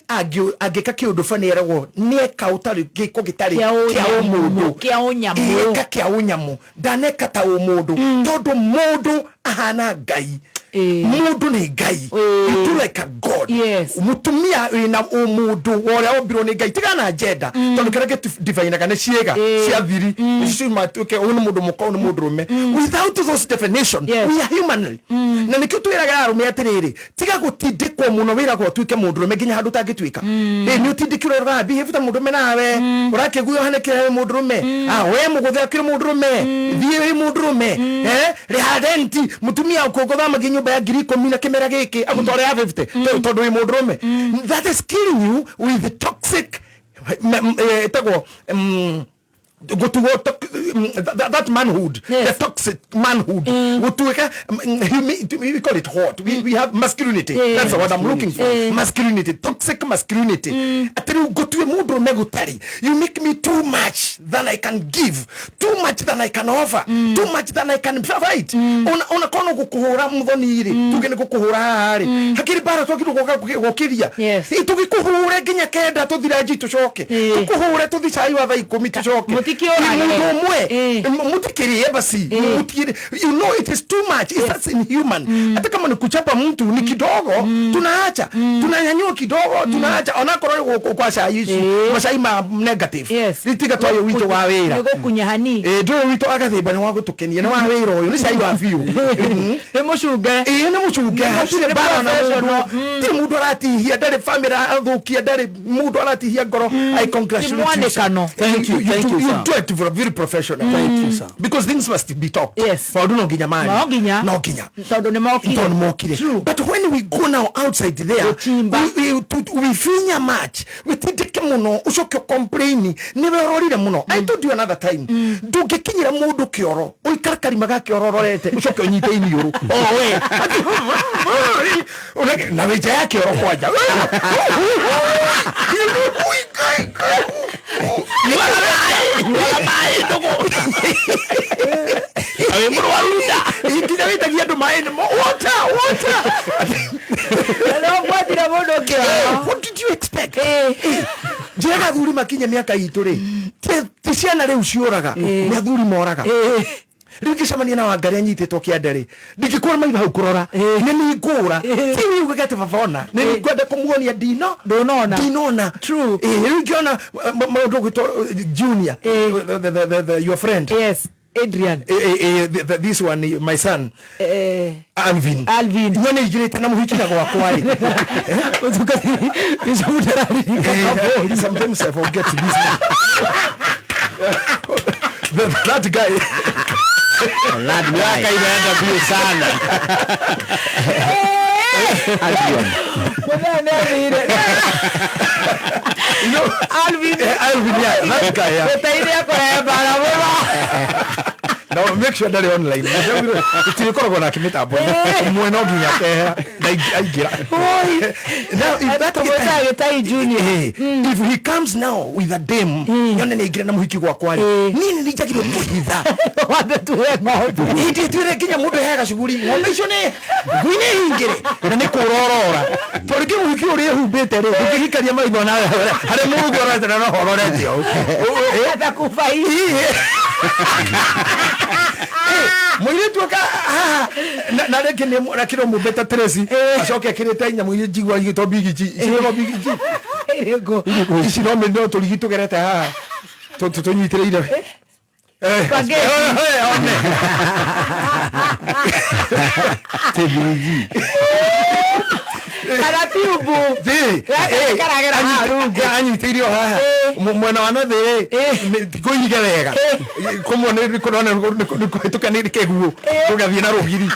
angĩka kĩũndũ bani eragwo nĩeka ũtarĩ gĩko gĩtarĩ Kĩa kĩa ũnyamũ. ũmũndũ. Kĩa ũnyamũ. Ĩka kĩa ũnyamũ, ndaneka ta ũmũndũ, tondũ mũndũ ahana Ngai, mũndũ nĩ Ngai. You do like a god. Mũtumia wĩna ũmũndũ wa ũrĩa wombirwo nĩ Ngai, tigana na gender, tondũ kĩrĩa gĩdivainaga nĩ ciĩga cia thiri nĩcio matuĩke ũyũ nĩ mũndũ mũka, ũyũ nĩ mũndũ rũme. Without those definition, we are humanly. Na nĩkĩo twĩraga arũme atĩrĩrĩ, tiga gũtindĩkwo mũno wĩragwo ũtuĩke mũndũ rũme nginya handũ ũtangĩtuĩka. Ĩ nĩ ũtindĩkirwo ũra behave ta mũndũ rũme, nawe ũrakĩguo ũhanĩkĩre wĩ mũndũ rũme. Ah, we mũgũthe akĩrĩ mũndũ rũme, thiĩ wĩ mũndũ rũme, rĩha renti. Mũtumia ũkũgũthamagia nyũmba ya 10,000 na kĩmera gĩkĩ agũtware ya 50 tondũ wĩ mũndũ rũme. That is killing you with the toxic ĩtagwo Gũtuo that manhood, the toxic manhood, gũtuĩka we call it what we have masculinity. That's what I'm looking for. Masculinity, toxic masculinity, atĩ rĩu ngũtue mũndũ ũme gũtarĩ. You make me too much than I can give, too much than I can offer, too much than I can provide. Ona kono gũkũhũra mũthoni rĩ, tuge nĩ gũkũhũra haha rĩ, hakĩrĩ mbara twagĩrĩirwo gũka gũkĩria. Tũgĩkũhũre nginya 9 tũthire nji, tũcoke tũkũhũre tũthi cai wa thaa 10 tũcoke. Mũtikĩũrage. Mũndũ ũmwe mutikĩrĩe basi. It is too much. It's that's inhuman. Hata kama ni kuchapa mtu ni kidogo, tunaacha, tunanyanyua kidogo, tunaacha, onakorwo kwa cai ici macai ma negative ritiga twayo witũ wa wĩra. Nĩ gũkunya hani. Ĩ, ndũyũ witũ agathĩmba nĩ wa gũtũkenia, nĩ wa wĩra ũyũ, nĩ cai wa biũ. Nĩ mũcunge. Ĩ, nĩ mũcunge. Hatirĩ Nĩ mbara na mũndũ. professional. Tirĩ mũndũ aratihia, ndarĩ family athũkia, ndarĩ mũndũ aratihia ngoro. I congratulate you, sir. Mwanĩkano. Thank you. Thank you, You sir. do it very professional. Thank you, sir. Because things must be talked. Yes. Maũndũ no nginya mari. No nginya. No nginya. Tondũ nĩ mokire. Tondũ mokire. But when we go now outside there, we finya much, witindĩke mũno, ũcoke complain nĩwe ũrorire mũno. I told you another time, ndũngĩkinyĩra mũndũ kĩoro, ũikare karima ga kĩoro ũrorete, ũcoke ũnyite iniũrũ o we na wĩ nja ya kĩoro kwanja. Wĩ mũrwaru nda, nginya wĩtagia andũ maĩ nĩmo water, water. No gwatire mũndũ kĩoro. What did you expect? Njĩraga athuri makinye mĩaka itũ rĩ, ti ciana rĩu ciũraga, nĩ athuri moraga. Rĩu ngĩcemania na Wangari anyitĩtwo kĩande rĩ, ndingĩkũra maitho hau kũrora, nĩ ningũra ti wiugage atĩ baba ona nĩ ningwenda kũmuonia ndino Ndũnona. Ndinona. True. Rĩu ngĩona mũndũ ũgwĩtwo Junior, your friend. Yes, Adrian. This one, my son. Alvin. Alvin. Nyone igirite na muhikira gwakwa ri. Sometimes I forget this. That guy. That Miaka inaenda mbio sana. Alvin. Mũthee nĩ athire. Alvin. Alvin, yeah, that guy, yeah. Gũteithia kũrehe mbara mũno. Now make sure ndarĩ online. Tũtirĩkoragwo nake mĩtambo-inĩ. Ũmwe no nginya akehera na aingĩra. Now if that Tũmwĩtaga Gĩtai Junior. If he comes now with a dame, nyone nĩ aingĩra na mũhiki gwakwa rĩ, niĩ nĩ njagĩrĩirwo kũhitha. Wambe tuwe ng'ombe. Ĩndĩ tuĩre nginya mũndũ heaga cuguri, ng'ombe icio nĩ ngui nĩ hingĩre na nĩ kũrorora, tondũ kĩ mũhiki ũrĩa ehumbĩte rĩ, ndũngĩgikaria maitho nawe harĩa mũrungu orete na no hororete ũũ. Atakubai. Mũirĩtu aka haha na rĩngĩ nĩ akĩrwo mũmbĩte Tracy, acoke akĩrĩte nyamũ iria njigua igĩtwo bigiji, ici nĩgo bigiji. Irĩkũ? Ici no no tũrigi tũgerete haha tũnyitĩrĩire. Spaghetti. One. Tebirigi. Kana tiubu. Karagera haha rungu. Anyitĩire o haha mwena wa nathĩ rĩ, ti kũige wega, kũmwe nĩ kũrona nĩ kũhĩtũka nĩ kĩguũ gũgathiĩ na rũgiri,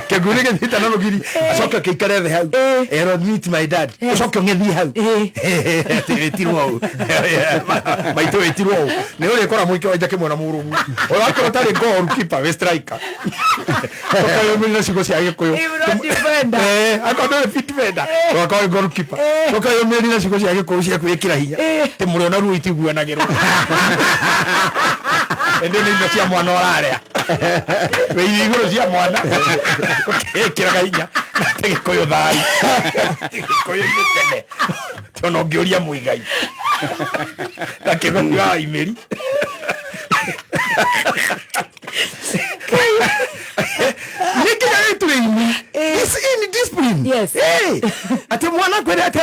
kĩguũ nĩ gĩthiĩte na rũgiri, acoke kĩikare thĩ hau, erwo meet my dad, ũcoke ũng'ethie hau atĩ wĩtirwo ũũ, maitũ wĩtirwo ũũ, nĩ ũrĩkora mũike wanja kĩmwe na mũrũguo ũrakorwo ũtarĩ goal keeper, wĩ striker, ũkayũmĩrĩra ciugo cia Gĩkũyũ. If not defender. Akorwo ndũrĩ fit defender, ũgakorwo wĩ goal keeper, ũkayũmĩrĩra ciugo cia Gĩkũyũ cia kwĩkĩra hinya atĩ mũrĩ ona ruo itiguanagĩrwo, ĩndĩ nĩ irio cia mwana ũrarĩa, wĩ irio igũrũ cia mwana, ũkĩkĩraga hinya atĩ Gĩkũyũ thai, Gĩkũyũ nĩ tene tondũ ũngĩũria Mũigai na kĩgoti wa Imĩri nĩ nginya gĩturĩ-inĩ. It's in discipline. Yes. Atĩ mwana kwĩra atĩ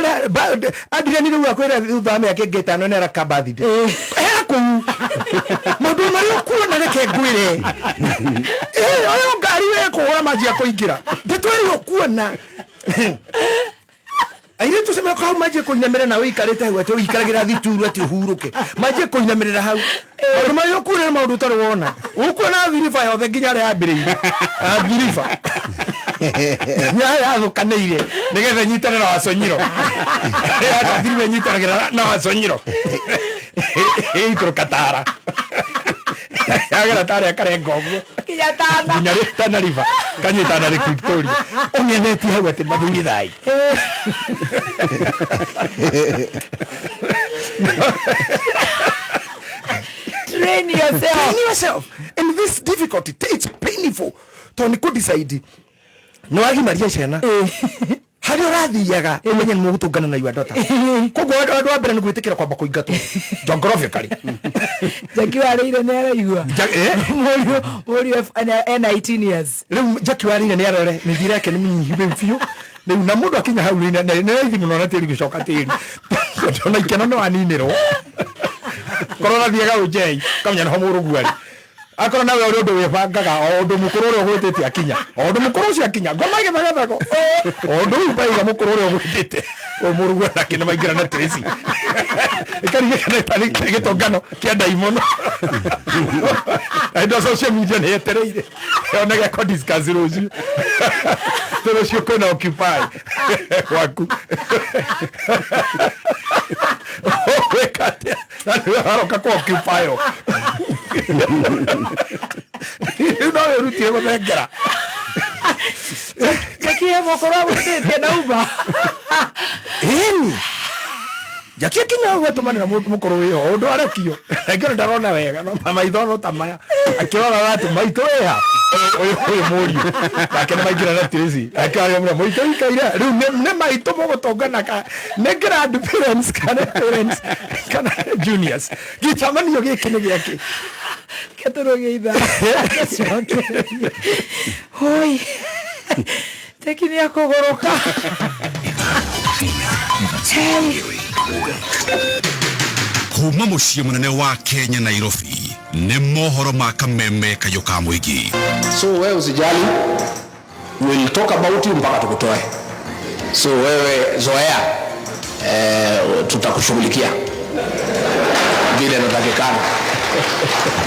Adrian rĩu akwĩra thutha wa mĩaka ĩngĩ 5 nĩ araka birthday. Hera kũu maũndũ marĩa ũkuona, reke ngwĩre, ũyũ ngari we kũhũra manjia kũingĩra ndeto ĩrĩa ũkuona, airĩtu cemeka hau manjie kũinamĩrĩra na ũikarĩte hau atĩ ũikaragĩra thituru atĩ ũhurũke, manjie kũinamĩrĩra hau, maũndũ marĩa ũkuona nĩ maũndũ ũtarĩ wona, ũkuona thiriba yothe nginya harĩa yambĩrĩirie thiriba nĩ yathũkanĩire nĩgetha ĩnyitane na waconyiro, thiriba ĩnyitanagĩra na waconyiro. Ĩikũrũka tara. Yagera tara ĩkarenga ũguo. Kinya Tana. Nginya rĩ Tana River. Kanyitana Lake Victoria. Ũng'ethetie hau atĩ mathuri thai. Train yourself. Train yourself. And this difficulty, it's painful. Tondũ nĩ kũ-decide nĩ wagimaria ciana harĩa ũrathiaga ũmenye nĩ mũgũtũngana na your daughter. Koguo ũndũ wa mbere nĩ gwĩtĩkĩra kwamba kũingatwo geographically. Jackie warĩire nĩ araigua. Mũriũ ena 18 years. Rĩu Jackie warĩire nĩ arore mĩthiĩre yake nĩ mĩnyihu rĩu biũ. Rĩu na mũndũ akinya hau rĩ nĩ raithi mũno na tĩri gũcoka tĩri. Tondũ ona ikeno nĩ waninĩrwo. Korwo ũrathiaga ũnjei ũkamenya nĩho mũrũguo arĩ. Akorwo nawe ũrĩ ũndũ wĩbangaga o ũndũ mũkũrũ ũrĩa ũgwĩtĩte akinya o ũndũ mũkũrũ ũcio akinya ngoma ĩgĩthagathagwo o ũndũ ũyũ baiga mũkũrũ ũrĩa ũgwĩtĩte ũyũ mũrũguo nake nĩ maingĩra na Tracy ĩkarigĩkana tarĩ gĩtũngano kĩa ndaimono na social media nĩ yetereire yonage ko discuss rũciũ tondũ rũciũ kwĩna occupy gwaku ũgwĩka atĩa na nĩwe waroka kũ occupy o rĩu no wĩrutire gũthengera. Jackie mũkũrũ agwĩtĩtie na uba. Ĩni Jackie akinya hau atũmanĩra mũkũrũ wĩho ũndũ arekio angĩona ndarona wega no maitho no ta maya akĩrora atĩ maitũ wĩha ũyũ mũriũ nake nĩ maingĩra na Tracy akĩaria mũno mũitũ ikaire rĩu nĩ maitũ mũgũtũngana ka nĩ grand parents kana parents kana juniors gĩcamanio gĩkĩ nĩ gĩakĩ Ketũrũge ithaa. Gĩcokererie. Hoi. Jackie nĩ akũgũrũka. Kuma mũciĩ mũnene wa Kenya Nairobi nĩ mohoro ma kameme kayũ ka mũingĩ. So wewe usijali, we'll talk about you mpaka tukutoe. So wewe zoea, tutakushughulikia vile inatakikana.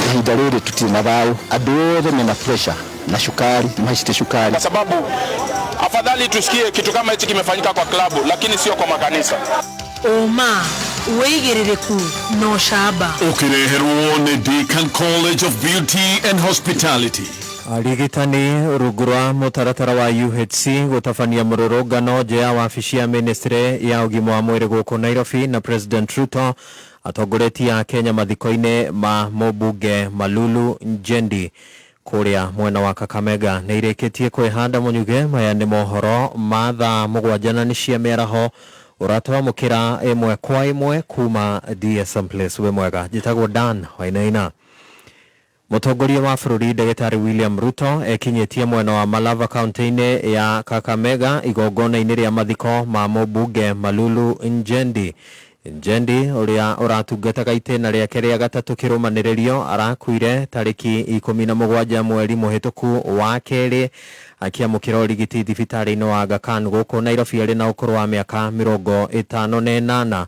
Ihinda rĩrĩ tũtirĩ na thayũ, andũ othe mena pressure na cukari, mahaicite cukari. Kwa sababu afadhali tusikie kitu kama hichi kimefanyika kwa klabu lakini sio kwa makanisa. Oma wĩigĩrĩrĩku na ũcamba. Ũkĩreherwo nĩ Deacon College of Beauty and Hospitality. Arigitani rungu rwa mũtaratara wa UHC gũtabania mũrũrũngano nja ya wabici ya ministry ya ũgima wa mwĩrĩ gũkũ Nairobi na President Ruto atongoretie a Kenya mathiko-inĩ ma mũmbunge Malulu Njendi kũrĩa mwena wa Kakamega. Nĩ irĩkĩtie kwĩhanda mũnyuge. Maya nĩ mohoro ma thaa 7 na nĩ cia mĩaraho ũratwamũkĩra ĩmwe kwa ĩmwe kuma DSM Place. Wĩ mwega, njĩtagwo Dan Wainaina. Mũtongoria wa bũrũri Ndagĩtarĩ William Ruto ekinyĩtie mwena wa Malava kaunti-inĩ ya Kakamega igongona-inĩ rĩa mathiko ma mũmbunge Malulu Njendi. Njendi ũrĩa ũratungataga itĩna rĩake rĩa gatatũ kĩrũmanĩrĩrio arakuire tarĩki 17 mweri mũhĩtũku wa kerĩ akĩamũkĩra ũrigiti thibitarĩ-inĩ wa Aga Khan gũkũ Nairobi arĩ na ũkũrũ wa mĩaka 58.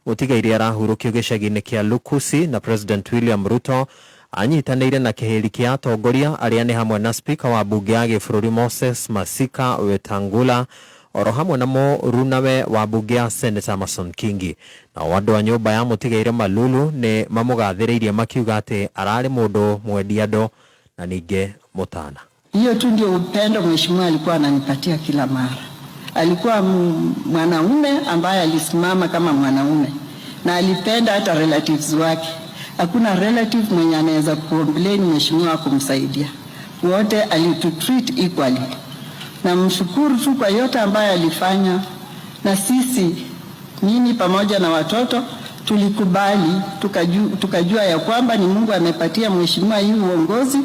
Mũtigairĩ arahurũkio gĩcagi-inĩ kĩa Lukusi na President William Ruto anyitanĩire na kĩhĩri kĩa atongoria arĩa nĩ hamwe na spika wa bunge ya gĩbũrũri Moses Masika Wetangula oro hamwe na mũrunawe wa bunge ya Senator Amason Kingi. Nao andũ a nyũmba ya mũtigaire Malulu nĩ mamũgathĩrĩirie makiuga atĩ ararĩ mũndũ mwendi andũ na ningĩ mũtana. Hiyo tu ndio upendo mheshimiwa alikuwa ananipatia kila mara. Alikuwa mwanaume ambaye alisimama kama mwanaume na alipenda hata relatives wake. Hakuna relative mwenye anaweza kuomplain mheshimiwa kumsaidia. Wote alitutreat equally. Na mshukuru tu kwa yote ambaye alifanya, na sisi mimi pamoja na watoto tulikubali, tukajua ya kwamba ni Mungu amepatia mheshimiwa hii uongozi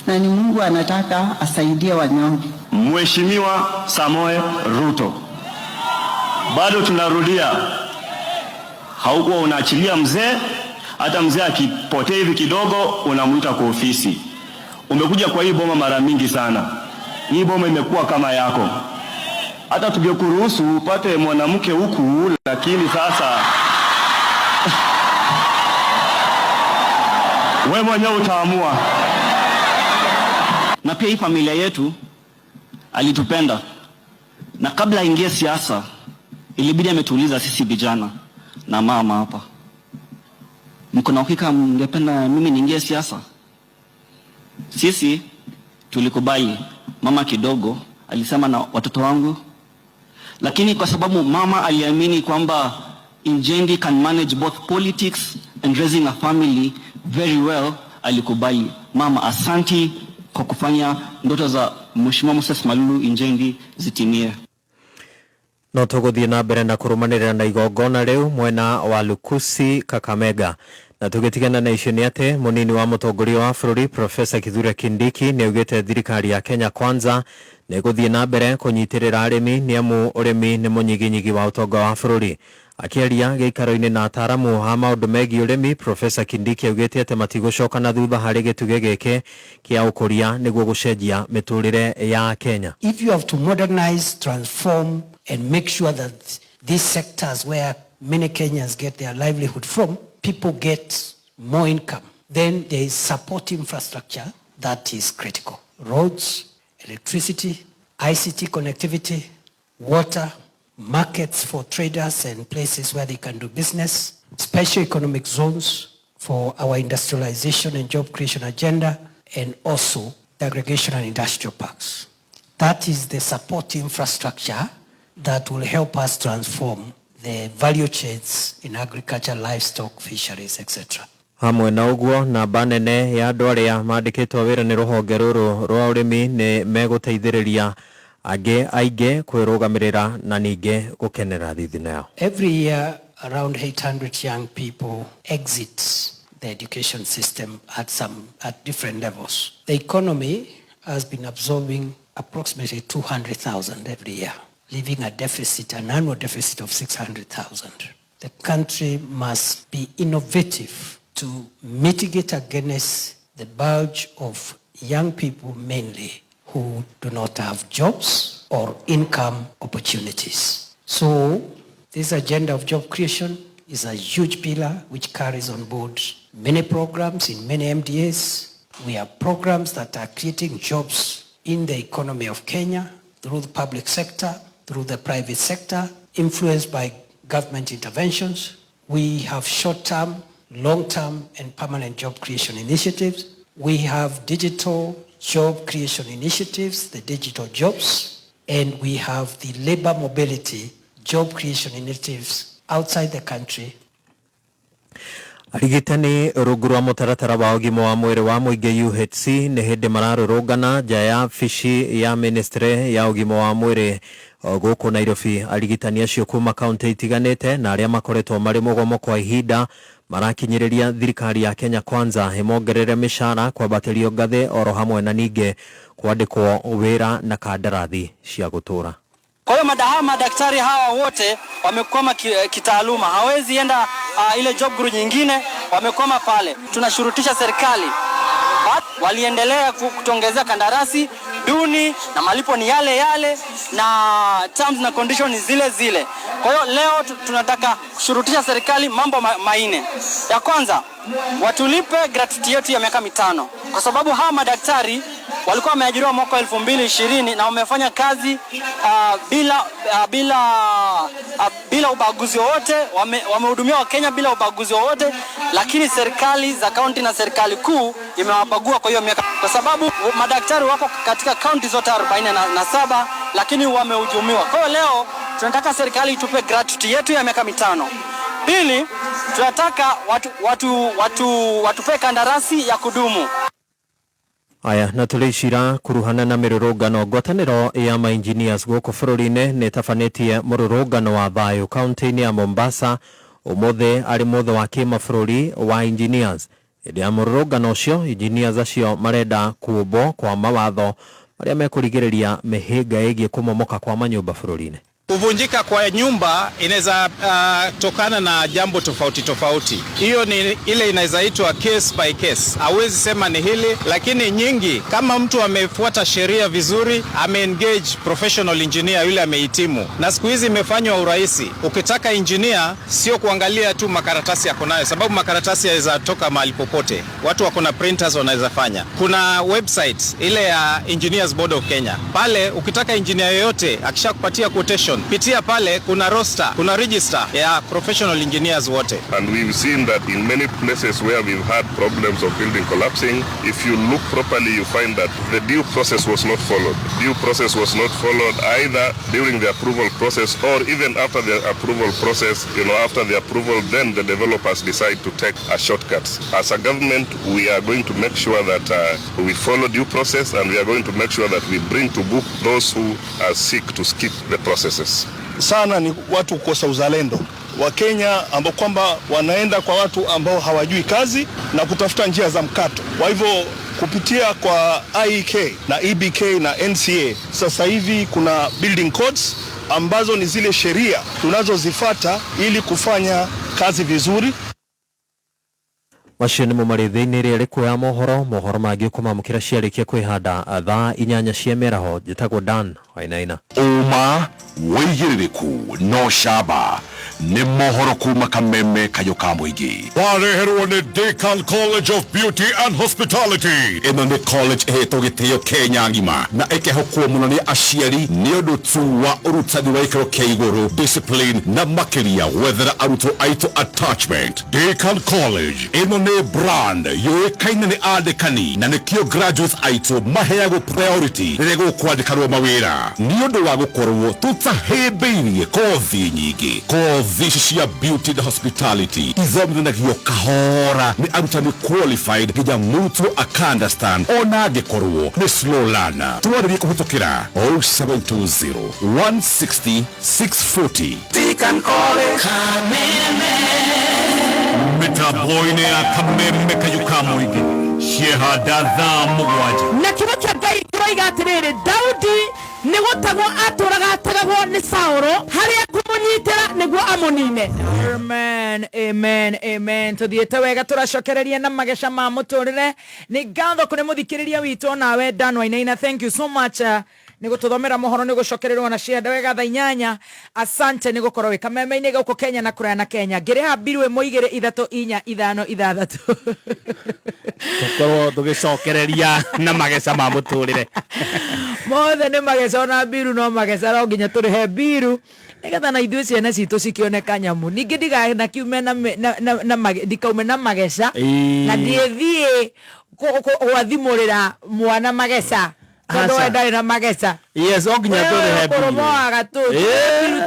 na ni Mungu anataka asaidie wanyonge. Mheshimiwa Samoei Ruto, bado tunarudia, haukuwa unaachilia mzee, hata mzee akipotea hivi kidogo unamuita kwa ofisi. Umekuja kwa hii boma mara mingi sana. Hii boma imekuwa kama yako. Hata tungekuruhusu upate mwanamke huku, lakini sasa wewe mwenyewe utaamua. Na pia hii familia yetu alitupenda. Na kabla aingie siasa ilibidi ametuuliza sisi vijana na mama hapa. Mko na uhakika mngependa mimi niingie siasa? Sisi tulikubali. Mama kidogo alisema na watoto wangu, lakini kwa sababu mama aliamini kwamba Injendi can manage both politics and raising a family very well, alikubali. Mama, asanti kwa kufanya ndoto za Mheshimiwa Moses Malulu Injendi zitimie. No tũgũthiĩ na mbere na kũrũmanĩrĩra na igongona rĩu mwena wa Lukusi, Kakamega. Na tũgĩtigana na icio nĩ atĩ mũnini wa mũtongoria wa bũrũri Profesa Kithure Kindiki nĩ augĩte thirikari ya Kenya Kwanza nĩ ĩgũthiĩ na mbere kũnyitĩrĩra arĩmi nĩ amu ũrĩmi nĩ mũnyiginyigi wa ũtonga wa bũrũri. Akĩaria gĩikaro-inĩ na ataaramu a maũndũ megiĩ ũrĩmi, Profesa Kindiki augĩte atĩ matigũcoka na thutha harĩ gĩtugĩ gĩkĩ kĩa ũkũria nĩguo gũcenjia mĩtũrĩre ya Kenya. If you have to modernize, transform, and make sure that these sectors where many Kenyans get their livelihood from, people get more income, then there is support infrastructure that is critical. Roads, electricity, ICT connectivity, water, markets for traders and places where they can do business, special economic zones for our industrialization and job creation agenda, and also aggregation and industrial parks. That is the support infrastructure that will help us transform the value chains in agriculture, livestock, fisheries, etc. Hamwe na ũguo namba nene ya andũ arĩa mandĩkĩtwo wĩra nĩ rũhonge rũrũ rwa ũrĩmi nĩ megũteithĩrĩria angĩ aingĩ kwĩrũgamĩrĩra na ningĩ gũkenera thithino yao. Every year, around 800 young people exit the education system at different levels. The economy has been absorbing approximately 200,000 every year, leaving a deficit, an annual deficit of 600,000. The country must be innovative to mitigate against the bulge of young people mainly who do not have jobs or income opportunities. So this agenda of job creation is a huge pillar which carries on board many programs in many MDAs. We have programs that are creating jobs in the economy of Kenya through the public sector, through the private sector, influenced by government interventions. We have short-term, long-term, and permanent job creation initiatives. We have digital job creation initiatives, the digital jobs, and we have the labor mobility job creation initiatives outside the country. Arigitani rungu rwa mũtaratara wa ũgima wa mwĩrĩ wa mũingĩ UHC nĩ hĩndĩ mararũrũngana nja ya wabici ya ministry ya ũgima wa mwĩrĩ gũkũ Nairobi. Arigitani acio kuma kaunti itiganĩte na arĩa makoretwo marĩ mũgomo kwa ihinda marakinyĩrĩria thirikari ya Kenya Kwanza ĩmongerere mĩcara, kwambatĩrio ngathĩ oro hamwe na ningĩ kwandĩkwo wĩra na kandarathi cia gũtũra. Kwa hiyo madaktari hawa wote wamekwama kitaaluma, hawezi enda ile job group nyingine, wamekwama pale. Tunashurutisha serikali, waliendelea kutuongezea kandarasi duni na malipo ni yale yale na terms na condition ni zile zile. Kwa hiyo leo tunataka kushurutisha serikali mambo maine. Ya kwanza, watulipe gratuity yetu ya miaka 5, kwa sababu hawa madaktari walikuwa wameajiriwa mwaka 2020 na wamefanya kazi bila ubaguzi wowote, wamehudumia Wakenya bila ubaguzi wowote, lakini serikali za kaunti na serikali kuu imewabagua kwa hiyo miaka, kwa sababu madaktari wako katika kaunti zote 47 lakini wamehujumiwa. Kwa hiyo leo tunataka serikali itupe gratuity yetu ya miaka 5. Pili, tunataka watupe kandarasi ya kudumu. Aya, na tũrĩcira kuruhana na mĩrũrũngano. Ngwatanĩro ya ma engineers gũkũ bũrũri-inĩ nĩ ĩtabanĩtie mũrũrũngano wa thayũ kaunti-inĩ ya Mombasa ũmũthĩ arĩ mũthĩ wa kĩmabũrũri wa engineers. Hĩndĩ ya mũrũrũngano ũcio, engineers acio marenda kũũmbwo kwa mawatho marĩa mekũrigĩrĩria mĩhĩnga ĩgiĩ kũmomoka kwa manyũmba bũrũri-inĩ. Kuvunjika kwa nyumba inaweza tokana na jambo tofauti tofauti. Hiyo ni ile inaweza itwa case by case. Hawezi sema ni hili, lakini nyingi kama mtu amefuata sheria vizuri, ame-engage professional engineer yule amehitimu. Na siku hizi imefanywa urahisi. Ukitaka engineer sio kuangalia tu makaratasi yako nayo, sababu makaratasi yanaweza toka mahali popote. Watu wako na printers wanaweza fanya. Kuna website ile ya Engineers Board of Kenya. Pale ukitaka engineer yoyote akishakupatia quotation, profession. Pitia pale, kuna roster, kuna register ya professional engineers wote. And we've seen that in many places where we've had problems of building collapsing, if you look properly, you find that the due process was not followed. Due process was not followed either during the approval process or even after the approval process. After the approval, then the developers decide to take a shortcut. As a government, we are going to make sure that we follow due process, and we are going to make sure that we bring to book those who are seek to skip the processes. Sana ni watu kukosa uzalendo. Wakenya ambao kwamba wanaenda kwa watu ambao hawajui kazi na kutafuta njia za mkato. Kwa hivyo kupitia kwa IEK na EBK na NCA, sasa hivi kuna building codes ambazo ni zile sheria tunazozifata ili kufanya kazi vizuri. Macio nĩmo marĩ thĩinĩ rĩrĩa rĩkuoya mohoro mohoro mangĩ ũkũmamũkĩra ciarĩkia kwĩhanda thaa 8 cia mĩaraho. Njĩtagwo Dan Wainaina. Ũma wĩigĩrĩrĩku no camba nĩ mohoro kuma kameme kayũ ka mũingĩ. Wareherwo nĩ Decan College of Beauty and Hospitality. Ĩno nĩ college ĩhetwo gĩtĩo Kenya ng'ima na ĩkehokwo mũno nĩ aciari nĩ ũndũ tu wa ũrutani wa gĩkĩro kĩa igũrũ, discipline na makĩria gwethera arutwo aitũ attachment. Decan College ĩno nĩ brand yũĩkaine nĩ andĩkani na nĩkĩo graduates aitũ maheagwo priority rĩrĩa gũkwandĩkanwo mawĩra nĩ ũndũ wa gũkorwo tũtahĩmbĩirie kothi nyingĩ. Kothi ici cia beauty and hospitality ithomithanagio kahora nĩ arutani qualified nginya mũrutwo aka understand ona angĩkorwo nĩ slow learner. Twarĩrie kũhĩtũkĩra 0720 160 640. Decan College Kameme. Mĩtambo-inĩ ya kameme kayũ ka mũingĩ ciehanda thaa 7. Na kiugo kĩa Ngai kĩroiga atĩrĩrĩ, Daudi nĩ gũtagwo atũraga atagagwo nĩ Saũlũ harĩa kũmũnyitĩra nĩguo amũnine. Amen, amen, amen. Tuthiĩte wega tũracokereria na mageca ma mũtũrĩre. Nĩ ngatho kũrĩ mũthikĩrĩria witũ nawe Dan Wainaina, thank you so much nĩ gũtũthomera mohoro nĩ gũcokererwo na cienda wega thaa 8. Asante nĩ gũkorwo wĩ kameme-inĩ gũkũ Kenya na kũraya na Kenya. Ngĩrĩha mbiru 1 2 3 4 5 6. Tũkorwo tũgĩcokereria na mageca ma mũtũrĩre mothe nĩ mageca, ona mbiru no mageca, no nginya tũrĩhe mbiru nĩgetha na ithuĩ ciana citũ cikĩoneka nyamũ. Ningĩ ndiganakiume ndikaume na mageca na ndiĩthiĩ gwathimũrĩra mwana mageca tondũ we ndarĩ na mageca. Yes, o nginya tũrĩhe mbiru. Kũrũmoaga tũ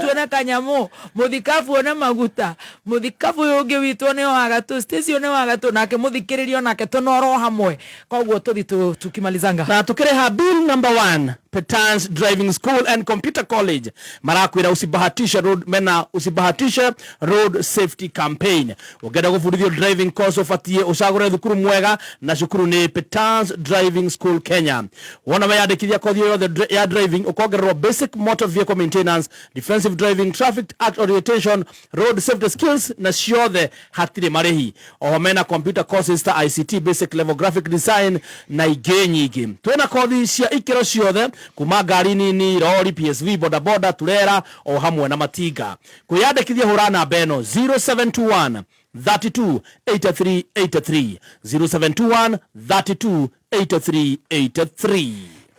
tuone kanyamũ, mũthikabu one maguta, mũthikabu ũyũ ũngĩ witũ nĩ wagatũ, Stacy nĩ wagatũ, nake mũthikĩrĩrio nake tũnorwo hamwe. Koguo tũthi tukimalizanga na tukĩrĩha bill number 1 Petans Driving School and Computer College marakwĩra usibahatishe road mena usibahatishe road safety campaign. Ũngĩenda gũbundithio driving course ũbatiĩ ũcagũre thukuru mwega na cukuru nĩ Petans Driving School Kenya. Wona weyandĩkithia kothi yothe ya driving ukongererwo basic motor vehicle maintenance, defensive driving, traffic act orientation, road safety skills na ciothe hatirĩ marĩhi. Oho mena computer courses ta ICT, basic level graphic design na ingĩ nyingĩ. Twĩna kothi cia ikĩro ciothe kuma ngari nini, rori, PSV, bodaboda, turera o hamwe na matinga. Kwĩyandĩkithia hũra namba ĩno 0721 32 83 83 0721 32 83 83.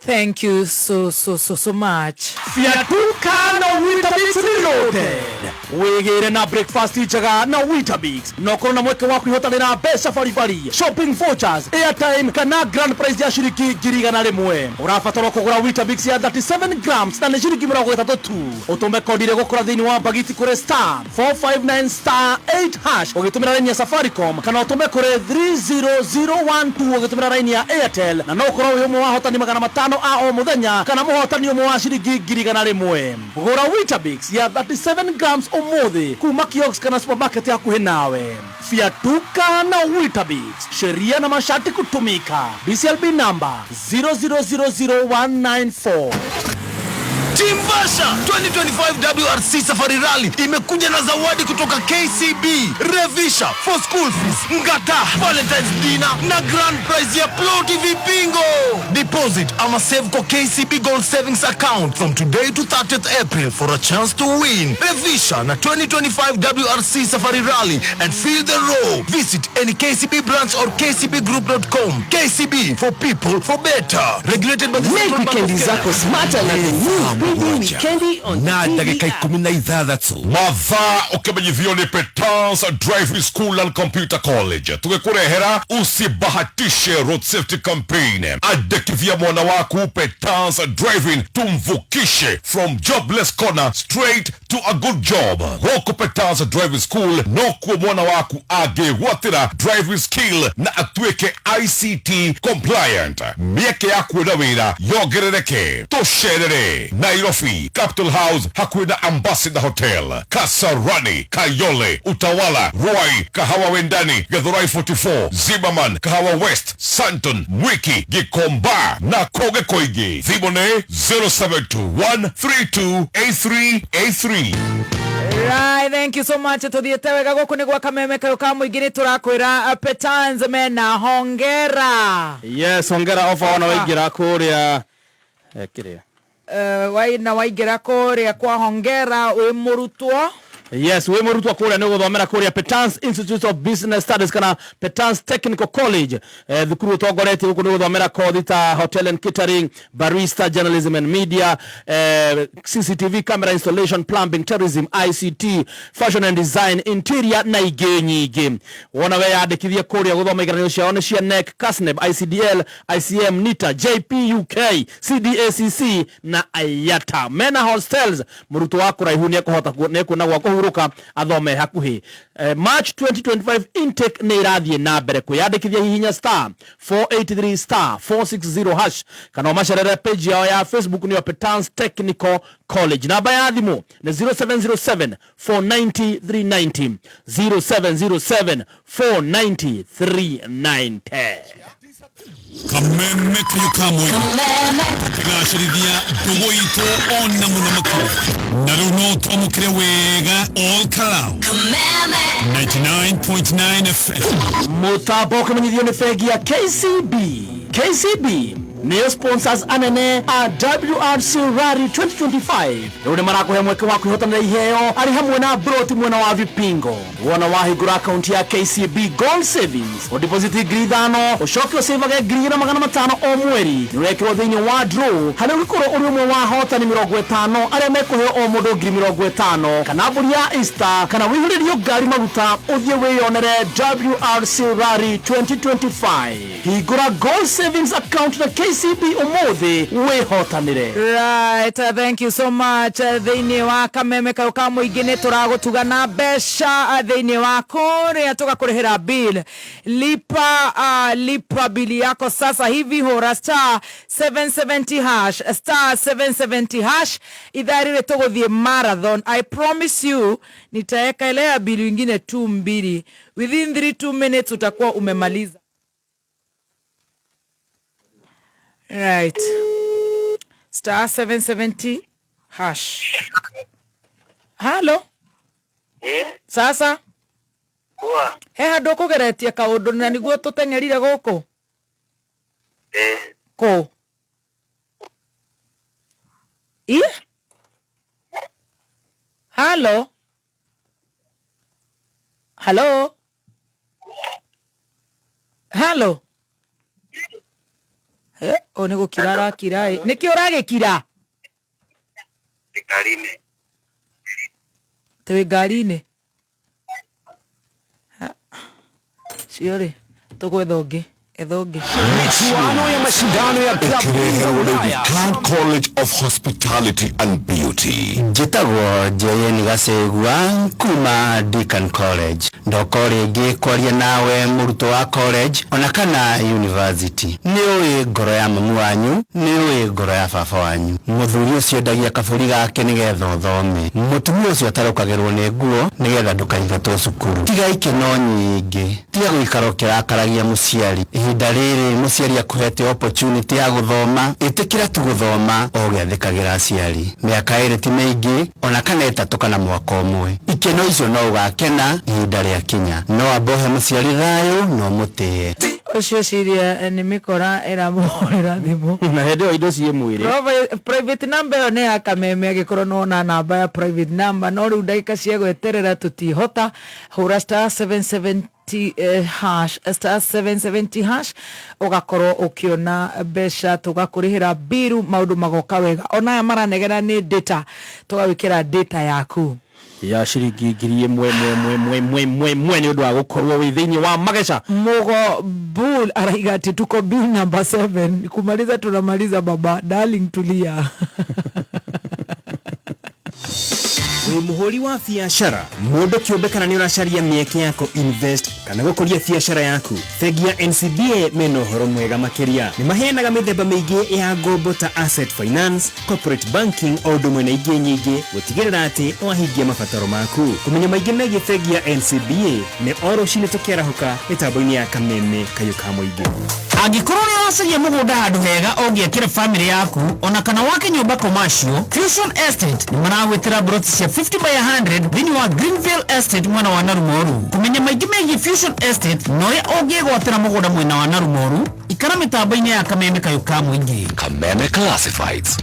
Thank you so so so so much. Fiatuka na Weetabix Reloaded. Wigire na breakfast njega na Weetabix. Na ũkorwo na mweke wa kwĩhotanĩra mbeca baribari, shopping vouchers, airtime kana grand prize ya ciringi 100,000. Ũrabatarwo kũgũra Weetabix ya 37 grams na nĩ ciringi 30 tu. Ũtũme kodi ĩrĩa ĩgũkora thĩinĩ wa bagiti kũrĩ star 459 star 8 hash ũgĩtũmĩra raini ya Safaricom kana ũtũme kũrĩ 30012 ũgĩtũmĩra raini ya Airtel, na no ũkorwo wĩ ũmwe wa ahotani 500 a o mũthenya kana mũhotani ũmwe wa ciringi 100,000. Gũra Weetabix ya 37 grams ũmũthĩ kuma kiosk kana supermarket hakuhĩ nawe. Fiatuka na Weetabix, sheria na masharti kutumika. BCLB number 0000194. Timbasha 2025 WRC Safari Rally imekuja na zawadi kutoka KCB, Revisha for school fees, Ngata, Valentine's dinner na grand prize ya Plo TV Bingo. Deposit ama save kwa KCB Gold Savings Account from today to 30th April for a chance to win. Revisha na 2025 WRC Safari Rally and feel the roar. Visit any KCB branch or kcbgroup.com. KCB for people for better. Regulated by the Make Central Bank of weekend Kenya. zako smarter na the new Mũgwanja na ndagĩka 16 mathaa ũkĩmenyithio nĩ Petans Driving School and Computer College tũgĩkũrehera usibahatishe road safety campaign. Andĩkithia mwana waku Petans Driving, tumvukishe from jobless corner straight to a good job. Gũkũ Petans Driving School nokuo mwana waku angĩgwatĩra driving skill na atuĩke ICT compliant. Mĩeke ya kuona wĩra yongerereke. Tũcerere Nairobi Capital House hakuhĩ na Ambassador Hotel, Kasarani, Kayole, Utawala, Ruai, Kahawa Wendani, Githurai 44, Zimmerman, Kahawa West, Santon, Mwiki, Gikomba na kũngĩ kũingĩ. Thimũ nĩ 0721328383. Right, thank you so much. Tuthiĩte wega gũkũ nĩ gwa Kameme kayũ ka mũingĩ nĩ tũrakwĩra Petans mena hongera. Yes, hongera ofa ona waingĩra kũrĩa kĩrĩa. Waina waingĩra kũrĩa kwa hongera wĩ mũrutwo. Yes, wĩ mũrutwo kũrĩa nĩ gũthomera kũrĩa Petans Institute of Business Studies kana Petans Technical College. Thukuru ũtongoretie gũkũ nĩ gũthomera kothi ta hotel and catering, barista, journalism and media, CCTV camera installation, plumbing, tourism, ICT, fashion and design, interior na ingĩ nyingĩ. Wona weyandĩkithie kũrĩa gũthoma igeranio ciao nĩ cia NEC, KASNEB, ICDL, ICM, NITA, JPUK, CDACC na IATA. Mena hostels mũrutwo wa kũraihu nĩekũhota nĩekuona gwa kũhurũka athome hakuhĩ. March 2025 intake nĩ ĩrathiĩ na mbere. Kwĩyandĩkithia hihinya star 483 star 460 hash kana ũmacerere page yao ya Facebook nĩyo Petans Technical College. Namba ya thimũ nĩ 0707 490 390, 0707 490 390. Kameme kayo ka mũingĩ tũkĩgacĩrithia ndũgũ itũ ona mũno makĩria na rĩu no twamũkĩre wega all Kalau 99.9 FM. Mũtambo ũkĩmenyithio nĩ bengi ya KCB. KCB nĩyo sponsors anene a WRC Rally 2025. Rĩu nĩ marakũhe mweke wa kwĩhotanĩra iheo arĩ hamwe na broti mwena wa Vipingo. Wona wahingũra akaunti ya KCB Gold Savings, ũdeposit 5,000 ũcoke ũcĩvage 2,500 o mweri. Nĩ ũrekĩrwo thĩinĩ wa draw harĩa ũngĩkorwo ũrĩ ũmwe wa ahotani 50 arĩa mekũheo o mũndũ 50,000 kana mbũri ya Easter kana wĩihũrĩrio ngari maguta ũthiĩ wĩyonere WRC Rally 2025. Hingũra Gold Savings account na KCB ũmũthĩ wĩhotanĩre. Right, thank you so much. Thĩinĩ wa Kameme kayũ ka mũingĩ nĩ tũragũtuga na mbeca thĩinĩ wa kũrĩa tũgakũrĩhĩra bill. Lipa lipa bili yako sasa hivi, hũra star 770 hash, star 770 hash. Ithaa rĩrĩ tũgũthiĩ marathon. I promise you nitaeka ile ya bili ingine tu mbili. Within 3 2 minutes utakuwa umemaliza. Right. Star 770 hash. Halo. Sasa. Poa. He handũ ũkũgeretie kaũndũ na nĩguo tũteng'erire gũkũ? Kũ? I? Halo. Halo. Halo. O nĩ gũkira arakira ĩ. Nĩkĩ ũragĩkira? Ngari-inĩ. Twĩ ngari-inĩ. Cio rĩ, tũgwetha ũngĩ. Etha ũngĩ. Michuano ya mashindano ya klabu bingwa Ulaya. Clan College of Hospitality and Beauty. Njĩtagwo Jane Gacegua kuma Deakin College. Ndoka rĩngĩ kwaria nawe mũrutwo wa college ona kana university. Nĩ ũĩ ngoro ya mamu wanyu, nĩ ũĩ ngoro ya baba wanyu. Mũthuri ũcio endagia kabũri gake nĩgetha ũthome. Mũtumia ũcio atarũkagĩrwo nĩ nguo nĩgetha ndũkaingatwo cukuru. Tiga ikeno nyingĩ, tiga gũikara ũkĩrakaragia mũciari. Ihinda rĩrĩ mũciari akũhete opportunity ya gũthoma, ĩtĩkĩra tu gũthoma o ũgĩathĩkagĩra aciari. Mĩaka 2 ti mĩingĩ ona kana 3 kana mwaka ũmwe. Ikeno icio no ũgakena ihinda rĩakinya. No amba ũhe mũciari thayũ na ũmũtĩe. Ũcio ciria nĩ mĩkora ĩramũhũrĩra thimũ. Na hĩndĩ ĩyo indo ciĩ mwĩrĩ. Private number ĩyo nĩ ya Kameme, angĩkorwo nĩwona namba ya private number, no rĩu ndagĩka cia gweterera tũtihota. Hũra star 770 hash, star 770 hash, ũgakorwo ũkĩona mbeca, tũgakũrĩhĩra biru, maũndũ magoka wega. Ona aya maranegena nĩ data, tũgagwĩkĩra data yaku ya ciringi 1000 mwe mwe mwe mwe mwe mwe nĩ ũndũ wa gũkorwo wĩ thĩinĩ wa mageca. Mugo Bull araiga ati tuko bill number 7, kumaliza tunamaliza baba darling, tulia. Wĩ mũhũri wa biacara, mũndũ kĩũmbe, kana nĩ ũracaria mĩeke ya invest kana gũkũria biacara yaku, bengi ya NCBA mena ũhoro mwega makĩria. Nĩ maheanaga mĩthemba mĩingĩ ya ngombo ta asset finance, corporate banking, o ũndũ ũmwe na ingĩ nyingĩ gũtigĩrĩra atĩ wahingia mabataro maku. Kũmenya maingĩ megiĩ bengi ya NCBA nĩ o rũcinĩ tũkĩarahũka mĩtambo-inĩ ya Kameme Kayũ ka Mũingĩ. Angĩkorwo nĩ ũracaria mũgũnda handũ hega ũngĩakĩra family yaku ona kana wake nyũmba commercial, Fusion Estate nĩ maragwĩtĩra broti cia 50 by 100 thĩinĩ wa Greenville Estate mwena wa Narumoru. Kũmenya maingĩ megiĩ Fusion Estate na ũrĩa ũngĩgwatĩra mũgũnda mwena wa Narumoru, ikara mĩtambo-inĩ ya Kameme Kayũ ka Mũingĩ. Kameme Classifieds.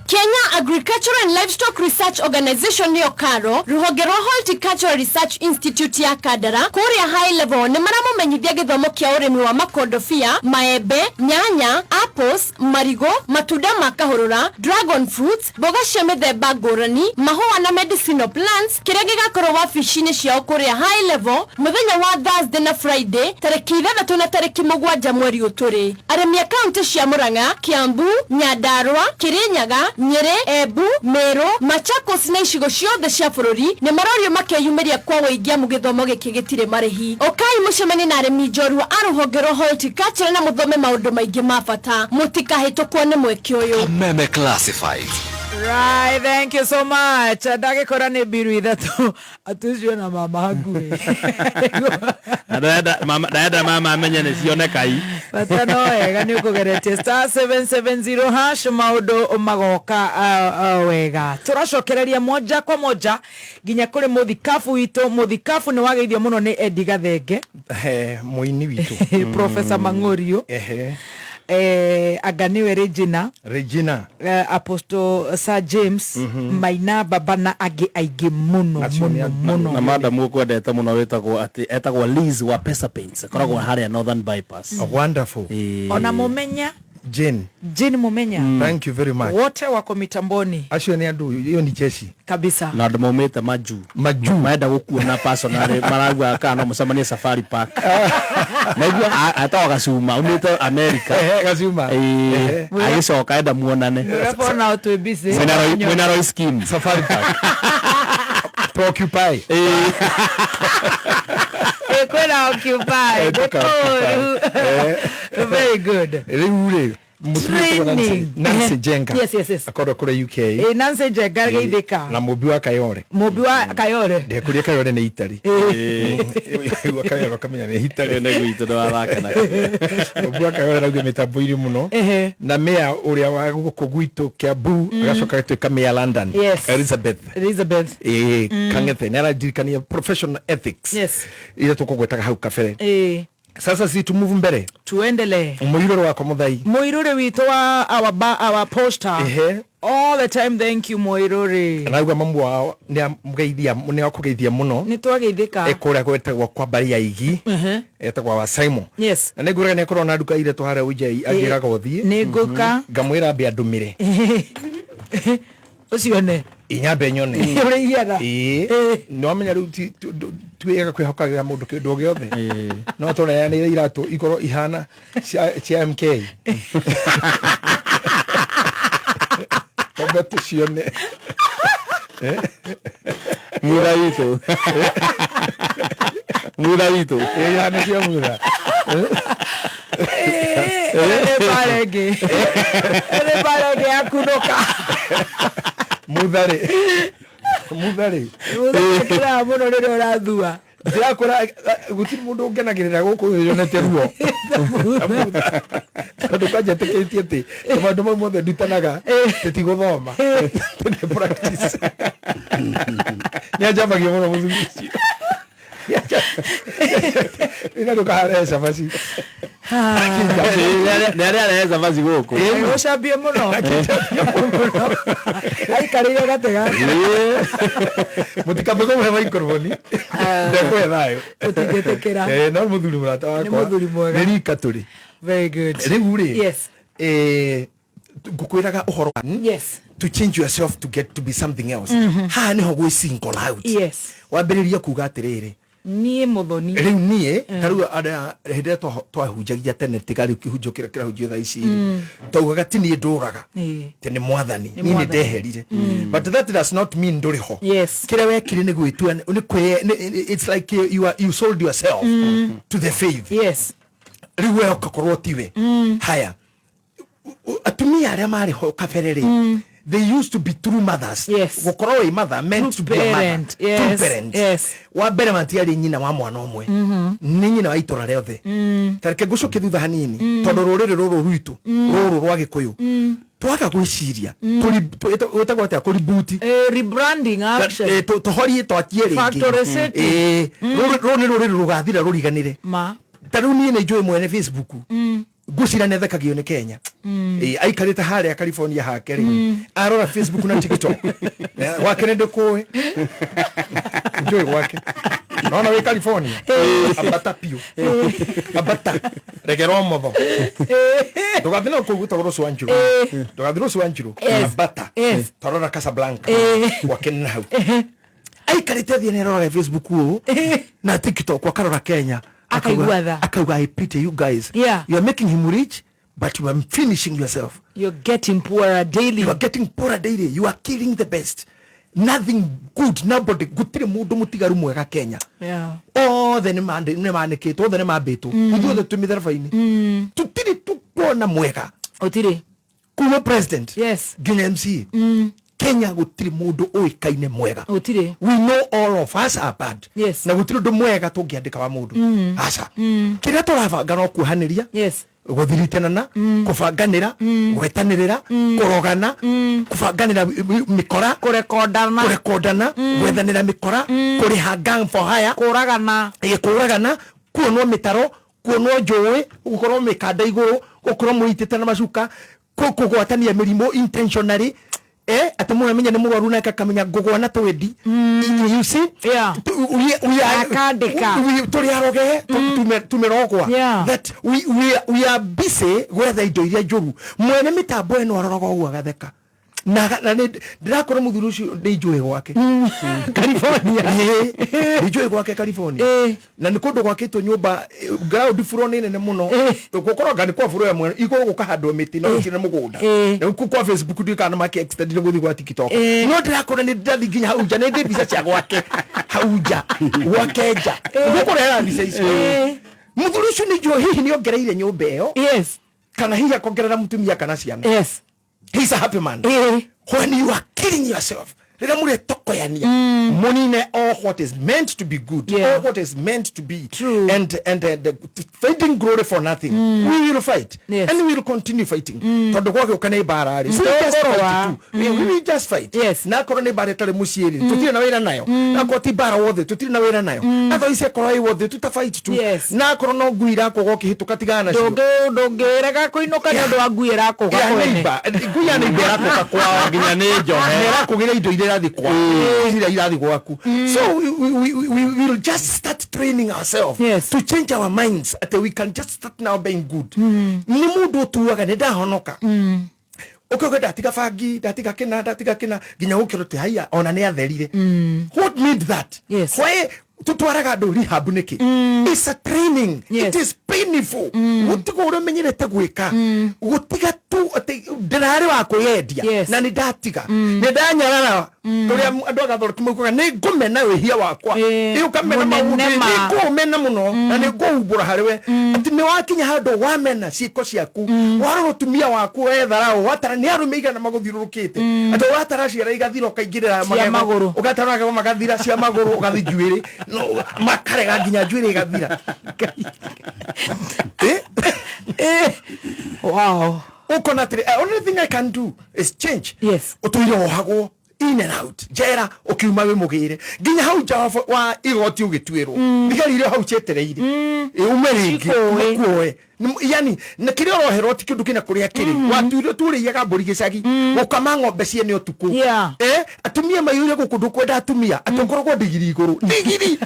Kenya Agricultural and Livestock Research Organization nĩyo KARO, rũhonge rwa Horticultural Research Institute ya Kandara kũrĩa high level nĩ maramũmenyithia gĩthomo kĩa ũrĩmi wa makondobia, maembe, nyanya, apples, marigũ, matunda ma kahũrũra, dragon fruits, mboga cia mĩthemba ngũrani, mahũa na medicinal plants, kĩrĩa gĩgakorwo wabici-inĩ ciao kũrĩa high level mũthenya wa Thursday na Friday tarĩki 6 na tarĩki 7 mweri ũtũrĩ. Arĩmi a kaunti cia Murang'a, Kiambu, Nyandarua, Kirinyaga, Nyeri, Embu, Meru, Machakos na icigo ciothe cia bũrũri nĩ marorio makeyumĩria kwa ũingĩ amu gĩthomo gĩkĩ gĩtirĩ marĩhi. Ũkai mũcemanie na arĩmi njorua a rũhonge rwa horticulture na mũthome maũndũ maingĩ ma bata. Mũtikahĩtũkwo nĩ mweke ũyũ. Kameme Classifieds. Right, thank you so much. Ndagĩkora nĩ mbiru ithatũ atucio na mama hakuhĩ. Ndaenda mama amenye nĩ cionekai. Bata no wega nĩ ũkũgeretie star 770 hash, maũndũ magoka wega. Tũracokereria moja kwa moja nginya kũrĩ mũthikabu witũ. Mũthikabu nĩ wageithio mũno nĩ Eddie Gathenge, mũini witũ, Professor Mang'orio, anga nĩwe Regina, Regina, Apostle Sir James, Maina Baba na angĩ aingĩ mũno mũno mũno. Na madam ũkwendete mũno wĩtagwo atĩ etagwo Liz wa Pesa Paints, akoragwo harĩa Northern Bypass. Wonderful. Ona Mumenya Jane, Jane Mumenya. Thank you very much. Wote wako mitamboni. Acio nĩ andũ, hiyo ni jeshi kabisa. Na andũ maumĩte majuu maenda gũkuona personally, marauga kana no mũcemanie Safari Park. Naigua atagwo Gacuma umĩte America. Gacuma. Agĩcoka enda muonane. Ũrabona twĩ busy. Mwĩna Roy Scheme. Safari Park. Preoccupy. Kwĩna occupy. Very good. Rĩu rĩ Training. Nancy Jenga. Yes, yes, yes. Akorwo kũrĩa UK. Nancy Jenga geithĩka. Na mũmbi wa Kayore. Mũmbi wa Kayore. Ndekũria Kayore nĩ Italy. Igua Kayore ũkamenya nĩ Italy. Nĩ gwitũ ndwathaka. Mũmbi wa Kayore rauga mĩtambo-inĩ mũno. Na mea ũrĩa wa gũkũ gwitũ Kiambu agacoka agatuĩka mea London. Yes. Elizabeth. Elizabeth. Kang'ethe nĩ arandirikania professional ethics. Yes. Iria tũkũgwetaga hau kabere. Sasa si tumove mbere, tuendelee. Muiruri wakwa Muthai, Muiruri witũ wa our poster. All the time, thank you Muiruri. Arauga mamu wao nĩ amũgeithia, nĩ akũgeithia mũno. Nĩ twageithĩka. Kũrĩa gwetagwo kwa mbarĩ ya Igi, etagwo wa Simon. Yes. Na nĩngwĩraga nĩ akorwo na nduka iretwo harĩa Ujei angĩraga ũthiĩ. Nĩ ngũka. Ngamwĩra ambe andũmĩre. Ũcione. Inyambe nyone. Ũrĩiana. Nĩ wamenya rĩu twĩaga kwĩhokagĩra mũndũ kĩndũ o gĩothe. No tũneanĩre iratũ ikorwo ihana cia MK. Twambe tũcione. Mutha witũ. Mutha witũ. Ihana cia Mutha. Nĩ bara ĩngĩ. Nĩ bara ĩngĩ ya kunũka. Mutharĩ. Mutharĩ. Mutharĩ mũno rĩrĩa ũrathua. Ndĩrakora gũtirĩ mũndũ ũngenagĩrĩra gũkũ yonete ruo. Tondũ kwanja etĩkĩtie atĩ maũndũ mau mothe ndutanaga tũtigũthoma. Nĩ practice. Nĩ anjambagia mũno mũthuri ũcio. Ina ndũkarehe cabaci. Nĩ arĩa arehe cabaci gũkũ. Gũcambie mũno. Aikarĩire gatĩ gake. Mũtikambe kũmũhe maikroboni. Ndekũhe thayũ. Tũtingĩtĩkĩra. Eh, no mũthuri mũrata wakwa. Nĩ mũthuri mwega. Nĩ rika tũrĩ. Very good. Rĩu rĩ. Yes. Eh, ngũkwĩraga ũhoro. Yes. To change yourself to get to be something else. Haha nĩho gwĩ single out. Yes. Wambĩrĩria kuga atĩrĩrĩ. Niĩ Mũthoni. Rĩu niĩ ta rĩu arĩa hĩndĩ ĩrĩa twahunjagia tene tiga rĩu kĩhunjio kĩrĩa kĩrahunjio thaa ici Mm. twaugaga ti niĩ ndũraga Ĩĩ. ti nĩ mwathani Nĩ niĩ nĩ Mwathani. ndeherire. Mm. But that does not mean ndũrĩ ho. Yes. Kĩrĩa wekire nĩ gwĩtua nĩ kwĩ it's like you are, you sold yourself Mm. to the faith. Yes. Rĩu we ũgakorwo tiwe. Mm. Haya, atumia arĩa marĩ ho kabere rĩ, Mm. they used to be true mothers. Yes. Gũkorwo wĩ mother meant True to be a mother. parent. Yes. True parent. Yes. Wa mbere matiarĩ nyina wa mwana ũmwe. Mhm. Nĩ nyina wa itũra rĩothe. Mm. Ta reke ngũcokie thutha hanini. Mm. Tondũ rũrĩrĩ rũrũ rwitũ, Mm. rũrũ rwa gĩkũyũ, Mm. twaga gwĩciria, Mm. wĩtagwo atĩa, kũributi. Eh, rebranding action. Eh, tũhorie twakie rĩngĩ. Factory setting. Eh, Mm. rũrũ nĩ rũrĩrĩ rũgathira rũriganĩre. Ma. Ta rĩu niĩ nĩ njũĩ mwene Facebook, Mm. ngwĩciria nĩ athekagio nĩ Kenya. Mm. Ĩ, aikarĩte harĩa California hake rĩ, Mm. arora Facebook na TikTok. Eh, gwake nĩ ndĩkũĩ, njũĩ gwake nona wĩ California, ambata piũ, ambata regera ũmotho, ndũgathiĩ na kũu gwĩtagwo Rũcwanjirũ, ndũgathiĩ Rũcwanjirũ, Yes. ambata Yes. tarora Casablanca, Eh. gwake nĩ hau aikarĩte thiĩ nĩaroraga Facebook ũũ na TikTok, akarora Kenya. Akaigua tha. Akauga, "I pity you guys." Yeah. You are making him rich but you are finishing yourself. You're getting poorer daily. You are getting poorer daily. You are killing the best. Nothing good, nobody, gũtirĩ mũndũ mũtigaru mwega Kenya. Yeah. Othe nĩ manĩkĩtwo, othe nĩ mambĩtwo. Mm. Ithuothe twĩ mĩtharaba-inĩ. Mm. Tũtirĩ tukuona mwega. Ũtirĩ. Kuma president Yes. nginya MCA. Mm. Kenya gũtirĩ mũndũ ũĩkaine mwega. Ũtirĩ. We know all of us are bad. Yes. Na gũtirĩ ũndũ mwega tũngĩandĩka wa mũndũ. Mm. Aca. Mm. Kĩrĩa tũrabanga no kuohanĩria, Yes. gũthiritana, kũbanganĩra, gwetanĩrĩra, kũrogana, kũbanganĩra mĩkora, Kũrekondana. Kũrekondana, gwethanĩra mĩkora, kũrĩha gang for hire, Kũragana. Ĩ, kũragana, kuonwo mĩtaro, kuonwo njũĩ, gũkorwo mĩkanda igũrũ, gũkorwo mũitĩte na macuka, kũgwatania mĩrimũ intentionally, eh, atĩ mũramenya nĩ mũrwaru nake akamenya ngũgwa na twendi. You see? Yeah. We are Akandĩka. Tũrĩ aroge, tumerogwa. Yeah. That we are busy gwetha indo iria njũru. Mwene mĩtambo ĩno aroraga ũguo agatheka na ndĩrakora mũthuri ũcio nĩ njũĩ gwake California. Ĩĩ, nĩ njũĩ gwake California, na nĩ kũndũ gwakĩtwo nyũmba, eh, ground floor nĩ nene mũno, gũkorwo anga nĩ kwa floor ĩmwe igũrũ gũkahandwo mĩtĩ no gũtirĩ na mũgũnda. Ĩĩ. Na kũu kwa Facebook ndiũĩ kana make extend nĩ gũthiĩ gwa TikTok, Ĩĩ. no ndĩrakora nĩ ndĩrathiĩ nginya hau nja, nĩ ndĩ mbica cia gwake hau nja, gwake nja gũkũrehera mbica icio. Ĩĩ. Mũthuri ũcio nĩ njũĩ hihi nĩ ongereire nyũmba ĩyo, Yes. kana hihi akongerera mũtumia kana ciana. Yes. He's a happy man. Ĩĩ. When you are killing yourself, rĩrĩa mũretokoyania mũnine all what is meant to be good, Yeah. all what is meant to be True. and the, fighting glory for nothing. We will fight. Yes. And we will continue fighting, tondũ gwagĩũka nĩ mbara rĩ, we just Tũkũrũa. fight too. We will just fight. Yes. Na akorwo nĩ mbara ĩtarĩ mũciĩ rĩ, tũtirĩ na wĩra nayo. Na akorwo ti mbara wothe, tũtirĩ na wĩra nayo. Otherwise akorwo ĩ wothe tuta fight tu. Yes. Na akorwo no ngui irakũga ũkĩhĩtũka, tigana nacio. Ndũngĩrega kũinũka nĩ ũndũ wa ngui ĩrakũga Ya kwene. neighbor, ngui ya neighbor ĩrakũka kwao. Nginya nĩ njohe. Na ĩrakũgĩra indo iria irathiĩ kwao, iria irathiĩ gwaku. So we will just start training ourselves Yes. to change our minds atĩ we can just start now being good. Nĩ mũndũ ũtuaga nĩ ndahonoka, ũkauga ndatiga bangi, ndatiga kĩna, ndatiga kĩna, nginya gũkĩrwo atĩ haiya ona nĩ atherire. What made that? Yes. Why tutwaraga andũ rehab nĩkĩ? It's a training. Yes. It is painful gũtiga ũrĩa ũmenyerete gwĩka, gũtiga tu atĩ ndĩrarĩ wa kwĩyendia. Yes. Na nĩ ndatiga, nĩ ndanyarara ũrĩa andũ agathoreki maugaga nĩ ngũmena wĩhia wakwa. Ĩĩ, Ĩ, ũkamena mũnene maũndũ ma. nĩ ngũmena mũno na nĩ ngũumbũra harĩ we atĩ nĩ wakinya handũ wamena ciĩko ciaku, warora ũtumia waku wetharaũ, watara nĩ arũme igana magũthiũrũrũkĩte, atĩ ũratara ciara igathira ũkaingĩrĩra Cia magũrũ. Ũgatara magego magathira, cia magũrũ ũgathiĩ njuĩrĩ no, makarega nginya njuĩrĩ ĩgathira. Eh? Wow. Ũkona atĩrĩ, only thing I can do is change. Yes. Ũtũire wohagwo. In and out njera ukiuma wi mugire nginya hau nja wa igoti ugituirwo thigari iria hau cietereire ume ringi makuoe. Yani na kiria uroherwo ti kindu kina kuria kiri watuire turiiaga mburi gicagi gukama ng'ombe ciene utuku. Atumia mayure guku ndukwenda atumia atonkoragwo ndigiri iguru ndigiri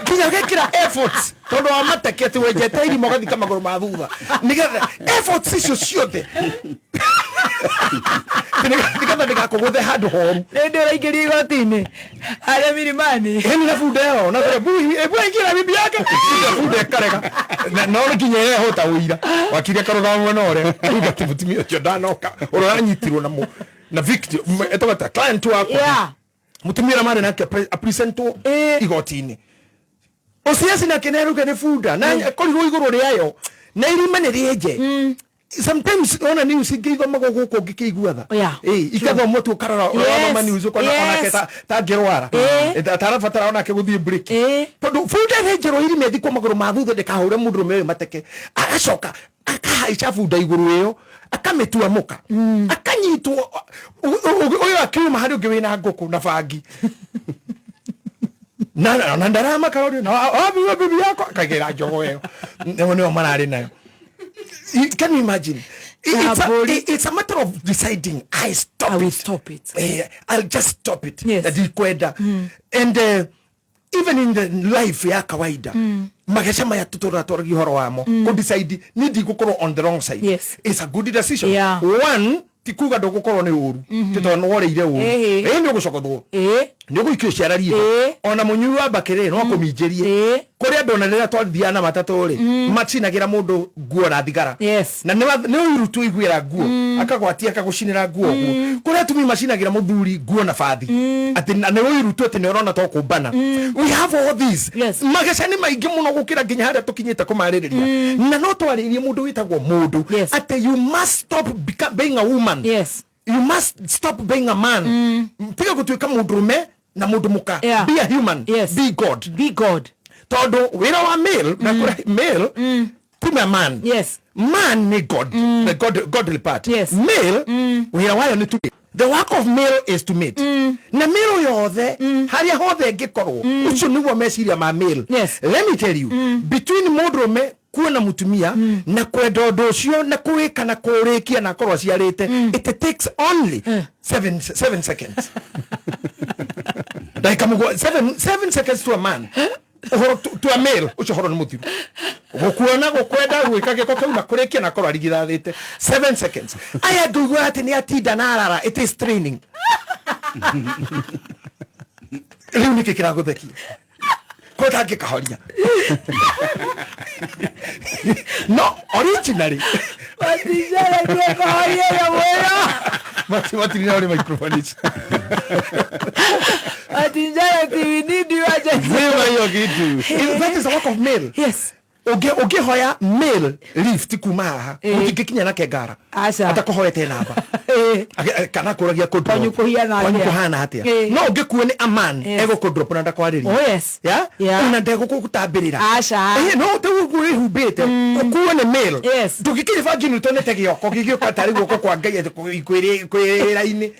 nginya gekira efforts tondu wa mateke ati wenjete irima ugathika maguru ma thutha nigetha efforts icio ciothe nigetha ndigakũgũthe handũ horu. Nĩ ndĩraingĩria igoti-inĩ harĩa milimani ĩni na bunda ĩyo na ebu aingĩra bibi yake na bunda ĩkarega no nginya ĩhota ũira wakiria karũgama mwena ũrĩa uga ti mũtumia ũcio ndanoka ũrĩa ũranyitirwo na na victim ĩtagwo ta client wakwa mũtumia ũrĩa marĩ nake apresentwo igoti-inĩ ũciaci nake nĩaruga nĩ bunda na akorirwo igũrũ rĩayo na irima nĩ rĩenje. Sometimes ona news ingĩithomagwo gũkũ ũngĩkĩigua tha ikathomwo tu ũkarora ũrathoma news ũkona onake ta ngĩrwara tarabatara onake gũthiĩ break tondũ bunda ĩrenjerwo irima ĩthikwo magũrũ ma thutha ndĩkahũre mũndũrũme ũyũ mateke agacoka akahaica bunda igũrũ ĩyo akamĩtua mũka akanyitwo ũyũ akiuma harĩ ũngĩ wĩna ngũkũ na bangi na ndarama karorio na wabiwa bibi yako akagera njogo ĩyo nĩo mararĩ nayo. Can you imagine? It's a matter of deciding. I will stop it. I'll just stop it. Yes. And even in the life ya kawaida, magesha maya tutoratwaragia horo wamo. Ko decide ni ndigukorwo on the wrong side. Yes. It's a good decision. Yeah. One, ti kuga ndugukorwo ni uru ti tondu nĩworeire uru ĩ nĩũgũcokothwo nĩũgũikio ciara ritho ona mũnyui wa mbakĩ no akũminjĩrie kũrĩ andũ ona rĩrĩa twathiaga na matatũ rĩ macinagĩra mũndũ nguo na thigara na nĩ ũiru tuiguĩra nguo akagwatia akagũcinĩra nguo ũguo kũrĩ atumia macinagĩra mũthuri nguo na bathi atĩ nĩ ũiru tu atĩ nĩ ũrona to kũmbana. We have all these mageca nĩ maingĩ mũno gũkĩra nginya harĩa tũkinyĩte kũmarĩrĩria na no twarĩrie mũndũ wĩtagwo mũndũ atĩ you must stop being a woman. Yes. You must stop being a man. Tiga gũtuĩka mũndũrũme na mũndũ mũka. Be a human. Yes. Be God. Be God. Tondu wĩra wa male na kũrĩa male tume man. Yes. Man ni God. The godly part. Yes. Male wĩra wayo nĩ to the work of male is to mate. Na male yothe harĩa hothe ĩngĩkorwo ũcio nĩguo meciria ma male. Yes. Let me tell you between mũndũrũme kuona mutumia na kwenda ũndũ ũcio na kũwĩka na kũũrĩkia na akorwo aciarĩte it takes only 7 seconds. Ndagĩka mũgwanja 7 seconds to a man ũhoro to a male ũcio ũhoro nĩ mũthiru gũkuona gũkwenda gwĩka gĩko kĩu na kũrĩkia na akorwo arigithathĩte 7 seconds. Aya ngũigua atĩ nĩ atinda na arara it is training. Rĩu nĩkĩ kĩragũthekia ko tangĩkahoria no originally matirina uri microphone ici hiyo kitu. That is a work of male. Yes. Ũngĩhoya male lift kuma haha ũtingĩkinya nake ngara atakũhoete namba kana kũragia kwanyu kũhana atĩa no ũngĩkuo nĩ a man egũkũndrop na ndakwarĩria. Oh yes. Yeah? Ona ndegũkũgũtambĩrĩra no ũguo wĩhumbĩte ũkuo nĩ male ndũngĩkinya bangi nĩũtonete gĩoko gĩgĩũka tarĩ guoko kwa Ngai kwĩra-inĩ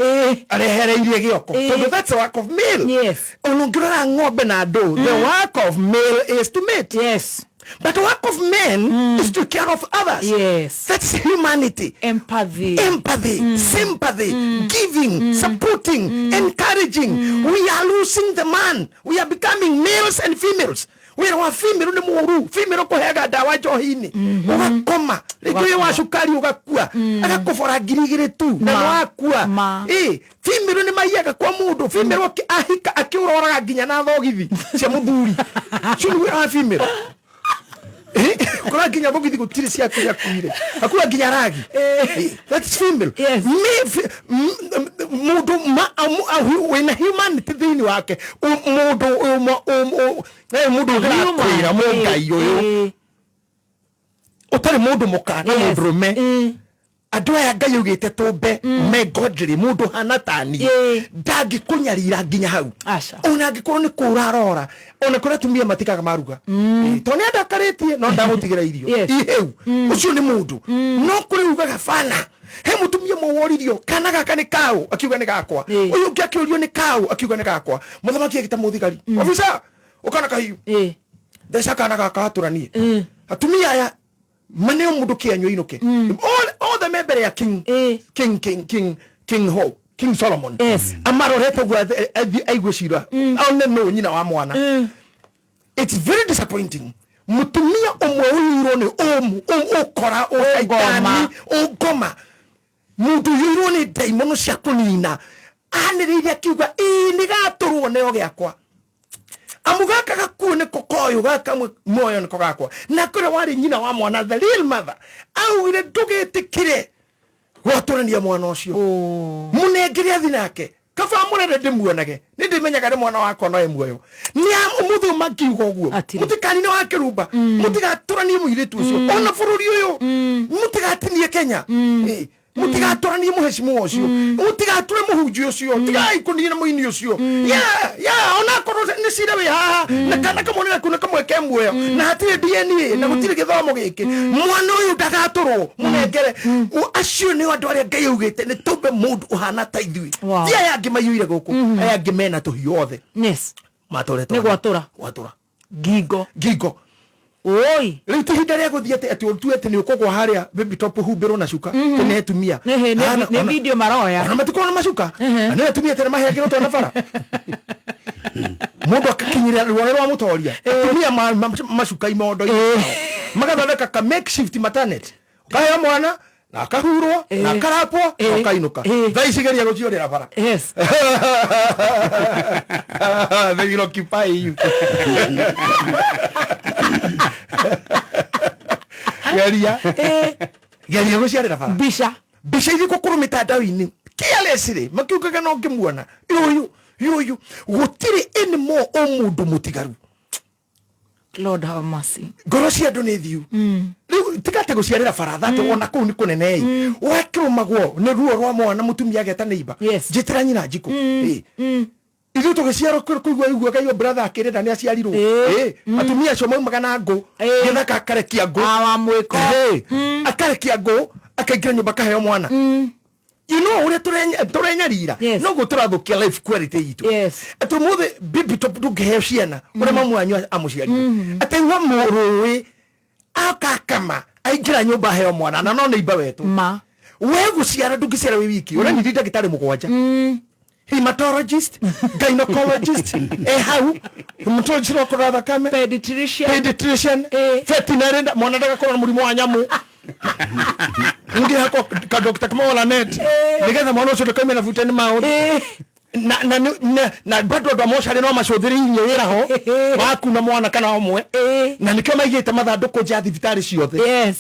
arehereirie gĩoko tondũ that's a work of male. Yes. Ona ũngĩrora ng'ombe na andũ the work of male is to mate. Yes. But the work of men is to care of others. Yes. That's humanity. Empathy. Empathy, sympathy, giving, supporting, encouraging. We are losing the man. We are becoming males and females. Wĩra wa female nĩ mũũru. Female ũkũheaga ndawa njohi-inĩ ũgakoma rĩngĩ wĩ wa cukari ũgakua agakũbora 2,000 tu na nĩwakua. Female nĩ maiyaga kwa mũndũ. Female ahika akĩũroraga nginya na thogithi cia mũthuri. Ũcio nĩ wĩra wa female. Kura nginya thogithi gũtirĩ cia kũrĩa kuire akura nginya ragi. That's female. Yes. Mũndũ wĩna humanity thĩinĩ wake mũndũ mũndũ ũrakwĩra mũngai ũyũ ũtarĩ mũndũ mũka na mũndũrũme andũ aya Ngai augĩte tũmbe me godly mũndũ hana tani ndangĩkũnyarira nginya hau ona angĩkorwo nĩ kũra arora ona kũrĩa atumia matikaga maruga tondũ nĩ andakarĩtie no ndagũtigĩra irio iheu ũcio nĩ mũndũ no kũrĩ ugaga bana He mutumia mworirio kana gaka nĩ kaũ, akiuga nĩ gakwa. Ũyũ ũngĩ akĩũrio nĩ kaũ, akiuga nĩ gakwa. Mũthamaki agĩta mũthigari, officer, ũkana kahiũ, theca kana gaka atũranie. Atumia aya maneo mũndũ kĩanyu ainũke othe me mbere ya king king king king king ho King Solomon. Yes. Amarorete ũguo aigue cira one nũ nyina wa mwana. It's very disappointing. Mutumia ũmwe ũiyũirwo nĩ ũmũ ũkora ũcaitani ũngoma, mũndũ ũiyũirwo nĩ ndaimono cia kũnina, anĩrĩire akiuga ĩĩ nĩ gatũrwo neo gĩakwa, amu gaka gakuo nĩko koyũ, gaka muoyo nĩko gakwa. Na kũrĩa warĩ nyina wa mwana, the real mother, augire ndũgĩtĩkĩre gwatũrania mwana ũcio, mũnengere athi nake, kaba mũrere ndĩmuonage, nĩ ndĩmenyaga nĩ mwana wakwa no e muoyo. Nĩ ũmũthĩ makiuga ũguo, mũtikanine wa kĩrumba, mũtigatũranie mũirĩtu ũcio, ona bũrũri ũyũ mũtigatinie Kenya, mũtigatũranie mũhecimu ũcio, mũtigatũre mũhunjia ũcio, tigai kũnina mũini ũcio. Yeah, onakorwo nĩ cira wĩ haha na kana kamwe nĩ gaku na kamwe ke muoyo na hatirĩ DNA na gũtirĩ gĩthomo gĩkĩ, mwana ũyũ ndagatũrwo, mũnengere. Acio nĩ andũ arĩa Ngai augĩte nĩ tũmbe mũndũ ũhana ta ithuĩ. Ti aya angĩ maiyũire gũkũ, aya angĩ mena tũhiũ othe. Yes. Matũretwo nĩ gwatũra gwatũra ngingo ngingo. Oi, rĩu ti ihinda rĩa gũthiĩ atĩ ũtue atĩ nĩ ũkũgwa harĩa baby top ũhumbĩrwo na cuka tene atumia nĩ video maroya ona matikorwo na macuka na nĩ atumia tene maheagĩrwo twana bara, mũndũ akakinyĩra ruore rwa mũtoria, atumia macuka imondo-inĩ magathondeka ka makeshift maternity, ũkaheo mwana na akahurwo na akarapwo na ũkainũka. Thaa ici geria gũciorĩra bara. Yes. They will occupy you. Geria geria gũciarĩra bara. Mbica mbica irĩkũ kũrũ mĩtandao-inĩ carelessly makiugaga no ngĩmuona ũyũ ũyũ, gũtirĩ anymore o mũndũ mũtigaru. Lord have mercy. Ngoro cia andũ nĩ thiu rĩu, tigate gũciarĩra bara thatũ, ona kũu nĩ kũnene ĩ, wakĩrũmagwo nĩ ruo rwa mwana, mũtumia ageta neighbor, njĩtĩra nyina njikũ. Ithuĩ tũgĩciarwo kũigua iguaga iyo brother akĩrĩra nĩ aciarirwo. Atumia acio maumaga na ngũ gĩthaka, akarekia ngũ akarekia ngũ akaingĩra nyũmba akaheo mwana. You know ũrĩa tũrenyarira noguo tũrathũkia life quality itũ. Atĩ ũmũthĩ baby top ndũngĩheo ciana ũrĩa mamu wanyu amũciarire, atĩ aigua mũrũĩ akakama aingĩra nyũmba aheo mwana na no neighbor wetũ. We gũciara ndũngĩciara wĩ wiki, ũranyitire ndagĩtarĩ mũgwanja, hematologist, gynecologist, hau hematologist wa kũrora thakame, pediatrician, veterinary, mwana ndagakorwo na mũrimũ wa nyamũ, ngĩhakwo ka Dr. Kamau net nĩgetha mwana ũcio ndakaime na foot and mouth na na na na bado andũ a mocarĩ no macũthĩrĩirie wĩra ho waku na mwana kana ũmwe, na nĩkĩo maigĩte mathandũkũ nja ya thibitarĩ ciothe. Yes.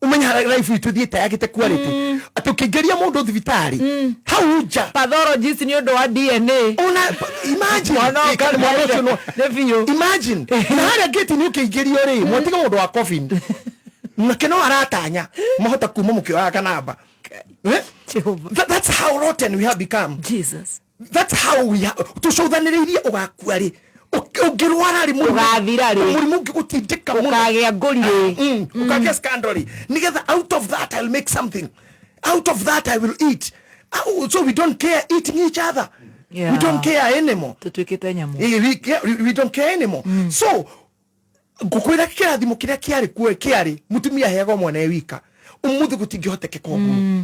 Umenya life itũ thiĩte yagĩte quality atĩ ũkĩingĩria mũndũ thibitarĩ hau nja pathologist nĩ ũndũ wa DNA. Ona imagine Mwana kana mwana ũcio no nĩ biũ. Imagine na harĩa gate-inĩ ũkĩingĩrio rĩ, mwatiga mũndũ wa coffin nake no aratanya mahota kuma mũkĩoyaga kanamba. That's how rotten we have become. Jesus. That's how we tũcũthanĩrĩirie ũgakua rĩ, ũngĩrwara rĩ, ũgathira rĩ, mũrimũ ũngĩgũtindĩka mũno, ũkagĩa ngũri rĩ, ũkagĩa scandal rĩ, nĩgetha out of that I'll make something, out of that I will eat. So we don't care eating each other. We don't care anymore. Tũtuĩkĩte nyamũ. We don't care anymore. So ngũkwĩra kĩrathimo kĩrĩa kĩarĩ kuo kĩarĩ mũtumia aheagwo mwana e wika, ũmũthĩ gũtingĩhotekeka ũguo.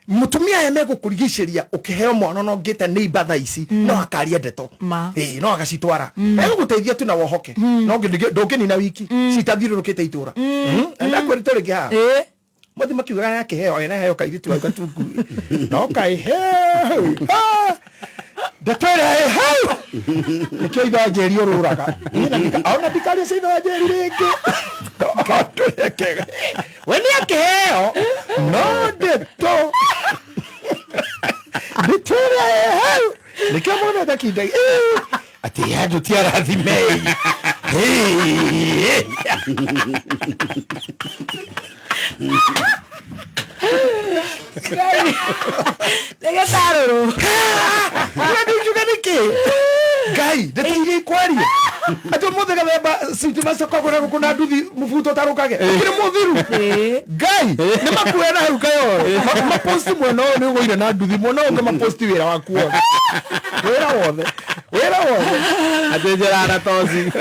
Mũtumia aya megũkũrigicĩria ũkĩheo mwana ona ũngĩte neighbor thaa ici no akaria ndeto, no agacitwara, egũgũteithia tu na wohoke, no ndũngĩnina wiki citathiũrũrũkĩte itũra. Ndakwĩrĩte rĩngĩ haha mothe makiugaga nĩ akĩheo ena heo kairĩtu hau gatungu no kaiheo ndeto ĩrĩa ĩ hau nĩkĩo ithe wa Njeri ũrũraga. Ona ndikaria cia ithe wa Njeri rĩngĩ, tũrekega we nĩ akĩheo no ndeto ndeto ĩrĩa ĩ hau nĩkĩo monete kinda atĩ andũ ti arathimei. Nĩgĩtarũrũ. Ũrĩa ndingiuga nĩkĩ Ngai ndeto iria ikwaria Atĩ ũmũthĩ gathemba citi macokagwo na gũkũ na nduthi mũbuto ũtarũkage. Ũkĩrĩ mũthiru. Ngai nĩ makuoya na hau kayo. Maposti mwena ũyũ nĩ ũgũire na nduthi mwena ũyũ ũngĩ maposti wĩra waku wothe. Wĩra wothe. Wĩra wothe. Atĩ njĩra na toci.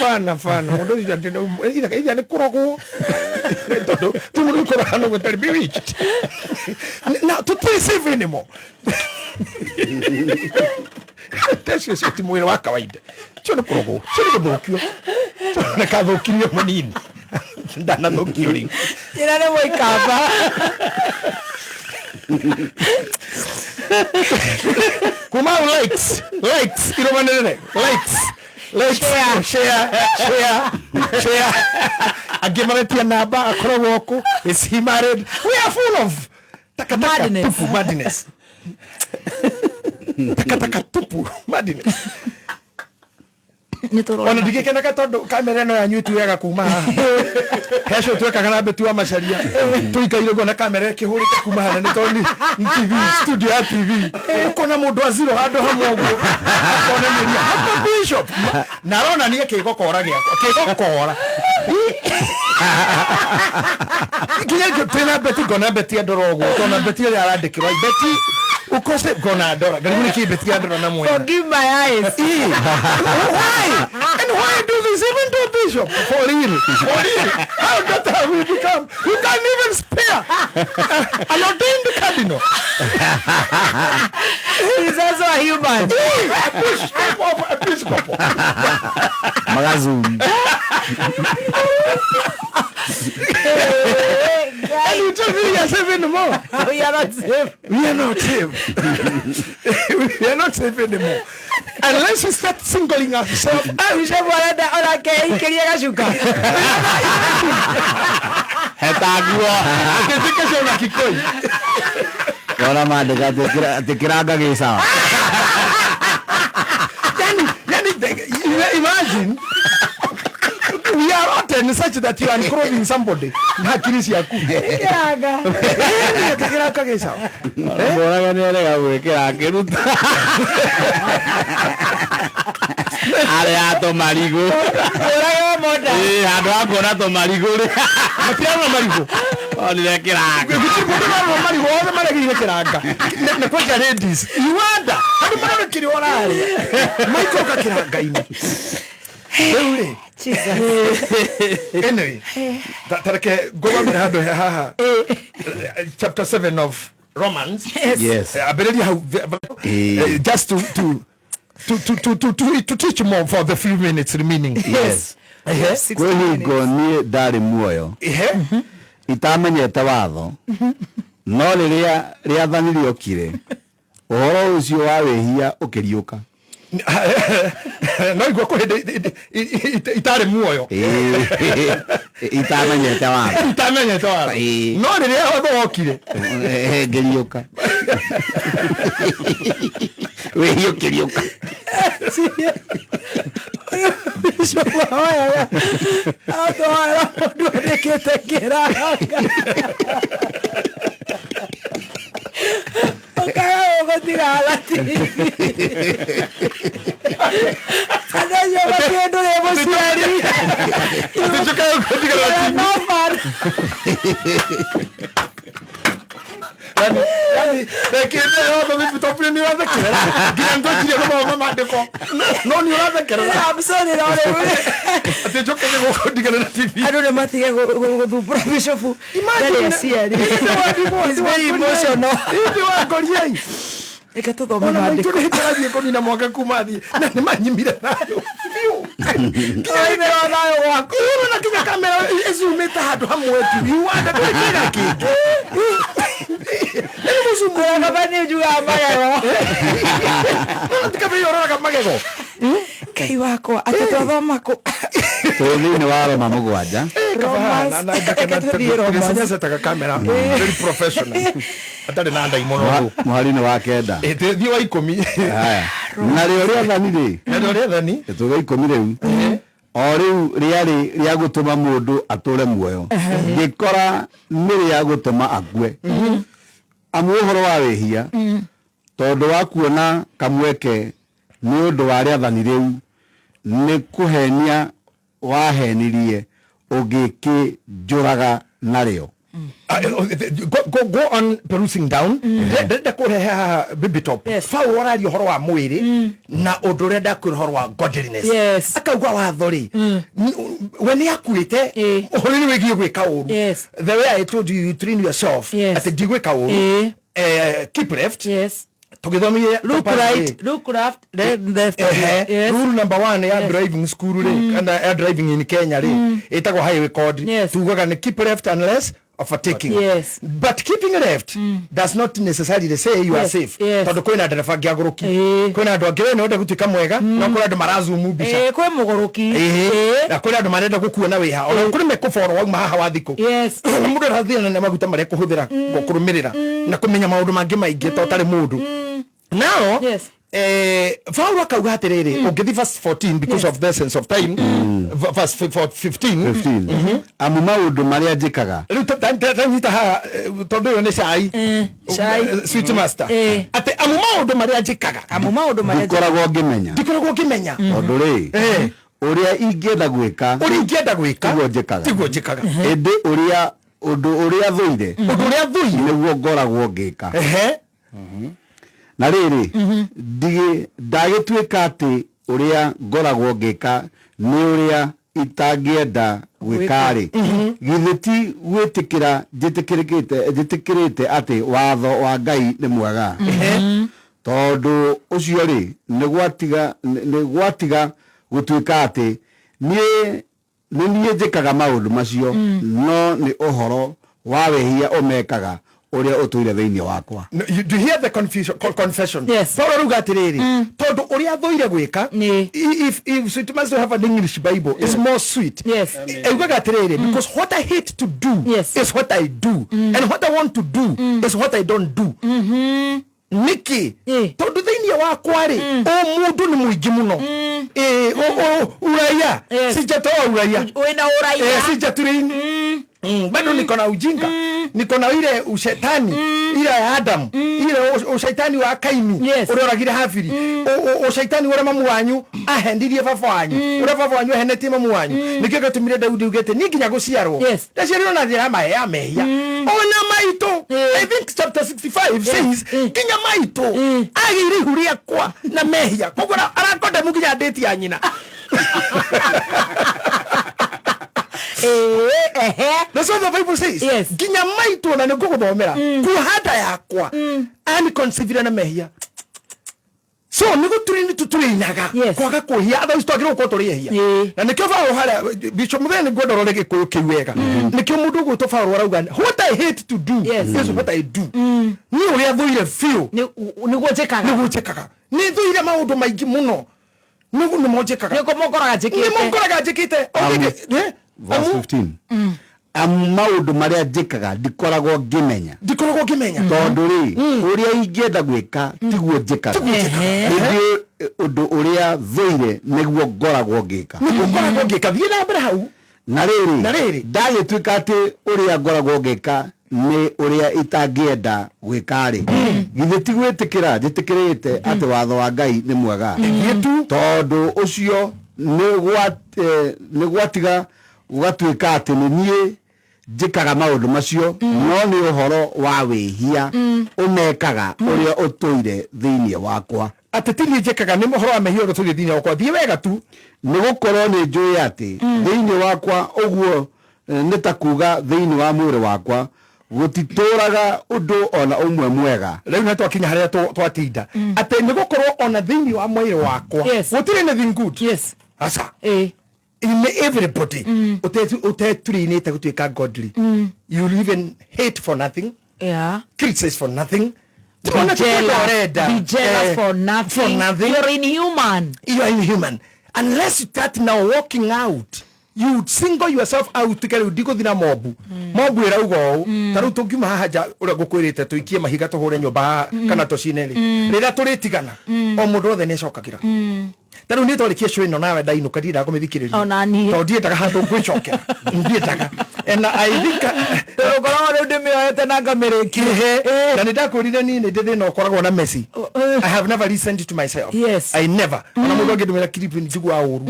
Bana bana mundu ucio itha nĩ kũrogwo tondũ ti mũndũ ũkoraga no gũtarĩ bewitched na tũtirĩ safe anymore. Tecio cio ti mwĩrĩ wa kawaida, cio nĩ kũrogwo, cio nĩ gũthũkio, nĩ kathũkirio mũnini ndanathũkio rĩu. Njĩra nĩ mũikamba. Kuma hau likes likes irũmanĩrĩre likes likes share share share share, angĩ maretia namba akoragwo kũ, is he married? We are full of takataka tupu, madness, takataka tupu, madness. Ona ndigĩkenaga tondũ kamera ĩno yanyu ĩtuoyaga kuma haha. Heco twekaga na Beti wa Macaria tũikaire ũguo na kamera ĩkĩhũrĩte kuma haha, nĩ tondũ nĩ TV studio ya TV, ũkona mũndũ a zero handũ hamwe ũguo akonanĩria hapa bishop na aronania kĩgokora gĩakwa kĩgokora nginya twĩna Beti, ngona Beti andora ũguo tondũ Beti ũrĩa arandĩkĩrwo Beti ukose ngona andora ngaribu nĩ kĩ Beti andora na mwena. Forgive my eyes. Why? And why do this even to a bishop? For real. For real. How that have we become? You can't even spare an ordained cardinal. He's also a human. Bishop of Episcopal. Magazum. And you tell me we are safe anymore. We are not safe. We are not safe. We are not safe anymore. Unless we start singling ourselves. Bishop arenda onake ikĩrie gacuka. Hetaguo. Atĩtĩke ciona kikoi. Wona mandĩka atĩ kĩranga gĩ sawa. Yani, imagine we are rotten such that you are unclothing somebody na akili ciaku. Kĩranga. Kĩranga gĩ sawa. Mboraga nĩ arega gwĩkĩra akĩruta. Arĩa tũmarigũ. Mboraga monda. Ĩ handũ ha kuona tũmarigũ rĩ. Matirarora marigũ. Onire kĩranga. Gũtirĩ mũndũ ũrarora marigũ, othe maregire kĩranga. Na kwanja ladies. You wonder. Andũ marore kĩrĩa ũrarĩa. Maikũrũka kĩranga-inĩ. Rĩu rĩ. Anyway, tareke ngũgamĩre handũ he haha. Chapter 7 of Romans. Yes. Ambĩrĩria hau just to teach more for the few minutes remaining. Yes. Kwĩ hingo niĩ ndarĩ muoyo itamenyete watho, no rĩrĩa rĩathani rĩokire ũhoro ũcio wa wĩhia ũkĩriũka. No igua kwĩ hĩndĩ itarĩ muoyo itamenyete watho, itamenyete watho, no rĩrĩa watho wokire ngĩriũka, wĩhia ũkĩriũka. Bishop ahoya atwara mũndũ andĩkĩte kĩranga ũkaga gũtigara TV. Andũ acio matirĩ ndũrĩ mũciari. No fun. Yani rekete watho mĩbitobu nĩ ũrathekerera nginya nĩtwakirie gũthoma mandĩko no nĩ ũrathekerera. I'm sorry, no rĩu. Atĩ njoke gũkũ ndigane na TV. Andũ nĩ matige gũthumbũra bishop ndarĩ aciari. He's very emotional. Ĩndĩ wangoriai. Reke tũthome Ona maitũ maandĩko. nĩ hĩndĩ arathiĩ kũnina mwaka kuma thiĩ na nĩ manyimire thayũ biũ. Waimĩrwo thayũ gwaku. Ĩĩ, na kinya kamera ĩcumĩte handũ hamwe tu. You wonder ndũrĩ kĩga kĩngĩ. Nĩ mũcumu. Ona kaba nĩ njugaga magego. No ti kaba ũroraga magego. Ngai wakwa atĩ twathoma kũ? Twĩ thĩinĩ wa Roma 7. Romans. Reke tũthiĩ Romans. Gĩcenyacetaga kamera very professional. Atarĩ na ndaimono. Mũhari-inĩ wa 9. Thiĩ wa 10. Haya. Narĩo rĩathani rĩ. Narĩo rĩathani. Tũge 10 rĩu. O rĩu rĩarĩ rĩa gũtũma mũndũ atũre muoyo. Ngĩkora nĩ rĩa gũtũma akue. Amu ũhoro wa wĩhia Tondũ wa kuona kamweke nĩ ũndũ wa rĩathani rĩu nĩ kũhenia wahenirie ũngĩkĩnjũraga narĩo. Go on perusing down. Ndĩrenda kũrehe haha baby top. Paul araria ũhoro wa mwĩrĩ na ũndũ ũrĩa ndakwĩra ũhoro wa godliness. Akauga watho rĩ, we nĩ akuĩte ũhoro-inĩ wĩgiĩ gwĩka ũru. The way I told you, you train yourself atĩ ndigwĩka ũru. Keep left. Tũgĩthomire Look right, look left, then left. Ehe, rule number one ya driving school rĩ, kana ya driving in Kenya rĩ, ĩtagwo highway code. Tugaga nĩ keep left unless overtaking. But keeping left does not necessarily say you are safe. Tondũ kwĩna ndereba angĩ agũrũki, kwĩna andũ angĩ we nĩ ũrenda gũtuĩka mwega, no kwĩna andũ marazumu mbica. Kwĩ mũgũrũki. Na kwĩna andũ marenda gũkuona wĩha, ona kũrĩ mekũboro wauma haha wa thikũ. Na mũndũ arathiĩ na maguta marĩa ekũhũthĩra kũrũmĩrĩra na kũmenya maũndũ mangĩ maingĩ to ũtarĩ mũndũ. Now, Paulo akauga atĩrĩrĩ, ũngĩthiĩ verse 14 because of the sense of time, verse 15. 15. Amu maũndũ marĩa njĩkaga rĩu tanyita haha, tondũ ũyũ nĩ cai. Cai. Sweet master, atĩ amu maũndũ marĩa njĩkaga, amu maũndũ marĩa ndikoragwo ngĩmenya. Ndikoragwo ngĩmenya. Tondũ rĩ, ũrĩa ingĩenda gwĩka, ũrĩa ingĩenda gwĩka tiguo njĩkaga, tiguo njĩkaga. Ĩndĩ ũrĩa ũndũ ũrĩa thũire, ũndũ ũrĩa thũire nĩguo ngoragwo ngĩka. Na rĩrĩ, ndagĩtuĩka atĩ ũrĩa ngoragwo ngĩka nĩ ũrĩa itangĩenda gwĩka-rĩ, githĩ ti gwĩtĩkĩra njĩtĩkĩrĩte atĩ watho wa Ngai nĩ mwega? Tondũ ũcio rĩ, nĩ gwatiga gũtuĩka atĩ niĩ nĩ niĩ njĩkaga maũndũ macio, no nĩ ũhoro wa wĩhia ũmekaga ũrĩa ũtũire thĩinĩ wakwa. No, do you hear the confusion, confession? Paulo arauga atĩrĩrĩ, tondũ ũrĩa thũire gwĩka, if Sweet Master have an English Bible, it's more sweet. Augaga atĩrĩrĩ, because what I hate to do is what I do, and what I want to do is what I don't do. Nĩkĩ? Tondũ thĩinĩ wakwa rĩ, ũmũndũ nĩ mũingĩ mũno. Uraia sijatoa uraia. Wĩna uraia. Sijaturini. Bado niko na ujinga, niko na ile ushetani ile ya Adamu, ile ushaitani wa Kaini ũrĩa oragire Habili, ushaitani ũrĩa mamu wanyu ahendirie baba wanyu, ũrĩa baba wanyu ahenetie mamu wanyu. Nĩkĩo gĩatũmire Daudi augĩte niĩ nginya gũciarwo ndaciarirwo na njĩra ya mehia. Ona maitũ, I think chapter 65 says nginya maitũ agĩire ihu rĩakwa na mehia, koguo arakondemu nginya ndĩti ya nyina. That's what the Bible says. Nginya maitũ na nĩngũgũthomera kuhanda yakwa aniconceive na mehia. So nĩgũtũrĩ nĩ tũtũrĩinaga kwaga kwĩhia, otherwise twagĩrĩirwo gũkorwo tũrĩ ehia. Na nĩkĩo Paul harĩa Bishop Mũthenya nĩngwenda ũrore gĩkũyũ kĩu wega. Nĩkĩo mũndũ ũgwĩtwo Paul arauga what I hate to do is what I do. Niĩ ũrĩa thũire biũ nĩguo njĩkaga. Nĩguo njĩkaga. Nĩ thũire maũndũ maingĩ mũno. Nĩguo nĩmo njĩkaga. Nĩguo mũkoraga njĩkĩte. Nĩmo ngoraga njĩkĩte. Verse 15. Amu maũndũ marĩa njĩkaga ndikoragwo ngĩmenya. Ndikoragwo ngĩmenya. Tondũ rĩ, ũrĩa ingĩenda gwĩka tiguo njĩkaga. Tiguo njĩkaga. Ĩndĩ ũndũ ũrĩa thũire nĩguo ngoragwo ngĩka. Nĩguo ngoragwo ngĩka. Thiĩ na mbere hau. Na rĩrĩ, Na rĩrĩ. ndagĩtuĩka atĩ ũrĩa ngoragwo ngĩka nĩ ũrĩa itangĩenda gwĩka rĩ, githĩ ti gwĩtĩkĩra njĩtĩkĩrĩte atĩ watho wa Ngai nĩ mwega? Tondũ ũcio nĩ gwatiga gũgatuĩka atĩ nĩ niĩ njĩkaga maũndũ macio, no nĩ ũhoro wa wĩhia ũmekaga ũrĩa ũtũire thĩinĩ wakwa. Atĩ ti niĩ njĩkaga, nĩ ũhoro wa mehia ũrĩa ũtũire thĩinĩ wakwa. Thiĩ wega tu. Nĩ gũkorwo nĩ njũĩ atĩ thĩinĩ wakwa ũguo, nĩ ta kuga thĩinĩ wa mwĩrĩ wakwa gũtitũraga ũndũ ona ũmwe mwega. Rĩu nĩ twakinya harĩa twatinda. Atĩ nĩ gũkorwo ona thĩinĩ wa mwĩrĩ wakwa gũtirĩ anything good. Aca. In everybody uteturinite gutuika godly, you even hate for nothing, criticize for nothing. Be Tuona jealous. tukorenda. Be jealous for nothing. For nothing. You're inhuman. You are inhuman. Unless you start now walking out, you single yourself out tuke riu ndiguthi na mobu. Mobu ĩrauga ũũ, ta rĩu tũngiuma haha nja ũrĩa ngũkwĩrĩte tũikie mahiga tũhũre nyũmba haha kana tũcine rĩ, rĩrĩa tũrĩtigana, o mũndũ wothe nĩacokagĩra. Ta rĩu niĩ twarĩkia show ĩno nawe ndainũka ndiendaga kũmĩthikĩrĩria. Ona niĩ. Tondũ ndiendaga handũ ngwĩcokera. Ndiendaga. And I think Tondũ ngoragwo rĩu ndĩmĩoete na ngamĩrĩkia. Na nĩ ndakwĩrire niĩ nĩ ndĩ thĩna ũkoragwo na Messi. I have never listened to myself. Yes. I never. Ona mũndũ angĩndũmĩra clip nĩ njiguaga ũru.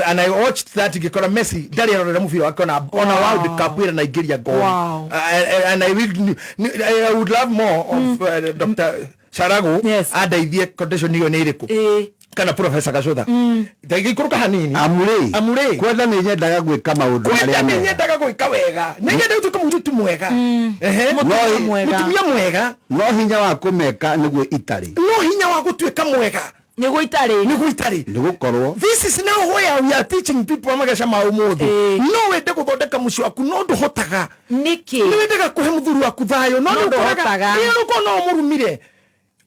And I watched that ngĩkora Messi ndarĩ arorera mũbira wake ona World Cup ĩrĩa naingĩria ngolu. And I would love more of Dr. Sharagu andeithie condition iyo nĩ ĩrĩkũ kana Professor Gacũtha ndagĩikũrũka hanini. Amurĩ. Amurĩ. Kwenda nĩ nyendaga gwĩka maũndũ Kwenda marĩa nĩ mega. nyendaga gwĩka wega, nĩ nyendaga gũtuĩka mũirĩtu mwega. Ehe. Mũtumia mwega. Mũtumia mwega. No hinya wa kũmeka nĩguo itarĩ. No hinya wa gũtuĩka mwega nĩguo itarĩ. Nĩguo itarĩ. Nĩ gũkorwo This is now where we are teaching people mageca ma ũmũthĩ. No wende gũthondeka mũciĩ waku no ndũhotaga. Nĩkĩ? Nĩ wendaga kũhe mũthuri waku thayũ no No nĩ ũkoraga ndũhotaga. ĩ ũkorwo no ũmũrumire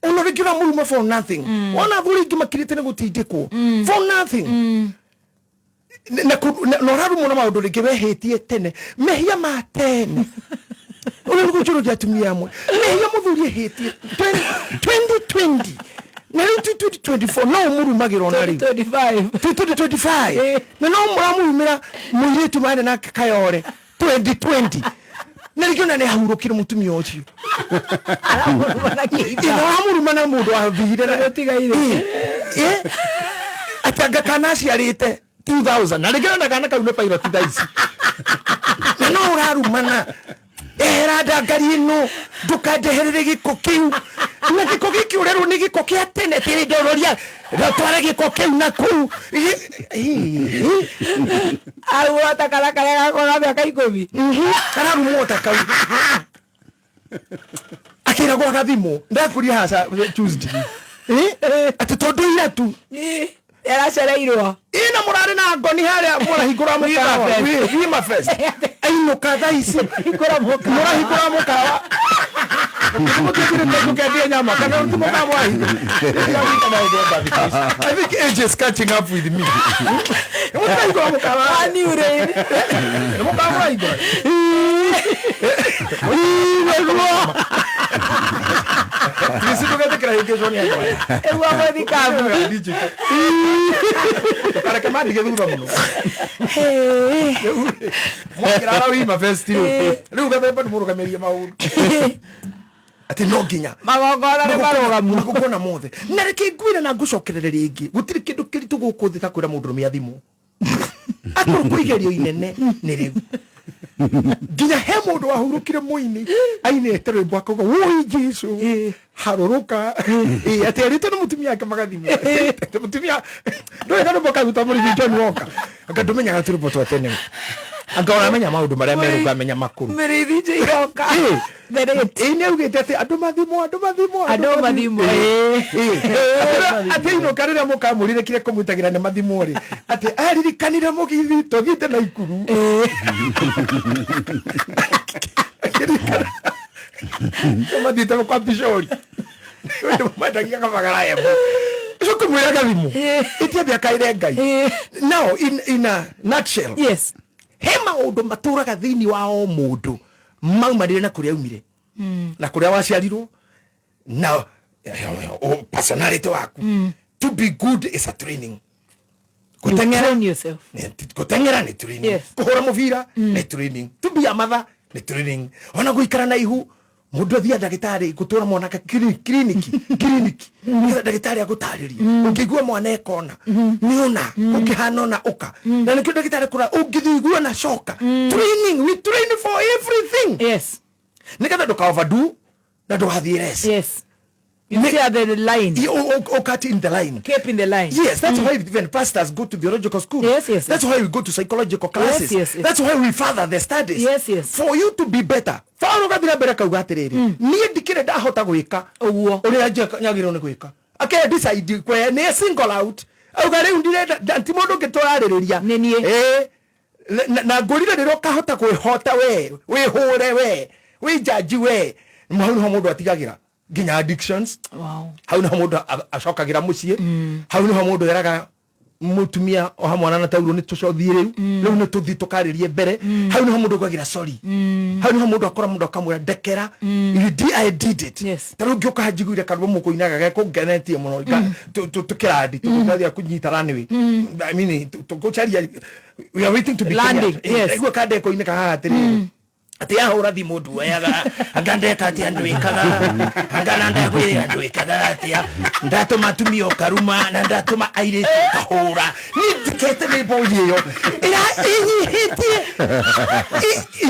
ona rĩngĩ ũramũruma for nothing. Wona athuri aingĩ makirĩte nĩ gũtindĩkwo for nothing. Na ũrarumwo na maũndũ rĩngĩ wehĩtie tene, mehia ma tene ũrĩa gũkũnjũrũria atumia amwe mehia mũthuri ehĩtie 2020 na rĩu 2024 no ũmũrumagĩra ona rĩu 2025 na no mũramũrumĩra mũirĩtu marĩ nake kayore 2020 na rĩngĩ ona nĩ ahurũkire mũtumia ũcio. Ĩ, ũramũruma na mũndũ athire na atanga kana aciarĩte 2000 na rĩngĩ ona kana kau nĩ pilot thaa ici na no ũrarumana ehera ndangari ĩno ndũkandeherere gĩko kĩu na gĩko gĩkĩ ũrerwo nĩ gĩko kĩa tene tĩrĩ ndororia tware gĩko kĩu na kũu. Arumwo ta kana karĩa gakwa ga mĩaka 10. Kararumwo ta kau akĩragwo agathimwo ndakũria haca Tuesday atĩ tondũ ira tu Yaracereirwo. Ĩ na mũrarĩ na ngoni harĩa mũrahingũra mũkawa. Wima Fest. Ainũka thaa ici mũrahingũra mũkawa mũtĩkĩrĩte mũkendia nyama kana ti mũkawa mwahingũra. I think age is catching up with me. Mũtahingũra mũkawa. Nĩ mũkawa mũrahingũra. Nisi tũgetĩkĩra hĩngĩcwo nĩ andũ aya. Ĩguo mũthikabu. Ndũkareke mandige thutha mũno. Mwakĩrara Wima Fest rĩu. Rĩu gathemba nĩ mũrũgamĩrie maũndũ. Atĩ no nginya magongona nĩ marũgamu. Magongona mothe. Na reke ngwĩre na ngũcokerere rĩngĩ gũtirĩ kĩndũ kĩritũ gũkũ thĩ ta kwĩra mũndũ rũme athimwo. Akorwo kwĩ igerio inene nĩ rĩu. Nginya he mũndũ wahurũkire mũini ainĩte rwĩmbo akauga woi Jesũ harũrũka. Ĩ, atĩ erĩtwo nĩ mũtumia wake magathimwo. Atĩ mũtumia ndũĩ karwĩmbo kau ta mũrĩmi John Walker anga ndũmenyaga tũrwĩmbo twa tene anga ũramenya maũndũ marĩa merũ ngamenya makũrũ. Mĩrĩithi Njairoka. Ĩ nĩ augĩte atĩ andũ mathimwo andũ mathimwo Andũ mathimwo. Atĩ inũka rĩrĩa mũkamũrire kĩrĩa kũmwĩtagĩra nĩ mathimwo rĩ atĩ aririkanire mũgithi tũthiĩte na Ikuru. Akĩririkana mathiĩte kwa Bishori ũndũ mendagia kabagara emwe ũcio kũmwĩra gathimwo ĩtiambia kaire Ngai. Now in a nutshell, yes, he maũndũ matũraga thĩinĩ wa o mũndũ maumanire na kũrĩa aumire na kũrĩa waciarirwo na personality waku. To be good is a training. Gũteng'era Train yourself. Gũteng'era nĩ training. Kũhũra mũbira nĩ training. To be a mother nĩ training. Ona gũikara na ihu mũndũ athiaga ndagĩtarĩ gũtwara mwana kiriniki kiriniki nĩgetha ndagĩtarĩ agũtarĩrie ũngĩigua mwana ekona nĩ ũna ũngĩhana ũna ũka na nĩkĩo ndagĩtarĩ kũra ũngĩthigua na coka. Training, we train for everything. Yes. Nĩgetha ndũka overdo na ndũgathiĩ less. Yes. You see the line. You cut in the line. Keep in the line. Yes, that's why even pastors go to theological school. Yes, yes. That's why we go to psychological classes. Yes, yes, yes. That's why we further the studies. Yes, yes. For you to be better. Paulo gathira mbere kauga atiriri. Niĩ ndikĩrĩ ndahota gwĩka ũguo ũrĩa nyagĩrĩirwo nĩ gwĩka. Ake decide kwe nĩ single out. Auga rĩu ndirenda ti mũndũ ũngĩ tũrarĩrĩria. Nĩ niĩ. Na ngũrire rĩrĩa ũkahota kwĩhota we, wĩhũre we, wĩnjanji we. Hau nĩho mũndũ atigagĩra nginya addictions. Wow. Hau niho mũndũ acokagĩra mũciĩ. Hau niho mũndũ eraga Mutumia o mwana na taurwo ni tucothie riu riu ni tuthi tukaririe mbere hau niho mundu gwagira sorry hau niho mundu akora mundu akamwira ndekera. I did it. Ta riu ngiuka njiguire karwo mukuinaga gekungenetie muno tukirandi tukathia kunyita runway. I mean, tugucaria, we are waiting to be landing. Yes. Igua kande koineka haha atiriri ati ahura thimu nduoyaga anga ndeka atia ndwikaga anga na ndakwirira ndwikaga atia ndatuma atumia ũkaruma na ndatuma airĩtu ũkahũra. Niĩ ndikete nĩ mbũi ĩyo ĩra ĩnyihĩtie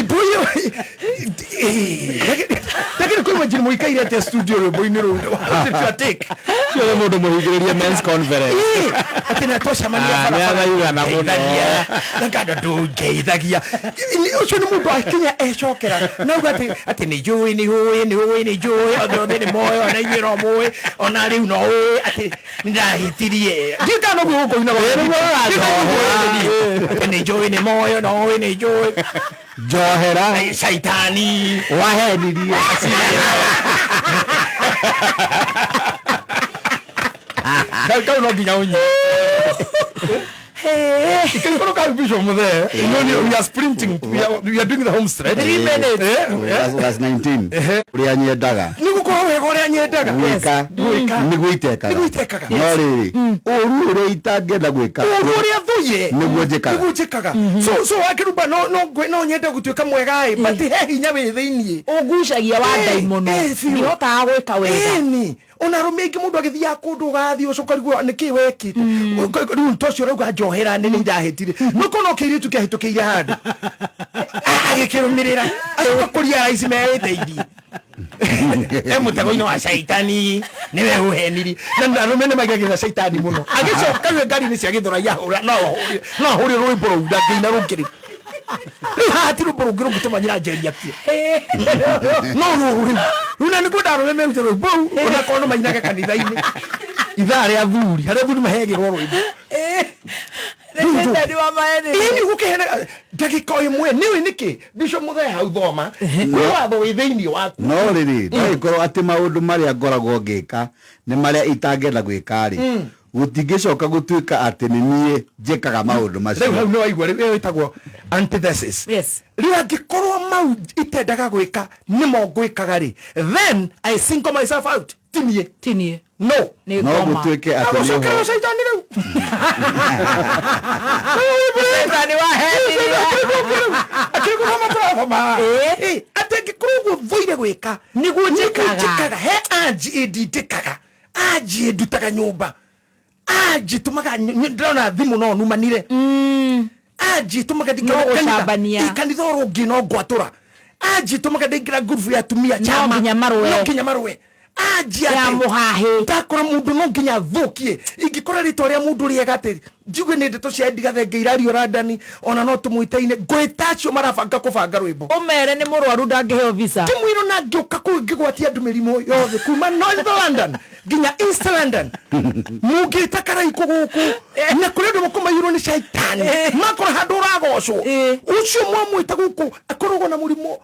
mbũi ĩyo lakini kwĩ imagine mũikaire atĩa studio rwĩmbo-inĩ rũu. What is your take? Cio mũndũ mũhingĩrĩrie men's conference. Atĩ na twacemania barabara nĩathayugana mũno na kando ndũngeithagia. Ũcio nĩ mũndũ akinya ecokera nauga atĩ nĩ njũĩ nĩ ũĩ nĩ ũĩ nĩ njũĩ othe othe nĩ moĩ ona inyuĩ no mũĩ ona rĩu no ũĩ atĩ nĩndahĩtirie. Ndiũĩ kana noguo gũkũina atĩ nĩ njũĩ nĩ moĩ ona ũĩ nĩ njũĩ njohera caitani wahenirie. Kau no nginya ũnyi Ikakoro ka Bishop Muthee. No, we are sprinting. We are doing the home stretch. 3 minutes. Verse 19. Uria nyendaga. Ni gukorwo wega uria nyendaga. Gwika. Niguo itekaga. Niguo itekaga. No riri, uru uria itangĩenda gwika. Uru uria thuye. Niguo njikaga. Niguo njikaga. So wakiruba no nyende gutuika mwega ĩ, but he hinya wĩ thĩiniĩ. Ũgucagia wa ndaimono. Ndihotaga gwĩka wega. Ĩni. Ona arũme aingĩ mũndũ agĩthiaga kũndũ ũgathiĩ ũcoka ũkarigwo nĩkĩ wekĩte. Rĩu tocio ũrauga njohera nĩ ndahĩtire. No korwo no kĩirĩtu kĩahĩtũkĩire handũ agĩkĩrũmĩrĩra acoka kũria aici meĩteirie e mũtego-inĩ wa caitani nĩwe ũhenirie. Na arũme nĩ maigagĩrĩra caitani mũno. Agĩcoka rĩu ngari-inĩ cia Gĩthũrai ahũra no ahũre rwĩmbo rũu ndangĩina rũngĩ rĩ. Rĩu haha ti rwĩmbo rũngĩ rũngĩtũma nyiranjeria atie. No rũrũ rĩu. Rĩu na nĩkwenda arũme merute rwĩmbo rũu onakorwo no mainage kanitha-inĩ. Ithaa rĩa athuri harĩa athuri mahegĩrwo rwĩmbo. Ĩni gũkĩhena ndagĩka ĩmwe nĩũĩ nĩkĩ Bishop Muthee hau thoma kwĩ watho wĩ thĩiniĩ waku. No rĩrĩ ndagĩkorwo atĩ maũndũ marĩa ngoragwo ngĩka nĩ marĩa itangĩenda gwĩka rĩ gũtingĩcoka gũtuĩka atĩ nĩ niĩ njĩkaga maũndũ macio. Rĩu hau nĩ waigua rĩu ĩyo ĩtagwo antithesis. Yes. Rĩu angĩkorwo mau itendaga gwĩka nĩmo ngwĩkaga rĩ, then I single myself out. Tinie. Tinie. No. No gũtuĩke atĩ nĩ Agũcokerwo caitani rĩu. Caitani wahenirie. Akĩrĩkwo matũrathoma. Atĩ angĩkorwo ũguo thũire gwĩka nĩguo njĩkaga. He anji ĩndindĩkaga, anji ĩndutaga nyũmba, anji tũmaga ndĩrona thimũ no numanire, anji tũmaga ndingĩra kanitha oro ũngĩ no ngwatũra, anji tũmaga ndaingĩra ngurubu ya atumia chama no nginya marũe anji ya mũhahĩ ndakora mũndũ no nginya thũkie. Ingĩkora rĩtwa rĩa mũndũ rĩega atĩ njigue nĩ ndeto cia ndigathenge irario London ona no tũmwĩtaine ngwĩta acio marabanga kũbanga rwĩmbo ũmere nĩ mũrwaru ndangĩheo visa ndĩmwĩrwo na ngĩũka kũu ngĩgwatia andũ mĩrimũ yothe kuma North London nginya East London mũngĩta karaikũ gũkũ na kũrĩ andũ makũmaiyũrwo nĩ caitani makora handũ ũragocwo ũcio mwamwĩta gũkũ akoragwo na mũrimũ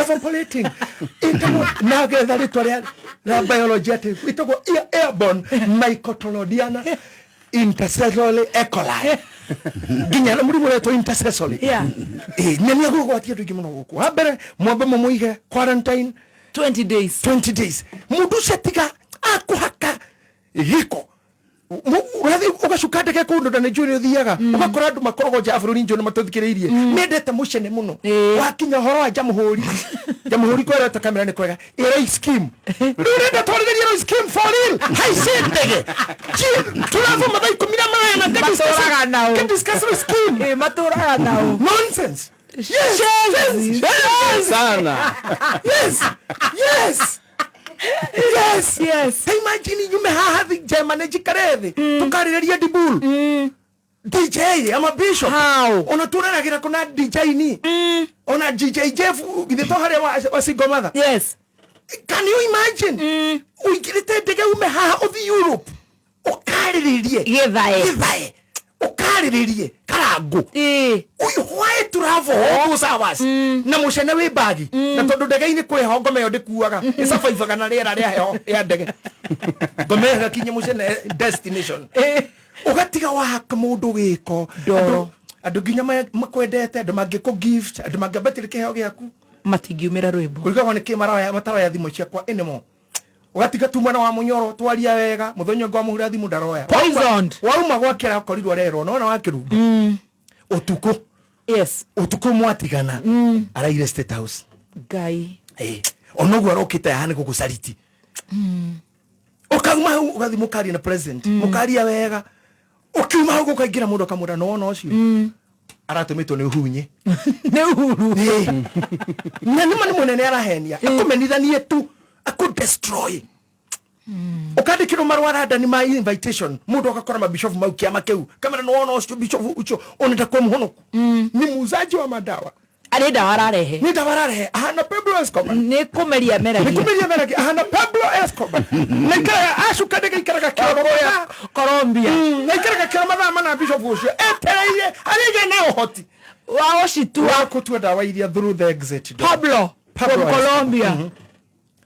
evaporating ĩtagwo na getha rĩtwa rĩa biology atĩ ĩtagwo airborne mycotolodiana intercessory E. coli nginya na mũrimũ ũretwo intercessory. Na nĩ egũgwatia andũ aingĩ mũno gũkũ. Wa mbere mwambe mũmũige quarantine 20 days. 20 days mũndũ ũcio atiga akũhaka gĩko ũrathiĩ ũgacuka ndege kũndũ na nĩ njũĩ nĩ ũthiaga ũgakora andũ makoragwo nja ya bũrũri njũĩ nĩ matũthikĩrĩirie mendete mũcene mũno wakinya ũhoro wa jamhuri jamhuri kwĩreta kamera nĩ kwega ĩroi scheme rĩu ũrenda twarĩrĩrie roi scheme for real haice ndege tũrathoma thaa 18 matũraga nao can discuss roi scheme matũraga nao nonsense. Yes, yes, yes, sana. Yes, yes. Yes. Yes. Imagine nyume haha thi Germany njikare thi tukarĩrĩria Dibul DJ ama Bishop. How? Ona tureragira kuna DJ ni ona DJ Jeff githĩ to harĩa wa single mother. Yes. Can you imagine? Uingirite ndege ume haha uthi Europe ukarĩrĩrie gĩthae gĩthae ukarĩrĩrie karangu uyu why travel all those hours na mucene wi bagi na tondu ndege-inĩ kwĩ ho ngome ĩyo ndĩkuaga ĩcabaibaga na rĩera rĩa heho ya ndege ngome ĩyo ĩgakinya mucene destination. Ũgatiga wahaka mũndũ gĩko. Ndoro. Andũ nginya makwendete, andũ mangĩkũ gift, andũ mangĩambatĩria kĩheo gĩaku. Matingiumĩra rwĩmbo. Kũringana nĩ kĩ maroya mataroya thimũ ciakwa anymore. Ũgatiga tu mwana wa mũnyoro twaria wega, mũthenya ũngĩ wamũhũrĩra thimũ ndaroya. Poisoned. Wauma gwake arakorirwo arerwo, nona wa kĩrumba. Ũtukũ. Yes. Ũtukũ mwatigana. Araire State House. Ngai. Eh. Onoguo arokĩte haha nĩ gũgũcariti. Ũkauma hau ũgathiĩ mũkaria na president. Mũkaria wega. Ũkiuma hau gũkaingĩra mũndũ akamwĩra nĩwona ũcio. Aratũmĩtwo nĩ Uhunye. Nĩ Uhuru. Na nĩma nĩ mũnene arahenia. Akũmenithanie tu. Akũ destroy. Ũkandĩkĩrwo marũa randani ma invitation mũndũ agakora mabishofu mau kĩama kĩu kamera nĩwona ũcio bishofu ũcio onenda kwa mũhonoku ni muuzaji wa madawa. Arĩ ndawa ararehe. Nĩ ndawa ararehe ahana Pablo Escobar. Nĩ kũmeria meragia. Nĩ kũmeria meragia ahana Pablo Escobar. Na ikaraga acuka ndege ikaraga kĩoro kũrĩa Colombia. Na ikaraga kĩoro mathaa mana bishofu ũcio etereire arĩgĩa na ũhoti wa ũcitua wa kũtua ndawa iria through the exit door. Pablo Pablo from Escobar. Colombia.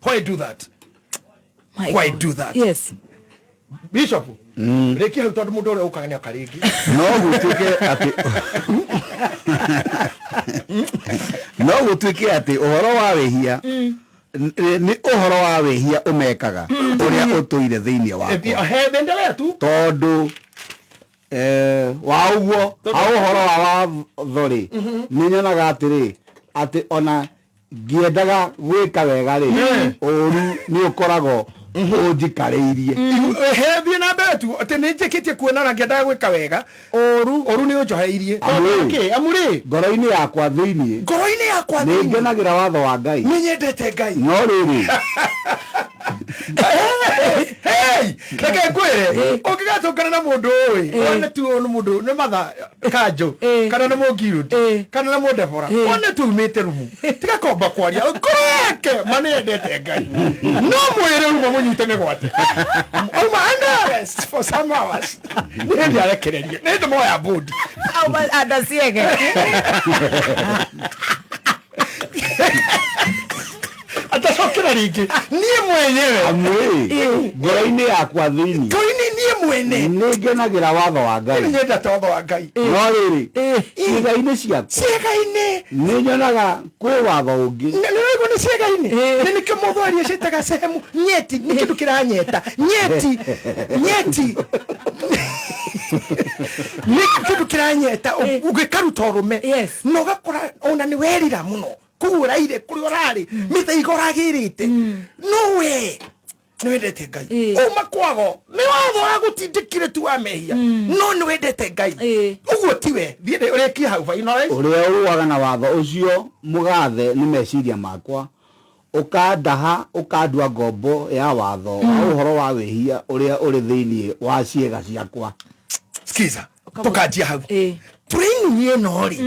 Why do that? My Why God. do that? Yes. Bishop, rĩkia hau tondũ mũndũ ũrĩa ũkaga nĩ oka rĩngĩ. No gũtuĩke atĩ no gũtuĩke atĩ ũhoro wa wĩhia nĩ ũhoro wa wĩhia ũmekaga ũrĩa ũtũire thĩinĩ wakwa. Endelea tu. Tondũ wa ũguo ha ũhoro wa watho rĩ, nĩ nyonaga atĩrĩ atĩ ona ngĩendaga gwĩka wega rĩ, ũru nĩ ũkoragwo ũnjikarĩirie. Thiĩ na mbere tu atĩ nĩ njĩkĩtie kuona na ngĩendaga gwĩka wega ũru nĩ ũnjoheirie. Amu rĩ, ngoro-inĩ yakwa thĩinĩ, ngoro-inĩ yakwa nĩ thĩinĩ ngenagĩra watho wa Ngai, nĩ nyendete Ngai. No rĩrĩ, hey, reke ngwĩre, ũngĩgatũngana na mũndũ ũĩ, one tu nĩ mũndũ nĩ matha kanjũ, kana nĩ mũngirudi, kana nĩ mũndebora, one tu umĩte rumu, tiga komba kwaria, ngoro yake ma nĩ endete Ngai. No mwĩre uma mũnyite mĩgwate. Auma under arrest for some hours. Nĩ hĩndĩ arekererio, nĩ hĩndĩ moya bodi. Auma under siege. Atacokera rĩngĩ. Niĩ mwenyewe. Amu rĩ, ngoro-inĩ yakwa thĩinĩ. Ngoro-inĩ niĩ mwene. Nĩ ngenagĩra watho wa Ngai. Nĩ nyendete watho wa Ngai. No rĩrĩ, ciĩga-inĩ ciakwa. Ciĩga-inĩ. Nĩ nyonaga kwĩ watho ũngĩ. Nĩ ũraigua nĩ ciĩga-inĩ? Nĩ nĩkĩo mũndũ aria ciĩtaga sehemu nyeti, nĩ kĩndũ kĩranyeta. Nyeti, nyeti. Nĩ kĩndũ kĩranyeta, ũgĩkaruta ũrũme. Na ũgakora ona nĩ werira mũno. Koguo ũraire kũrĩa ũrarĩ, mĩthaiga ũragĩrĩte. No we nĩ wendete Ngai. Uma kwago, nĩ watho wa gũtindĩkire tu wa mehia. No nĩ wendete Ngai. Ũguo tiwe, thiĩ ũrĩkie hau finalize. Ũrĩa ũrũaga na watho ũcio mũgathe nĩ meciria makwa, ũkandaha ũkandua ngombo ya watho wa ũhoro wa wĩhia ũrĩa ũrĩ thĩinĩ wa ciĩga ciakwa. Skiza, tũkanjia hau. Training ĩno rĩ,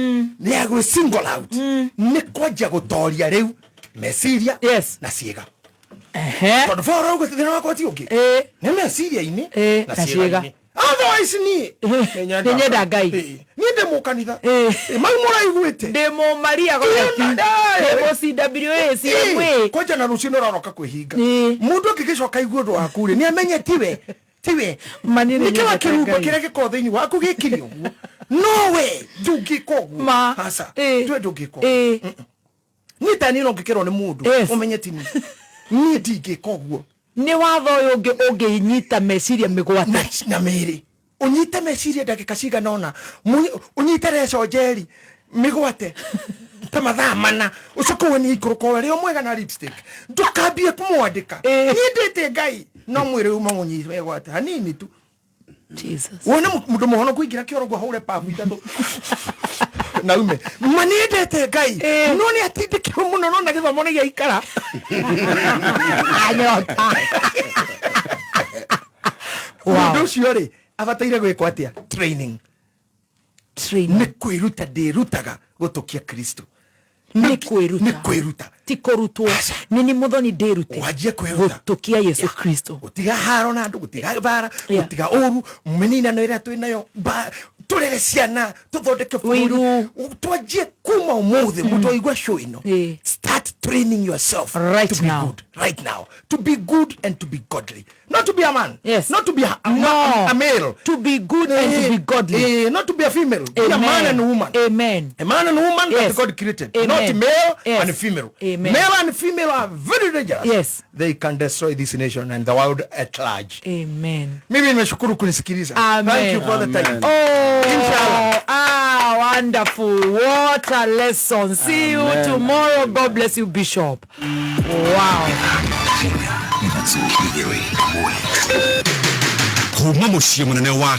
nĩ ya gwĩ single out. Nĩ kwanjia gũtoria rĩu meciria na ciĩga. Tondũ Paul arauga atĩ thĩna wakwa ti ũngĩ. Nĩ meciria-inĩ na na ciĩga. ciĩga-inĩ. Otherwise niĩ Nĩ nyenda Ngai. Niĩ ndĩ mũkanitha. Mau mũraiguĩte. Ndĩ mũmaria Goretti. Ndĩ mũ CWA, CMA. Kwanja na rũciũ nĩ ũraroka kwĩhinga. Mũndũ angĩgĩcoka aigue ũndũ waku rĩ, nĩ amenye tiwe. Tiwe. Ma niĩ nĩ Nĩkĩo nyendete wakĩrumba Ngai. kĩrĩa gĩkoragwo thĩinĩ waku gĩkiri ũguo. No we ndũngĩka ũguo. Ma. Aca. Ndwe ndũngĩka ũguo. Niĩ ta niĩ no ngĩkĩrwo nĩ mũndũ ũmenye ti niĩ. Niĩ ndingĩka ũguo. Nĩ watho ũyũ ũngĩ ũngĩnyita meciria mĩgwate. Na mĩĩrĩ. Ũnyite meciria ndagĩka cigana ũna. Ũnyite reco njeri mĩgwate ta mathaa mana ũcoke wone ikũrũka ũrĩa o mwega na lipstick. Ndũkambie kũmwandĩka. Niĩ ndĩte Ngai no mwĩrĩ uma ũnyite mĩgwate hanini tu. Jesus. Wone mũndũ mũhonoku aingĩra kĩoro ũguo ahũre pabu ithatũ. Na ume. Ma nĩ ndete Ngai. No nĩ atindĩkirwo mũno no na gĩthomo nĩ gĩaikara. Anyota. Mũndũ ũcio rĩ, abataire gwĩkwo atĩa? Training. Training. Nĩ kwĩruta ndĩrutaga gũtũkia Kristo. Nĩ kwĩruta. Nĩ kwĩruta. Ti kũrutwo. Nĩ nĩ mũthoni ndĩrute. Wanjie kwĩruta. Gũtũkia Yesu Kristo. Gũtiga haro na andũ, gũtiga mbara, gũtiga ũru, mĩninano ĩrĩa twĩ nayo, Turere ciana, tuthondeke bũrũri, twanjie kuma ũmũthĩ. Mũndũ waigua show ĩno, start training yourself right to be now. Good right now, to be good and to be godly, not to be a man, yes, not to be a, No. a male, to be good and to be godly. Not to be a female. Be a Amen. Man and woman. Amen. A man and woman Yes. that God created. Amen. Not male Yes. and female. Amen. Male and female are very dangerous. Yes. They can destroy this nation and the world at large. Amen. Mimi nimeshukuru kunisikiliza. Amen. Thank you for the time. Oh, Inshallah. Ah, wonderful. What a lesson. See you Amen. Tomorrow. God bless you, Bishop. Wow. Kuma muciĩ mũnene wa